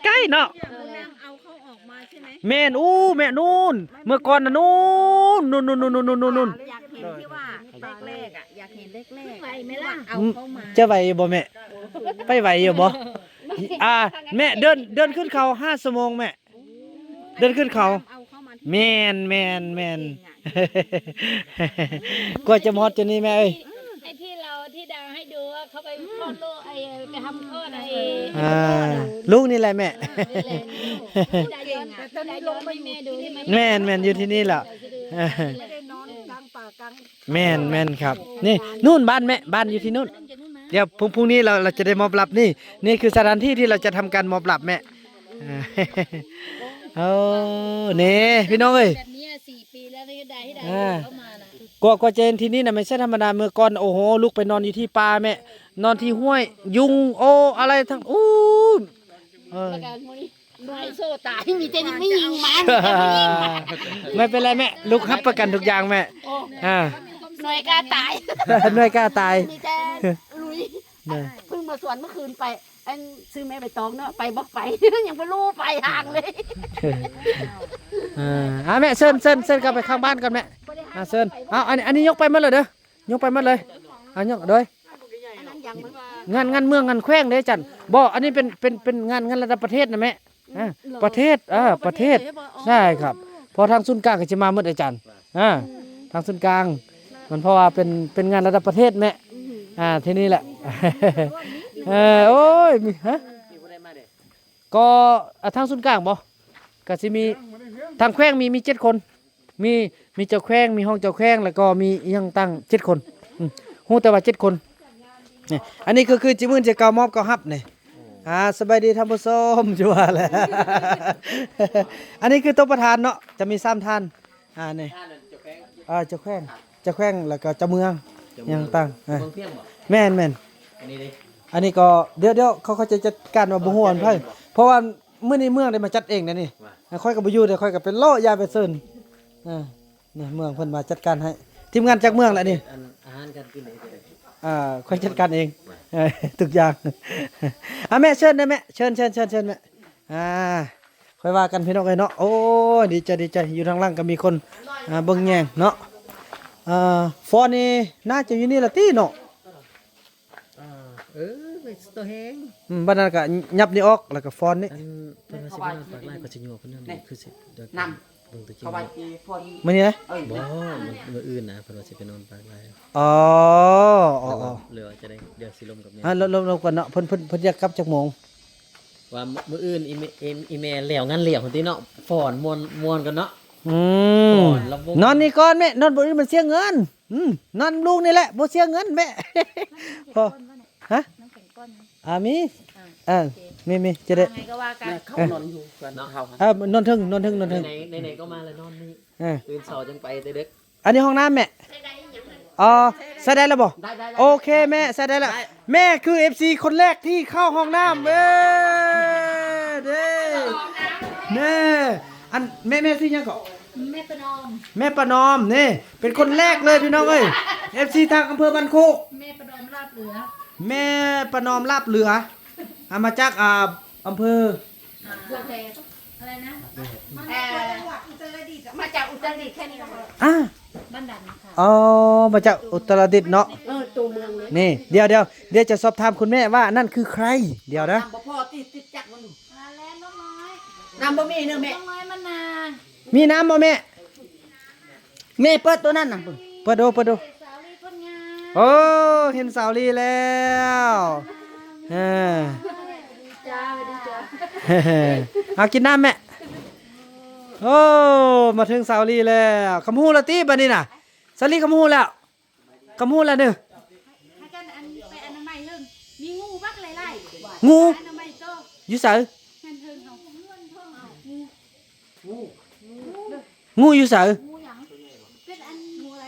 ໃກ້ໆເນາະ ເອີ ນ້ຳເອົາເຂົ້າອອກມາໃຊ່ໄໝ? ແມ່ນ ໂອ້ ແມ່ ນູ້ນ ເມື່ອກ່ອນນະ ນູ້ນ ນູ້ນ ນູ້ນ ຢາກເຫັນທີ່ວ່າແລກໆອະ ຢາກເຫັນແລກໆ ໄຫວໄໝລະ? ເອົາເຂົ້າມາ ຈະໄຫວຢູ່ບໍ່ແມ່? ໄປໄຫວຢູ່ບໍ່? ອ່າ ແມ່ ເດີນ ເດີນຂຶ້ນເຂົາຫ້າຊົ່ວໂມງແມ່ ເດີນຂຶ້ນເຂົາ ແມ່ນ ແມ່ນ ແມ່ນ ກວ່າຈະມາຮອດຈຸດນີ້ແມ່ເອີຍ ໃຫ້ທີ່ລາວ ທີ່ດາວໃຫ້ດູວ່າເຂົາໄປຄອດລູກ ໄອ້ ໄປທຳຄອດໄອ້ ອ່າ ລູກນີ້ແຫຼະແມ່ ເອີ ນີ້ແຫຼະ ດາວຍ້ອນ ດາວຍ້ອນໃຫ້ແມ່ດູໄດ້ໄໝ? ແມ່ນ ແມ່ນ ຢູ່ທີ່ນີ້ແຫຼະ ເອີ ໄດ້ນອນກາງປ່າກາງ ແມ່ນ ແມ່ນຄັບ ນີ້ ນູ້ນບ້ານແມ່ ບ້ານຢູ່ທີ່ນູ້ນ ດຽວ ພ ພ ພລຸ້ງນີ້ເຮົາ ເຮົາຈະໄດ້ມອບລັບ ນີ້ ນີ້ຄືສະຖານທີ່ທີ່ເຮົາຈະທຳການມອບລັບແມ່ ໂອ້ ນີ້ພີ່ນ້ອງເອີຍ ແບບນີ້ສີ່ປີແລ້ວ ໄດ້ ໄດ້ ອ່າ ເຂົ້າມານະ ກວ່າ ກວ່າຈະເຫັນທີ່ນີ້ນະ ແມ່ນໃຊ່ທຳມະດາ ເມື່ອກ່ອນ ໂອ້ໂຫ ລຸກໄປນອນຢູ່ທີ່ປ່າແມ່ ນອນທີ່ຫ້ວຍ ຍຸງ ໂອ້ ອະໄລທັງ ໂອ້ ເອີ ແລ້ວກໍມື້ນີ້ ໜ່ວຍໂຊຕາຍ ມີແຕ່ຜູ້ຍິງມາ ມີແຕ່ຜູ້ຍິງມາ ໄມ່ເປັນໄລແມ່ ລູກຮັບປະກັນທຸກຢ່າງແມ່ ໂອ້ ອ່າ ໜ່ວຍກ້າຕາຍ ໜ່ວຍກ້າຕາຍ ມີແຕ່ລຸຍ ແມ່ ເພິ່ງມາສວນເມື່ອຄືນໄປ ອັນ ຊື້ແມ່ໃບຕອງເນາະ ໄປບໍ່ໄປ ຍັງບໍ່ຮູ້ປາຍທາງເລີຍ ອ່າ ອ່າ ແມ່ ເຊີນ ເຊີນ ເຊີນເຂົ້າໄປຂ້າງບ້ານກ່ອນແມ່ ອ່າ ເຊີນ ເອົາ ອັນ ອັນນີ້ຍົກໄປໝົດເລີຍເດີ ຍົກໄປໝົດເລີຍ ອ່າ ຍົກ ໂດຍ ອັນນັ້ນຍັງມັນ ງານ ງານເມືອງ ງານແຂວງເດ້ອາຈານ ບໍ່ ອັນນີ້ເປັນ ເປັນ ເປັນງານ ງານລະດັບປະເທດນະແມ່ ອືມ ອ່າ ປະເທດ ເອີ ປະເທດ ປະເທດເລີຍບໍ່? ໃຊ່ຄັບ ເພາະທາງສູນກາງກໍຈະມາໝົດອາຈານ ອ່າ ອືມ ທາງສູນກາງ ມັນເພາະວ່າເປັນ ເປັນງານລະດັບປະເທດແມ່ ອືມ ອ່າ ທີ່ນີ້ແຫຼະ ເອີ ໂອ້ຍ ມີ ຮະ ກໍ ອ່າ ທາງສູນກາງບໍ່ ກໍຊິມີ ທາງແຂວງມີ ມີເຈັດຄົນ ມີ ມີເຈົ້າແຂວງ ມີຮອງເຈົ້າແຂວງ ແລ້ວກໍມີອີ່ຫຍັງຕ່າງເຈັດຄົນ ອືມ ຮູ້ແຕ່ວ່າເຈັດຄົນ ນີ້ ອັນນີ້ກໍຄືຈິບມືຈະເກົ່າມອບເກົ່າຮັບນີ້ ອ່າ ສະບາຍດີທ່ານຜູ້ຊົມ ຢູ່ວ່າແຫຼະ ອັນນີ້ຄືໂຕະປະທານເນາະ ຈະມີສາມທ່ານ ອ່າ ນີ້ ອ່າ ເຈົ້າແຂວງ ເຈົ້າແຂວງ ແລ້ວກໍເຈົ້າເມືອງ ເຈົ້າເມືອງ ອີ່ຫຍັງຕ່າງ ເຈົ້າເມືອງພຽງບໍ່? ແມ່ນໆ ອັນນີ້ເດ້ ອັນນີ້ກໍ ດຽວ ດຽວເຂົາ ເຂົາຈະຈັດການວ່າບໍ່ຮູ້ອັນໃຜ ເຈົ້າແຂວງບໍ່? ເພາະວ່າມື້ນີ້ເມືອງໄດ້ມາຈັດເອງນະນີ້ ວ່າ ຂ້ອຍກໍບໍ່ຢູ່ເດ້ ຂ້ອຍກໍໄປເລາະຢາໄປເຊີນ ອ່າ ນີ້ເມືອງເພິ່ນມາຈັດການໃຫ້ ທີມງານຈາກເມືອງແຫຼະນີ້ ອັນອາຫານການກິນນີ້ ອ່າ ຂ້ອຍຈັດການເອງ ວ່າ ເອີ ທຸກຢ່າງ ອ່າ ແມ່ເຊີນເດີແມ່ ເຊີນ ເຊີນ ເຊີນ ເຊີນແມ່ ອ່າ ຄ່ອຍວ່າກັນພີ່ນ້ອງເອີຍເນາະ ໂອ້ຍ ດີໃຈ ດີໃຈ ຢູ່ທາງຫຼັງກໍມີຄົນ ອ່າ ເບິ່ງແຍງເນາະ ອ່າ ຟອນນີ້ໜ້າຈະຢູ່ນີ້ລະຕິເນາະ ອ່າ ເອີ ໂຕແຮງ ອືມ ບັດນັ້ນກໍຫຍັບນີ້ອອກ ແລ້ວກໍຟອນນີ້ ອັນເພິ່ນວ່າຊິໄປນອນປາກລາຍ ກໍຊິຍົວເພິ່ນນັ້ນ ຄືຊິ ເບິ່ງຕົວຈິງ ເຂົາວ່າຊິຟອນ ມື້ນີ້ນະ ເອີ ບໍ່ ມື້ ມື້ອື່ນນະ ເພິ່ນວ່າຊິໄປນອນປາກລາຍ ອໍ ອໍ ແລ້ວວ່າ ອໍ ແລ້ວວ່າຈະໄດ້ ດຽວຊິລົມກັບແມ່ ອ່າ ລົມ ລົມ ລົມກ່ອນເນາະ ເພິ່ນ ເພິ່ນ ເພິ່ນຢາກກັບຈັກໂມງ? ວ່າມື້ອື່ນອີແມ່ ອີແມ່ແລ້ວງານລ້ຽງພຸ້ນຕິເນາະ ຟ້ອນມ່ວນ ມ່ວນກັນເນາະ ອືມ ຟ້ອນລຳວົງ ນອນນີ້ກ່ອນແມ່ ນອນບ່ອນອື່ນມັນເສຍເງິນ ອືມ ນອນລູກນີ້ແຫຼະ ບໍ່ເສຍເງິນແມ່ ພໍ ຮະ ນ້ຳແຂງກ້ອນນະ ອ່າ ມີ ອ່າ ເອີ ໂອເຄ ມີ ມີ ຈະໄດ້ ວ່າໄງກໍວ່າກັນ ເອີ ເຂົານອນຢູ່ເຮືອນເຮົາ ເອີ ນອນເທິງ ນອນເທິງ ນອນເທິງ ໃນ ໃນ ໃນກໍມາແລ້ວ ນອນນີ້ ເອີ ຕື່ນເຊົ້າຈັ່ງໄປແຕ່ເດັກ ອັນນີ້ຫ້ອງນ້ຳແມ່ ອໍ ໃຊ້ໄດ້ແລ້ວບໍ່? ໄດ້ ໄດ້ ໄດ້ ໂອເຄແມ່ ໃຊ້ໄດ້ແລ້ວ ແມ່ຄືເອັຟຊີຄົນແລກທີ່ເຂົ້າຫ້ອງນ້ຳ ເອີ ເດ້ ແມ່ ອັນ ແມ່ ແມ່ຊື່ຫຍັງເກາະ? ແມ່ປະນອມ ແມ່ປະນອມນີ້ ເປັນຄົນແລກເລີຍພີ່ນ້ອງເອີຍ ເອັຟຊີທາງອຳເພີບ້ານໂຄກ ແມ່ປະນອມລາບເຫຼືອ ແມ່ປະນອມລາບເຫຼືອ ອ່າ ມາຈາກ ອ່າ ອຳເພີ ອ່າ ບົວແດງ ອະໄລນະ ເອີ ມາຈາກອຸດຕະລະດິດ ແຄ່ນີ້ກໍພໍ ອ່າ ບ້ານດັນນະຄະ ອໍ ມາຈາກອຸດຕະລະດິດເນາະ ເອີ ໂຕເມືອງເລີຍ ນີ້ ດຽວ ດຽວ ດຽວຈະສອບຖາມຄຸນແມ່ວ່ານັ້ນຄືໃຄ ດຽວນະ ນ້ຳບໍ່ພໍຕິ ຕິດຈັກມັນ ມາແລ້ວນ້ອງນ້ອຍ ນ້ຳບໍ່ມີເນາະແມ່ ນ້ອງນ້ອຍມານາ ມີນ້ຳບໍ່ແມ່? ແມ່ເປີດໂຕນັ້ນນະ ເປີດດູ ເປີດດູ ສາວລີຄົນງາມ ໂອ້ ເຫັນສາວລີແລ້ວ ເອີ ດີຈ້າ ດີຈ້າ ເອົາກິນນ້ຳແມ່ ໂອ້ ມາເຖິງສາວລີແລ້ວ ຄຳຮູ້ລະຕິບາດນີ້ນະ ສາວລີຄຳຮູ້ແລ້ວ ຄຳຮູ້ລະເດີ ພາກັນອັນໄປອະນາໄມເຫິງ ມີງູບັກຫຼາຍໆ ງູ ອະນາໄມໂຕ ຢູ່ໃສ? ເຮືອນເທິງເຮົາ ງູ ງູ ງູຢູ່ໃສ? ງູຫຍັງ? ເປັນອັນງູອະໄລ?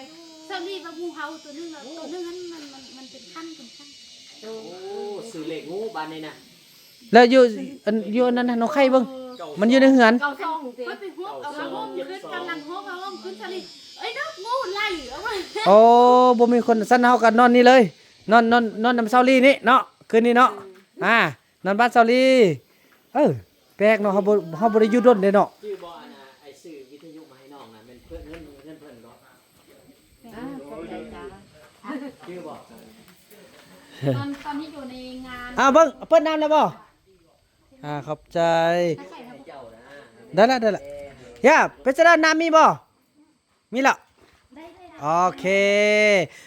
ສາວລີວ່າງູເຫົ່າຕົວໜຶ່ງ ແລ້ວຕົວໜຶ່ງຫັ້ນມັນ ມັນ ມັນເປັນຄັນ ເປັນຄັນ. ໂອ້ ຊື່ເລກງູບາດນີ້ນະ. ແລ້ວຢູ່ອັນ ຢູ່ອັນນັ້ນນະ ນ້ອງໄຂ່ເບິ່ງ ມັນຢູ່ໃນເຮືອນ. ເກົ້າສອງເດ້. ຂ້ອຍໄປຮວບເອົາຜ້າຫົ່ມຂຶ້ນ ກຳລັງຮວບຜ້າຫົ່ມຂຶ້ນ ສາວລີ ເອີຍ ນົກງູໄລ່ເອົາໄວ້. ໂອ້ ບໍ່ມີຄົນ ຊັ້ນເຮົາກໍນອນນີ້ເລີຍ ນອນ ນອນ ນອນນຳສາວລີນີ້ເນາະ ຄືນນີ້ເນາະ. ອ່າ ນອນບ້ານສາວລີ. ເອີ ແປກເນາະ ເຮົາບໍ່ ເຮົາບໍ່ໄດ້ຢູ່ດົນເດ້ເນາະ. ຈື່ບໍ່ ອັນນ່າ ໄອ້ຊື້ວິທະຍຸມາໃຫ້ນ້ອງນະ ແມ່ນເພື່ອເງິນ ເງິນເພິ່ນບໍ່? ອ່າ ຂອບໃຈຈ້າ. ຈື່ບໍ່? ຕອນ ຕອນນີ້ຢູ່ໃນງານ ອ່າ ເບິ່ງ ເປີດນ້ຳແລ້ວບໍ່? ອ່າ ຂອບໃຈ. ໃຫ້ເຈົ້ານະ ໄດ້ລະ ໄດ້ລະ. ຢ່າ ເປັນຈັ່ງໃດ ນ້ຳມີບໍ່? ມີແລ້ວ. ໂອເຄ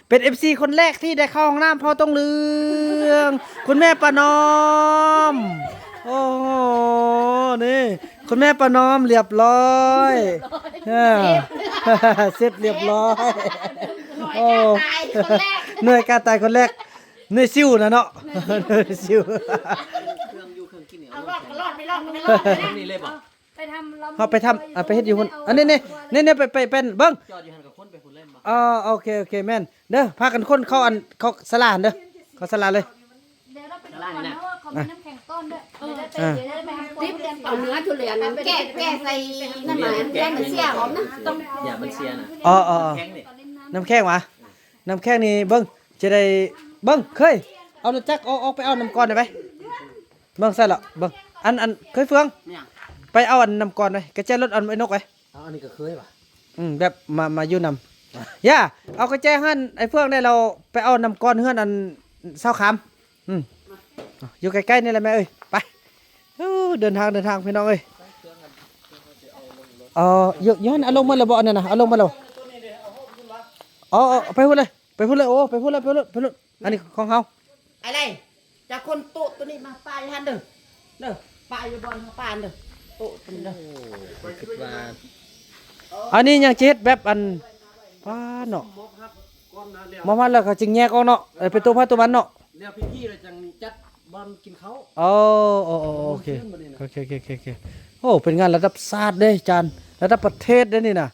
ເປັນເອັຟຊີຄົນແລກທີ່ໄດ້ເຂົ້າຫ້ອງນ້ຳພໍ່ຕົງເຫຼືອງ ຄຸນແມ່ປານອມ. ໂອ້ໂຫ ນີ້ ຄຸນແມ່ປານອມ ລຽບລ້ອຍ ເອີ ເຊັດລຽບລ້ອຍ. ໂອ້ ໜ່ວຍກ້າຕາຍຄົນແລກ ໜ່ວຍຊິວນະເນາະ ໜ່ວຍຊິວ. ເຄື່ອງຢູ່ເຄື່ອງກິນນີ້ ເອົາ ເອົາລອດ ໄປລອດ ໄປລອດ ໄປລອດ ນີ້ເລີຍບໍ່? ໄປທຳລຳ ເຮົາໄປທຳ ອ່າ ໄປເຮັດຢູ່ພຸ້ນ. ອັນນີ້ ນີ້ ນີ້ ໄປ ໄປ ໄປເບິ່ງ ຈອດຢູ່ຫັ້ນກໍຄົນໄປພຸ້ນເລີຍແມ່ນບໍ່? ອໍ ໂອເຄ ໂອເຄ ແມ່ນເດີ. ພາກັນຄົນເຂົ້າອັນ ເຂົ້າສາລາຫັ້ນເດີ ເຂົ້າສາລາເລີຍ. ສາລານີ້ນະ ເຂົາມີນ້ຳແຂງຕ້ອນເດີ. ເອີ ດຽວໄປ ດຽວໄປຫາຄົນ ຕິບເອົາເນື້ອທຸລຽນ ແກະ ແກະໃສ່ນັ້ນມາ ແກະໃຫ້ມັນເສຍອອກນະ ຢ່າມັນເສຍນະ. ອໍ ອໍ ນ້ຳແຂງນີ້ ນ້ຳແຂງຫວາ? ນ້ຳແຂງນີ້ເບິ່ງ ຈະໄດ້ເບິ່ງ ເຄີຍ ເອົາລົດຈັກອອກ ອອກໄປເອົານ້ຳກ່ອນໄດ້ໄປ. ເບິ່ງໃສ່ລະ ເບິ່ງ ອັນ ອັນ ເຄີຍເຟືອງ ໄປເອົາອັນນ້ຳກ່ອນໄປ ກະແຈລົດອັນໄອ້ນົກໄປ. ເອົາ ອັນນີ້ກໍເຄີຍຫວາ? ອືມ ແບບມາ ມາຢູ່ນຳ. ຢ່າ ເອົາກະແຈເຮືອນໄອ້ເຟືອງໄດ້ ແລ້ວໄປເອົານ້ຳກ່ອນເຮືອນອັນຊາວຄຳ. ອືມ ຢູ່ໃກ້ໆນີ້ແຫຼະແມ່ເອີຍ ໄປ. ເອີ ເດີນທາງ ເດີນທາງ ພີ່ນ້ອງເອີຍ. ເອີ ຢູ່ ຢູ່ຫັ້ນ ເອົາລົງໝົດແລ້ວບໍ່ ອັນນັ້ນນະ ເອົາລົງໝົດແລ້ວ. ເອົາ ເອົາ ໄປພຸ້ນເລີຍ ໄປພຸ້ນເລີຍ ໂອ້ ໄປພຸ້ນເລີຍ ໄປພຸ້ນເລີຍ ໄປພຸ້ນເລີຍ. ອັນນີ້ຂອງເຮົາ. ອາໄລ ຈະຄົນໂຕະໂຕນີ້ມາປາຢູ່ຫັ້ນເດີ ເດີ ປາຢູ່ບ່ອນເຮົາປາຫັ້ນເດີ ໂຕະໂຕນີ້ເດີ. ໂອ້ ຂ້ອຍຄິດວ່າ ອັນນີ້ຍັງຈະເຮັດແບບອັນ ປາເນາະ ມອບຮັບກ່ອນນະ ແລ້ວ ມອບຮັບແລ້ວກໍຈຶ່ງແຍກອອກເນາະ. ເອີ ເປັນໂຕະໃຜໂຕະມັນເນາະ ແລ້ວພິທີແລ້ວຈັ່ງຈັດບ່ອນກິນເຂົ້າ. ໂອ້ ໂອ້ ໂອ້ ໂອເຄ ໂອເຄ ໂອເຄ ໂອເຄ ໂອ້ ເປັນງານລະດັບຊາດເດ້ ຈານ ລະດັບປະເທດເດ້ນີ້ນະ.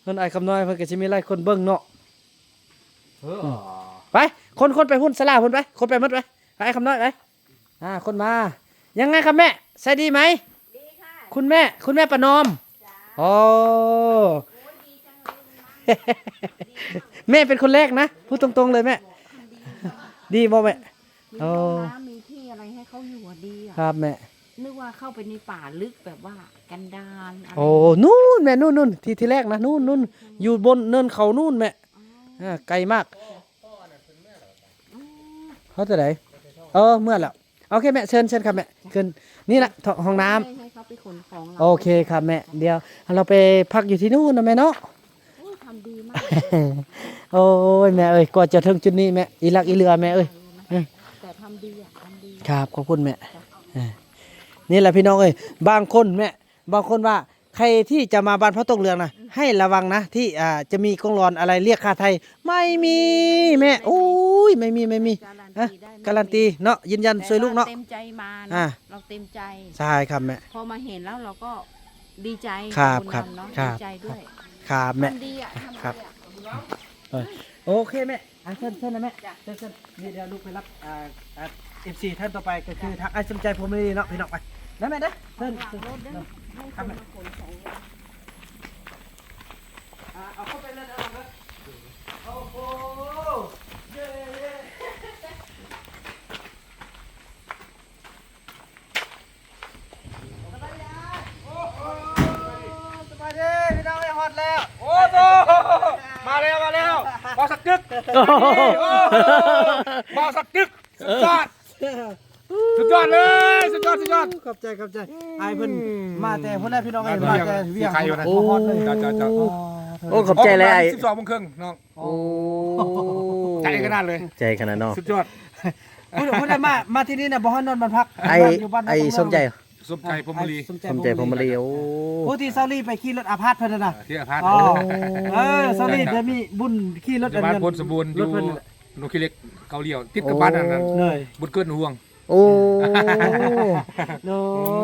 ເພິ່ນ ອ້າຍຄຳນ້ອຍ ເພິ່ນກໍຊິມີຫຼາຍຄົນເບິ່ງເນາະ. ເອີ ອືມ ໄປ ຄົນ ຄົນໄປພຸ້ນ ສາລາພຸ້ນໄປ ຄົນໄປໝົດໄປ ໄປ ອ້າຍຄຳນ້ອຍໄປ. ອ່າ ຄົນມາ ຍັງໄງຄະແມ່ ໃສ່ດີໄໝ? ດີຄ່ະ ຄຸນແມ່ ຄຸນແມ່ປະນອມ. ໂອ້ ໂອ້ ດີຈັງເລີຍ ແມ່ເປັນຄົນແລກນະ ພູດຕົງໆເລີຍແມ່. ດີບໍ່ແມ່? ມີ ໂອ້ ຫ້ອງນ້ຳ ມີທີ່ອະໄລໃຫ້ເຂົາຢູ່ ດີອະ. ຄັບແມ່ ນຶກວ່າເຂົ້າໄປໃນປ່າລຶກແບບວ່າກັນດານອະໄລ. ໂອ້ ນູ້ນແມ່ ນູ້ນໆ ທີ່ ທີ່ແລກນະ ນູ້ນໆ ຢູ່ບົນເນີນເຂົານູ້ນແມ່. ອໍ ອ່າ ໄກມາກ. ອືມ ເຮົາຈະໄດ້ ເອີ ເມື່ອແລ້ວ. ໂອເຄແມ່ ເຊີນ ເຊີນຄັບແມ່ ຂຶ້ນ ນີ້ລະຫ້ອງນ້ຳ ໃຫ້ເຂົາໄປຂົນຂອງເຮົາ. ໂອເຄຄັບແມ່ ດຽວເຮົາໄປພັກຢູ່ທີ່ນູ້ນນະແມ່ເນາະ. ໂອ້ຍ ທຳດີມາກ. ໂອ້ຍ ແມ່ເອີຍ ກວ່າຈະເຖິງຈຸດນີ້ແມ່ ອີຫຼັກອີເຫຼືອແມ່ເອີຍ. ແຕ່ທຳດີອະ ທຳດີ. ຄັບ ຂອບຄຸນແມ່. ນີ້ແຫຼະພີ່ນ້ອງເອີຍ ບາງຄົນແມ່ ບາງຄົນວ່າ ໃຄທີ່ຈະມາບ້ານພໍ່ຕົງເຫຼືອງນະ ໃຫ້ລະວັງນະ ທີ່ ອ່າ ຈະມີກົງລອນອະໄລລຽກຄ່າໄຖ່ ໄມ່ມີແມ່. ໂອ້ຍ ໄມ່ມີ ໄມ່ມີ. ກາລັນຕີໄດ້ ກາລັນຕີເນາະ ຢືນຢັນຊ່ວຍລູກເນາະ ແຕ່ວ່າເຕັມໃຈມາເນາະ. ອ່າ ເຮົາເຕັມໃຈ. ໃຊ່ຄັບແມ່ ພໍມາເຫັນແລ້ວເຮົາກໍດີໃຈ. ຄັບ ກັບບຸນນຳເນາະ ດີໃຈດ້ວຍ. ຄັບແມ່ ທຳດີອະ ທຳດີອະ. ເອີ ໂອເຄແມ່ ອ່າ ເຊີນ ເຊີນນະແມ່ ເຊີນ ເຊີນ. ນີ້ດຽວລູກໄປຮັບ ອ່າ ອ່າ ເອັຟຊີ ທ່ານຕໍ່ໄປກໍຄືທາງອ້າຍສົມໃຈ ພົມມະນີເນາະ ພີ່ນ້ອງ ໄປນະແມ່ເດີ. ເຊີນ ເຊີນ ໃຫ້ຄົນມາຂົນຂອງ. ອ່າ ເອົາເຂົ້າໄປເລີຍ ເອົາເລີຍ. ໂອ້ໂຫ ເຢ້ ເຢ້. ສະບາຍດີພີ່ນ້ອງເອີຍ ຮອດແລ້ວ. ໂອ້ໂຫ ມາແລ້ວ ມາແລ້ວ ບ່າວສັກກຶກ. ໂອ້ໂຫ ບ່າວສັກກຶກ ສຸດຍອດ ສຸດຍອດເລີຍ ສຸດຍອດ ສຸດຍອດ. ຂອບໃຈ ຂອບໃຈ. ອືມ ອ້າຍເພິ່ນມາແຕ່ພຸ້ນແຫຼະພີ່ນ້ອງເອີຍ ມາແຕ່ວຽງ ມາຮອດເລີຍ. ເຈົ້າ ເຈົ້າ ເຈົ້າ. ອໍ ໂອ້ ຂອບໃຈຫຼາຍ. ສິບສອງໂມງເຄິ່ງນ້ອງ. ໂອ້ ໃຈຂະໜາດເລີຍ ໃຈຂະໜາດເນາະ ສຸດຍອດ. ພຸ້ນ ພຸ້ນ ມາ ມາທີ່ນີ້ນະ ບໍ່ຮອດນອນບ້ານພັກ ໄອ້ ຢູ່ບ້ານ ໄອ້ສົມໃຈ ສົມໃຈ ອ່າ ພົມມະລີ ສົມໃຈ ສົມໃຈ ພົມມະລີ. ພົມມະລີ. ໂອ້ ຜູ້ທີ່ຊາວລີໄປຂີ່ລົດອາພາດເພິ່ນນະ. ເອີ ທີ່ອາພາດ. ອໍ ເອີ ຊາວລີໄດ້ມີບຸນຂີ່ລົດ ຢູ່ບ້ານໂພນສົມບູນ ຢູ່ ລົດເພິ່ນ ໜູຂີ້ເຫຼັກ ເກົ້າລ້ຽວ ຕິດກັບບ້ານອັນນັ້ນ. ໂອ້ ເລີຍ ບຸນເກີດຫວງ. ໂອ້ ໂດ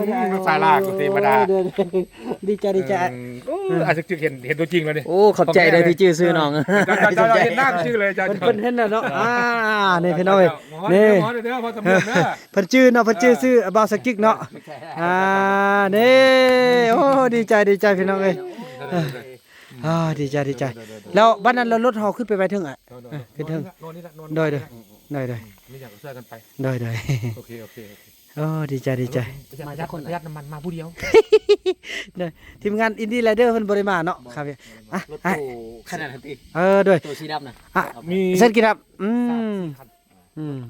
ຍ ອືມ ສາລາກໍເທວະດາ. ໂດຍ ໂດຍ ດີໃຈ ດີໃຈ. ເອີ ໂອ້ ອາ ຈະເຫັນ ເຫັນຕົວຈິງແລ້ວນີ້. ໂອ້ ຂອບໃຈເດີທີ່ຈື່ຊື່ນ້ອງ. ເຈົ້າ ເຈົ້າ ເຈົ້າເຫັນໜ້າຊື່ເລີຍ ເຈົ້າ ເພິ່ນ ເພິ່ນເຫັນແລ້ວເນາະ. ອ່າ ນີ້ພີ່ນ້ອງເອີຍ ນີ້ ເພິ່ນຈື່ເນາະ ເພິ່ນຈື່ຊື່ບ່າວສັກກິກເນາະ. ອ່າ ນີ້ ໂອ້ ດີໃຈ ດີໃຈພີ່ນ້ອງເອີຍ. ອ່າ ດີໃຈ ດີໃຈ. ແລ້ວບັດນັ້ນ ແລ້ວລົດເຮົາຂຶ້ນໄປໄວ້ເທິງ ອ່ະ ເອີ ຂຶ້ນເທິງ. ໂດຍ ໂດຍ ໂດຍ ໂດຍ. ມີຫຍັງກໍຊ່ວຍກັນໄປ. ໂດຍ ໂດຍ ໂອເຄ ໂອເຄ ໂອເຄ. ໂອ້ ດີໃຈ ດີໃຈ. ປະຢັດ ປະຢັດນ້ຳມັນ ມາຜູ້ດຽວ. ໂດຍ ທີມງານອິນດີໄລເດີເພິ່ນບໍ່ໄດ້ມາເນາະ. ອ່າ ລົດຕູ້ຂະໜາດນັ້ນຕິ? ເອີ ໂດຍ ໂຕສີດຳນະ. ອ່ະ ມີ ເຊີນກິນຄັບ. ອືມ ອືມ ສາມສີ່ຄັນ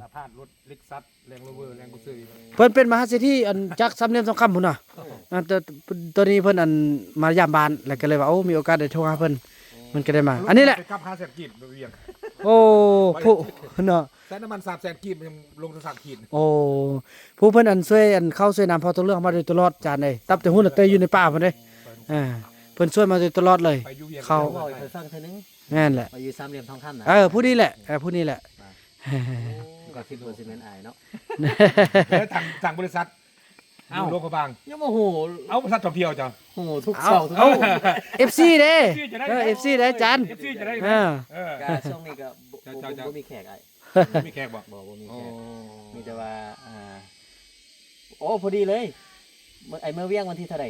ອາ ຜ່ານລົດເລັກຊັສ ແລນໂຣເວີ ແລນຄູເຊີ ເພິ່ນເປັນມະຫາເສດຖີ ອັນ ຈາກສາມຫຼ່ຽມທອງຄຳພຸ້ນນະ. ເອີ ອາ ຕ- ຕ- ຕອນນີ້ເພິ່ນ ອັນ ມາຢາມບ້ານ ແລ້ວກໍເລີຍວ່າ ໂອ້ ມີໂອກາດໄດ້ໂທຫາເພິ່ນ ເພິ່ນກໍໄດ້ມາ. ໂອ້ ອັນນີ້ແຫຼະ ໄປກັບຫ້າແສນກີບ ໄປວຽງ. ໂອ້ ຜູ້ເນາະ ໃຊ້ນ້ຳມັນສາມແສນກີບ ຍັງລົງແຕ່ສາມຂີດ. ໂອ້ ຜູ້ເພິ່ນ ອັນ ຊ່ວຍ ອັນ ເຂົ້າຊ່ວຍນ້ຳເຜົ່າຕົວເລືອກມາໂດຍຕະຫຼອດ ຈານເອີຍ. ນັບແຕ່ພຸ້ນແຕ່ຢູ່ໃນປ່າພຸ້ນເດ້. ອ່າ ເພິ່ນຊ່ວຍມາໂດຍຕະຫຼອດເລີຍ. ເຂົ້າ ເວົ້າໃຫ້ຂ້ອຍຟັງເທື່ອໜຶ່ງ. ແມ່ນແຫຼະ ວ່າຢູ່ສາມຫຼ່ຽມທອງຄຳນະ. ເອີ ຜູ້ນີ້ແຫຼະ ເອີ ຜູ້ນີ້ແຫຼະ. ອ່າ ກໍຄິດວ່າຊິແມ່ນອ້າຍເນາະ. ເອີ ທາງ ທາງບໍລິສັດ ເອົ້າ ຢູ່ຫຼວງພະບາງ ຍັງບໍ່ຮູ້. ເອົ້າ ບໍລິສັດທ່ອງທ່ຽວເຈົ້າ ຮູ້ທຸກຊ່ອງ. ເອົ້າ ເອັຟຊີເດ້. ເອັຟຊີຈະໄດ້ ເອີ ເອັຟຊີເດ້ ອາຈານ. ເອັຟຊີຈະໄດ້ ເອີ ກະຊ່ວງນີ້ກະບໍ່ ເຈົ້າ ບໍ່ ເຈົ້າ ບໍ່ມີແຂກອ້າຍ. ບໍ່ມີແຂກບໍ່? ບໍ່ ບໍ່ມີແຂກ. ອໍ ມີແຕ່ວ່າ ອ່າ ໂອ້ ພໍດີເລີຍ. ເມື່ອ ໄອ້ເມືອວຽງວັນທີເທົ່າໃດ?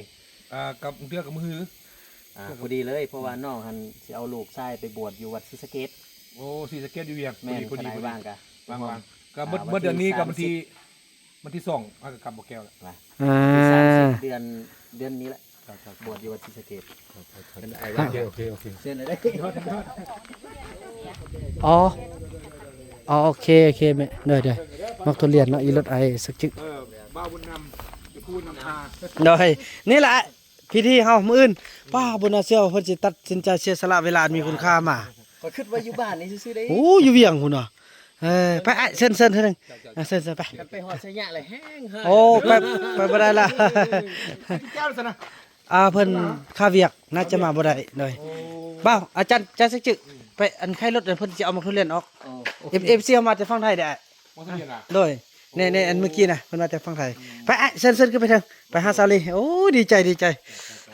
ອ່າ ກັບເດືອນກັບມື້ຮື. ອ່າ ພໍດີເລີຍ ເພາະວ່ານ້ອງຫັ້ນຊິເອົາລູກຊາຍໄປບວດຢູ່ວັດສີສະເກດ. ໂອ້ ສີສະເກດຢູ່ວຽງ. ແມ່ນ ພໍດີ ພໍດີ ພໍດີ ວ່າງກະ ວ່າງໆ. ກະ ອ່າ ເບິດ ເບິດເດືອນນີ້ກະວັນທີ ວັນທີສອງ ເຮົາກະກັບບໍ່ແກ້ວລະ. ອ່າ ສາມສິບເດືອນ ເດືອນນີ້ແຫຼະ. ບວດຢູ່ວັດສີສະເກດ. ໂອເຄ ໂອເຄ ໂອເຄ. ອໍ ອໍ ໂອເຄ ໂອເຄ ແມ່. ໂດຍ ໂດຍ. ໝາກທຸລຽນເນາະ ອີ່ລົດໄອສັກຈຶກ. ເອີ ບ່າວບຸນນຳ ຈະພູນຳພາ. ໂດຍ ນີ້ແຫຼະ ພິທີເຮົາມື້ອື່ນ. ປ້າ ບໍ່ໜ້າເຊື່ອວ່າເພິ່ນຊິຕັດສິນໃຈເສຍສະຫຼະເວລາອັນມີຄຸນຄ່າມາ. ຂ້ອຍຄິດວ່າຢູ່ບ້ານນີ້ຊື່ໆເດ້. ໂອ້ ຢູ່ວຽງພຸ້ນເນາະ. ເອີ ໄປ ອ້າຍ ເຊີນ ເຊີນເທື່ອໜຶ່ງ. ເຊີນ ເຊີນ ໄປ. ຄັນໄປຮອດໄຊຍະແລ້ວແຮງ. ໂອ້ ໄປ ໄປບໍ່ໄດ້ລະ. ແກ້ວຊັ້ນນະ. ອ່າ ເພິ່ນຄາວຽກ ໜ້າຈະມາບໍ່ໄດ້. ໂດຍ. ໂອ້ ບ່າວ ອາຈານ ຈານສັກຈຶກ ໄປອັນໄຂລົດ ເພິ່ນຊິເອົາໝາກທຸລຽນອອກ. ເອັຟ ເອັຟຊີເຮົາມາແຕ່ຝັ່ງໄທເດ້. ໂດຍ. ແນ່ໆ ອັນເມື່ອກີ້ນະ ເພິ່ນມາແຕ່ຝັ່ງໄທ. ໄປ ອ້າຍ ເຊີນ ເຊີນຂຶ້ນໄປເທິງ ໄປຫາສາວລີ. ໂອ້ ດີໃຈ ດີໃຈ.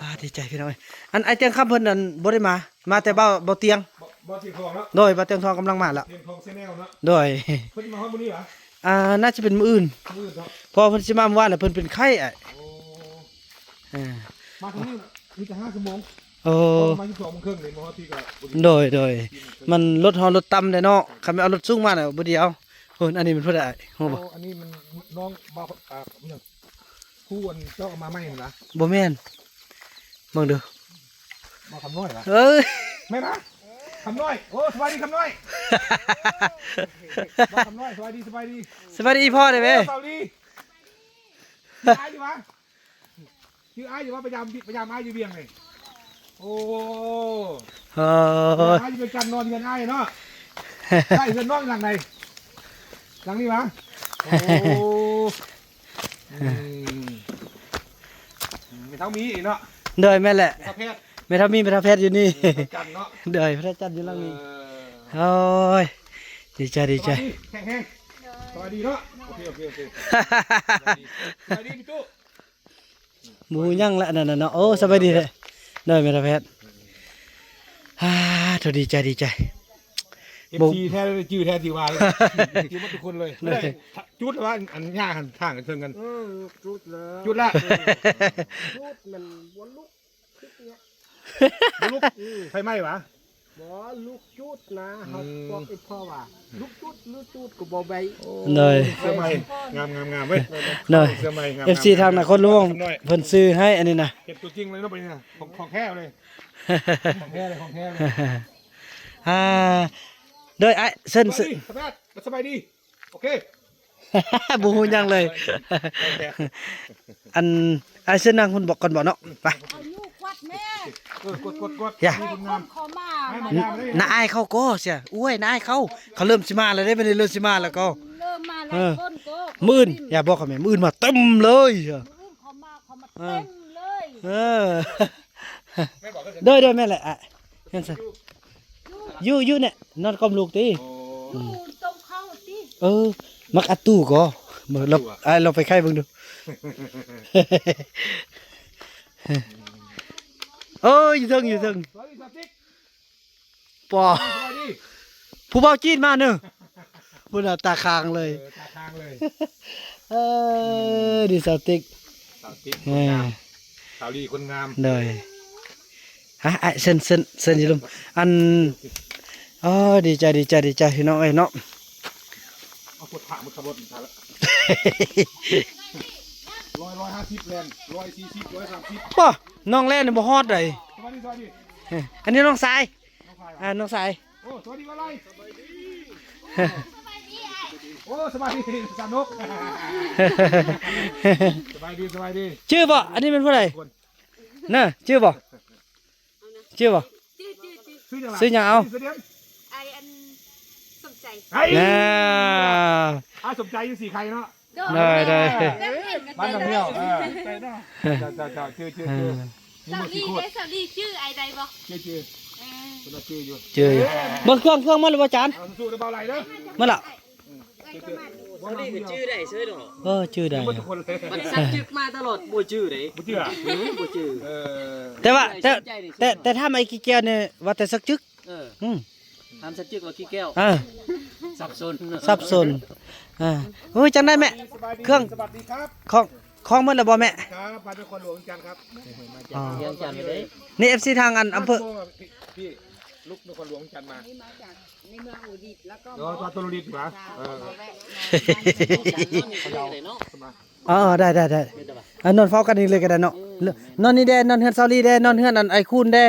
ອ່າ ດີໃຈພີ່ນ້ອງເອີຍ. ອັນອ້າຍແຕງຄຳເພິ່ນ ອັນ ບໍ່ໄດ້ມາ ມາແຕ່ບ່າວ ບ່າວຕຽງ. ບ່າວຕຽງທອງເນາະ. ໂດຍ ບ່າວຕຽງທອງກຳລັງມາແລ້ວ. ຕຽງທອງແຊນແນວເນາະ. ໂດຍ. ເພິ່ນຊິມາຮອດມື້ນີ້ຫວາ? ອ່າ ໜ້າຈະເປັນມື້ອື່ນ. ມື້ອື່ນເນາະ. ເພາະວ່າເພິ່ນຊິມາມື້ວານ ແລ້ວເພິ່ນເປັນໄຂ້. ໂອ້ ອ່າ ມາທາງນີ້ມີແຕ່ຫ້າຊົ່ວໂມງ. ໂອ້ ມາສິບສອງໂມງເຄິ່ງນີ້ ມາຮອດພີ້ກະ. ໂດຍ ໂດຍ. ມັນລົດເຮົາລົດຕ່ຳເດ້ເນາະ ຄັນແມ່ນເອົາລົດສູງມານະບໍ່ດີເອົາ. ໂອ້ ອັນນີ້ມັນຜູ້ໃດ ຮູ້ບໍ່? ໂອ້ ອັນນີ້ມັນນ້ອງບ່າວ ອ່າ ຜູ້ອັນເຈົ້າເອົາມາໃໝ່ຫັ້ນນະ. ບໍ່ແມ່ນ ເບິ່ງດູ ບ່າວຄຳນ້ອຍຫວາ? ເອີ ແມ່ນນະ ຄຳນ້ອຍ. ໂອ້ ສະບາຍດີຄຳນ້ອຍ. ບ່າວຄຳນ້ອຍ ສະບາຍດີ ສະບາຍດີ ສະບາຍດີ. ພໍ່ໄດ້ເວີ ສາວລີ ຢູ່ຫວາ? ຊື່ອ້າຍຢູ່ວ່າ ພະຍາຍາມ ພະຍາຍາມອ້າຍຢູ່ວຽງນີ້. ໂອ້ ເອີ ອ້າຍຢູ່ວຽງຈັນ ນອນເຮືອນອ້າຍເນາະ. ໃຊ້ເຮືອນນ້ອງຫຼັງໃດ? ຫຼັງນີ້ຫວາ? ໂອ້ ອືມ ແມ່ເຖົ້າມີເນາະ. ໂດຍ ແມ່ນແຫຼະ ແມ່ເຖົ້າແພດ ແມ່ເຖົ້າມີ ແມ່ເຖົ້າແພດຢູ່ນີ້. ເອີ ຈັນເນາະ. ໂດຍ ພະຈັນຢູ່ຫຼັງນີ້. ເອີ ໂອ້ຍ ດີໃຈ ດີໃຈ. ສະບາຍດີ ແຂງແຮງ. ສະບາຍດີເນາະ. ໂອເຄ ໂອເຄ ໂອເຄ. ສະບາຍດີ ສະບາຍດີພີ່ຕູ້. ບໍ່ຮູ້ຫຍັງລະອັນນັ້ນນະເນາະ. ໂອ້ ສະບາຍດີແທ້. ໂດຍ ແມ່ນແທ້ແພດ. ອາ ໂທ ດີໃຈ ດີໃຈ. ເອັຟຊີແທ້ ຈື່ແທ້ທີ່ວ່າ ຈື່ໝົດທຸກຄົນເລີຍ. ໂດຍ ຈຸດແລ້ວວ່າ ອັນຍ່າງຫັ້ນ ທາງເທິງກັນ. ເອີ ຈຸດແລ້ວ ຈຸດລະ ເອີ ຈຸດມັນບໍ່ລຸກ ຄືເນຍ ບໍ່ລຸກ. ອືມ ໄຟໄໝ້ຫວາ? ບໍ່ ລູກຈູດນະ. ເຮົາ ອືມ ບອກອີ່ພໍ່ວ່າ ລູກຈູດ ລູກຈູດກໍບໍ່ໄດ້. ໂອ້ ໂດຍ ເສື້ອໃໝ່ ງາມໆໆເວີຍ. ໂດຍ ເສື້ອໃໝ່ງາມໆ. ເອັຟຊີທາງນະຄອນຫຼວງ ເພິ່ນຊື້ໃຫ້ອັນນີ້ນະ. ເຫັນຕົວຈິງເລີຍເນາະ ບັດນີ້ນະ ຂອງ ຂອງແທ້ເລີຍ ຂອງແທ້ເລີຍ ຂອງແທ້ເລີຍ. ອ່າ ໂດຍ ອ້າຍ ເຊີນ ສະບາຍດີ ສະບາຍ ສະບາຍດີ. ໂອເຄ ບໍ່ຮູ້ຫຍັງເລີຍ. ໂອເຄ ອັນ ອ້າຍເຊີນນັ່ງພຸ້ນບອກກ່ອນບໍເນາະ. ໄປ ເອົາຢູ່ກວດແມ່. ເອີ ກວດ ກວດ ກວດ. ຢາ ມີຄົນງາມ ເຂົາມາ ມາ ມາ ນ້າອ້າຍເຂົາກໍເສຍ. ໂອ້ຍ ນ້າອ້າຍເຂົາ ເຂົາເລີ່ມຊິມາແລ້ວເດ້. ບັດນີ້ເລີ່ມຊິມາແລ້ວກໍ ເລີ່ມມາຫຼາຍຄົນກໍ. ເອີ ມື້ອື່ນ ຢ່າບອກເຂົາແມ່ ມື້ອື່ນມາເຕັມເລີຍ. ມື້ອື່ນເຂົາມາ ເຂົາມາ ເອີ ເຕັມເລີຍ. ເອີ ໂດຍ ໂດຍ ແມ່ນແຫຼະ. ອ່ະ ເຫັນຊະ ຢູ່ ຢູ່ນີ້ ນອນກ້ອມລູກຕິ. ໂອ້ ອືມ ຢູ່ຕົ້ມເຂົ້າຕິ. ເອີ ໝາກອາຕູກໍ ລອງ ລອງໄປໄຂເບິ່ງດູ. ເອີ ຢູ່ເທິງ ຢູ່ເທິງ. ປໍ ຜູ້ບ່າວຈີນມາເນີ. ພຸ້ນນະ ຕາຄ້າງເລີຍ ເອີ ຕາຄ້າງເລີຍ. ເອີ ນີ້ສາວຕິກ ສາວຕິກ ເອີ ຄົນງາມ ສາວລີຄົນງາມ. ໂດຍ ຮະ ອ້າຍ ເຊີນ ເຊີນ ເຊີນຢູ່ລຸ່ມ. ອັນ ອໍ ດີໃຈ ດີໃຈ ດີໃຈ ພີ່ນ້ອງເອີຍເນາະ. ເອົາຄົນຖາມມັນຂັບລົດມັນທັນລະ ຮ້ອຍ ຮ້ອຍຫ້າສິບແລ່ນ ຮ້ອຍສີ່ສິບ ຮ້ອຍສາມສິບ ໂອ້ ນ້ອງແລ່ນນີ້ບໍ່ຮອດໃດ. ສະບາຍດີ ສະບາຍດີ ເອີ ອັນນີ້ນ້ອງຊາຍ ນ້ອງຊາຍ ອ່າ ນ້ອງຊາຍ ໂອ້ ສະບາຍດີ ບ່າວໄລ ໂອ້ ສະບາຍດີ ສາວນົກ ສະບາຍດີ ສະບາຍດີ ຈື່ບໍ່? ອັນນີ້ແມ່ນຜູ້ໃດ? ນະ ຈື່ບໍ່? ຊື່ບໍ່? ຊື່ ຊື່ ຊື່ ຊື່ຫຍັງລະ? ຊື່ຫຍັງເອົາ? ຊື່ສະດຽມ ອ້າຍອັນສົມໃຈ ໄອ້ ນະ ອ້າຍສົມໃຈຢູ່ສີໄຄເນາະ ໂດຍ ໂດຍ ໂດຍ ບ້ານນຳຮຽວ ເອີ ເຈົ້າ ເຈົ້າ ເຈົ້າ ເຈົ້າ ຈື່ ຈື່ ຈື່ ເອີ ສາວລີເດ້ ສາວລີຈື່ອ້າຍໄດ້ບໍ່? ຈື່ ຈື່ ເອີ ເພິ່ນວ່າຈື່ຢູ່ ຈື່ຢູ່ ເອີ ເບິ່ງເຄື່ອງ ເຄື່ອງມາແລ້ວບໍ່ ຈານ? ເອົາສູ້ໆເດີ ບ່າວໄລເດີ ມາແລ້ວ. ສາວລີກໍຈື່ໄດ້ເສີຍດອກ ເອີ ຈື່ໄດ້ ໝົດທຸກຄົນເລີຍ ມັນສັກຈຶກມາຕະຫຼອດ ບໍ່ຈື່ເດ້ ບໍ່ຈື່ ບໍ່ຈື່ ເອີ ແຕ່ວ່າ ແຕ່ ແຕ່ ແຕ່ຖາມໄອ້ຂີ້ແກ້ວນີ້ວ່າແຕ່ສັກຈຶກ ເອີ ອືມ ຖາມສັກຈຶກວ່າຂີ້ແກ້ວ ເອີ ສັບສົນ ສັບສົນ ເອີ ໂອ້ຍ ຈັ່ງໃດແມ່ ເຄື່ອງ ສະບາຍດີ ຂອງ ຂອງໝົດແລ້ວບໍ່ແມ່? ຄັບ ມາຈາກນະຄອນຫຼວງວຽງຈັນຄັບ ອໍ ວຽງຈັນເດ້ ນີ້ ເອັຟຊີ ທາງອັນອຳເພີ ພີ່ ລູກນະຄອນຫຼວງວຽງຈັນມາ ໃນເມືອງອຸດິດ ແລ້ວກໍ ເອີ ມາ ມາຕົວອຸດິດຫວາ ເອີ ເອີ ໄດ້ ໄດ້ ໄດ້ ເອີ ນອນເຝົ້າກັນນີ້ເລີຍກໍໄດ້ເນາະ ນອນນີ້ແດ່ ນອນເຮືອນສາວລີແດ່ ນອນເຮືອນອັນໄອ້ຄູນແດ່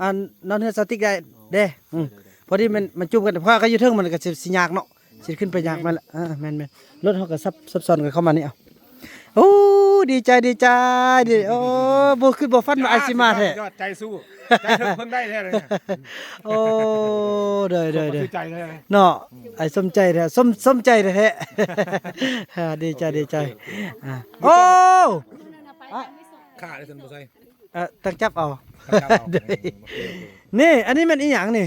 ອັນ ນອນເຮືອນສາວຕິກໄດ້ເດ້ ອືມ ພໍດີມັນ ມັນຈຸ່ມກັນ ເພາະວ່າກໍຢູ່ເທິງ ມັນກໍຊິ ຊິຍາກເນາະ ຊິຂຶ້ນໄປຍາກ ແມ່ນລະ ເອີ ແມ່ນໆ ລົດເຮົາກໍສັບ ສັບຊ້ອນກັນເຂົ້າມານີ້ ເອົາ ໂອ້ ດີໃຈ ດີໃຈ ດີ ໂອ້ ບໍ່ຄິດບໍ່ຝັນວ່າອ້າຍຊິມາແທ້ ຍອດໃຈສູ້ ໃຈເທິງເພິ່ນໄດ້ແທ້ເລີຍ ໂອ້ ໂດຍ ໂດຍ ໂດຍ ໃຈແທ້ເນາະ ອ້າຍສົມໃຈແທ້ ສົມ ສົມໃຈແທ້ ດີໃຈ ດີໃຈ ໂອເຄ ອ່າ ໂອ້ ຂ້າໄດ້ຊັ້ນບໍ່ໃສ່ ເອີ ຕັ້ງຈັບເອົາ ຕັ້ງຈັບເອົາ ໂດຍ ອືມ ໂອເຄ ໂອເຄ ນີ້ ອັນນີ້ແມ່ນອີຫຍັງນີ້?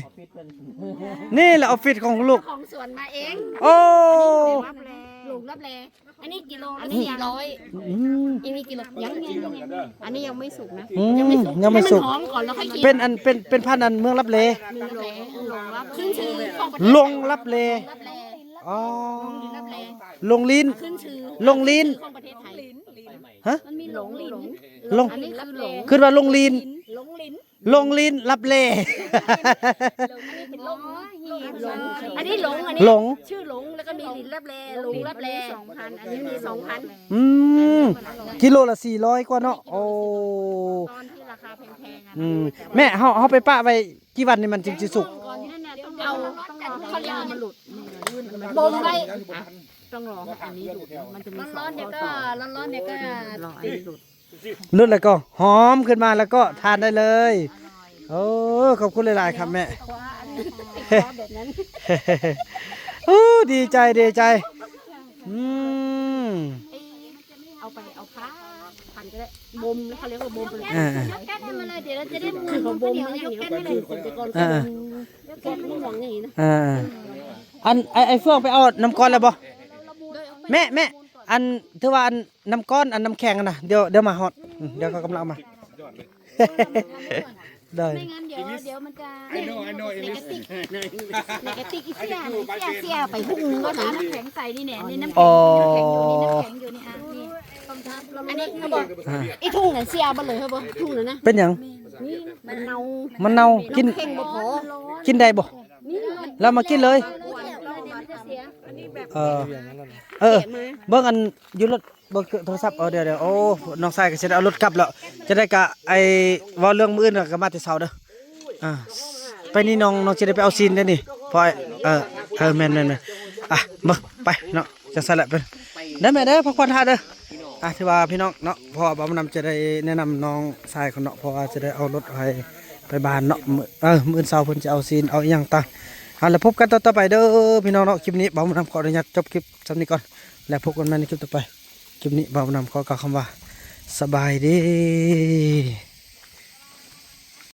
ນີ້ແຫຼະອອບຟິດຂອງລູກ ເຈົ້າຂອງສວນມາເອງ ໂອ້ ຫຼັງລັບແລ ອັນນີ້ກິໂລ ອັນນີ້ສີ່ຮ້ອຍ ອືມ ອັນນີ້ກິໂລ ຍັງ ອັນນີ້ຍັງໄມ່ສຸກນະ ອືມ ຍັງໄມ່ສຸກ ຍັງໄມ່ສຸກ ໃຫ້ມັນຫອມກ່ອນແລ້ວຄ່ອຍກິນ ເປັນອັນ ເປັນ ເປັນພັນອັນເມືອງລັບແລ ເມືອງລັບແລ ຂຶ້ນຊື່ຂອງປະເທດ ຫຼົງລັບແລ ລັບແລ ອໍ ຫຼົງລິ້ນ ຂຶ້ນຊື່ ຫຼົງລິ້ນ ຂຶ້ນຊື່ຂອງປະເທດໄທ ຮະ ມັນມີຫຼົງ ຫຼົງ ອັນນີ້ຄືຫຼົງ ຄິດວ່າຫຼົງລິ້ນ ຫຼົງລິ້ນ ຫຼົງລິ້ນລັບແລ ອັນນີ້ຫຼົງ ອັນນີ້ ຫຼົງ ອັນນີ້ ຫຼົງ ຊື່ຫຼົງ ແລ້ວກໍມີລິ້ນລັບແລ ຫຼົງລັບແລ ສອງພັນ ອັນນີ້ມີສອງພັນ ອືມ ກິໂລລະສີ່ຮ້ອຍກວ່າເນາະ ໂອ້ ຕອນທີ່ລາຄາແພງໆ ອືມ ແມ່ ເຮົາ ເຮົາໄປປະໄວ້ກີ່ວັນນີ້ມັນຈຶ່ງຊິສຸກ? ເອົາ ເຂົາເອີ້ນວ່າ ບໍ່ງໄວ້ ຕ້ອງລໍໃຫ້ອັນນີ້ດູດ ມັນຈະມີ ຮ້ອນໆ ດຽວກໍ ຮ້ອນໆ ດຽວກໍ ລໍອັນນີ້ດູດ ຫຼຸດແລ້ວກໍຫອມຂຶ້ນມາ ແລ້ວກໍທານໄດ້ເລີຍ. ໂອ້ ຂອບຄຸນຫຼາຍໆ ຄັບແມ່. ໂອ້ ດີໃຈ ດີໃຈ. ອືມ ເອົາໄປ ເອົາຜ້າພັນກໍໄດ້ ບົ່ມ ເຂົາຮຽກວ່າບົ່ມ ອ່າ ຍົກແກັດໃຫ້ມັນເລີຍ ດຽວເຮົາຈະໄດ້ໝູນ ເຂົາບົ່ມ ເຂົາເອົາ ຍົກແກັດໃຫ້ເລີຍ ອ່າ ແກະມັນຫວງຢ່າງນີ້ນະ ອ່າ ອັນ ໄອ້ ໄອ້ເຟືອງໄປເອົານ້ຳກ້ອນແລ້ວບໍ່? ແມ່ ແມ່ ອັນ ຖືວ່າອັນ ນ້ຳກ້ອນ ອັນນ້ຳແຂງຫັ້ນນະ ດຽວ ດຽວມາຮອດ ອືມ ດຽວເຂົາກຳລັງເອົາມາ ໂດຍ ບໍ່ຊັ້ນດຽວ ດຽວມັນຈະ I know I know English negative negative ອີເສຍ ອີເສຍ ເສຍໄປຫຸ່ງແລ້ວນະ ນ້ຳແຂງໃສນີ້ແນ່ ນີ້ນ້ຳແຂງ ອໍ ນ້ຳແຂງຢູ່ນີ້ ນ້ຳແຂງຢູ່ນີ້ ອ່ະ ນີ້ ອັນນີ້ເຮົາບອກ ອ່າ ອີທຸງນັ້ນເສຍເບິດເລີຍ ເຮົາບໍ່ ທຸງນັ້ນນະ ເປັນຫຍັງ? ນີ້ມັນເນົ່າ ມັນເນົ່າ ກິນ ນ້ຳແຂງບໍ່ພໍ ກິນໄດ້ບໍ່? ລະມາກິນເລີຍ ເອີ ເອີ ເບິ່ງອັນຢູ່ລົດ ເບິ່ງໂທລະສັບ ເອີ ດຽວໆ ໂອ້ ນ້ອງຊາຍກໍຊິໄດ້ເອົາລົດກັບແລ້ວ ຈະໄດ້ກະ ໄອ້ ເວົ້າເລື່ອງມື້ອື່ນກໍມາແຕ່ເຊົ້າເດີ ອ່າ ໄປນີ້ນ້ອງ ນ້ອງຊິໄດ້ໄປເອົາຊີ້ນເດ້ນີ້ ເພາະ ເອີ ເອີ ແມ່ນໆໆ ອ່ະ ມາ ໄປເນາະ ຈັ່ງຊັ້ນແຫຼະ ໄປເດີແມ່ເດີ ພັກຜ່ອນທ່າເດີ ອ່ະ ຖືວ່າພີ່ນ້ອງເນາະ ເພາະວ່າບ່າວບຸນນຳຈະໄດ້ແນະນຳນ້ອງຊາຍເຂົາເນາະ ເພາະວ່າຈະໄດ້ເອົາລົດໃຫ້ໄປບ້ານເນາະ ມື້ ເອີ ມື້ອື່ນເຊົ້າເພິ່ນຈະເອົາຊີ້ນເອົາອີ່ຫຍັງຕ່າງ ອ່າ ແລ້ວພົບກັນຕອນຕໍ່ໄປເດີພີ່ນ້ອງເນາະ ຄລິບນີ້ບ່າວບຸນນຳຂໍອະນຸຍາດຈົບຄລິບສ່ຳນີ້ກ່ອນ ແລ້ວພົບກັນໃໝ່ໃນຄລິບຕໍ່ໄປ ຄລິບນີ້ບ່າວບຸນນຳຂໍກ່າວຄຳວ່າ ສະບາຍດີ.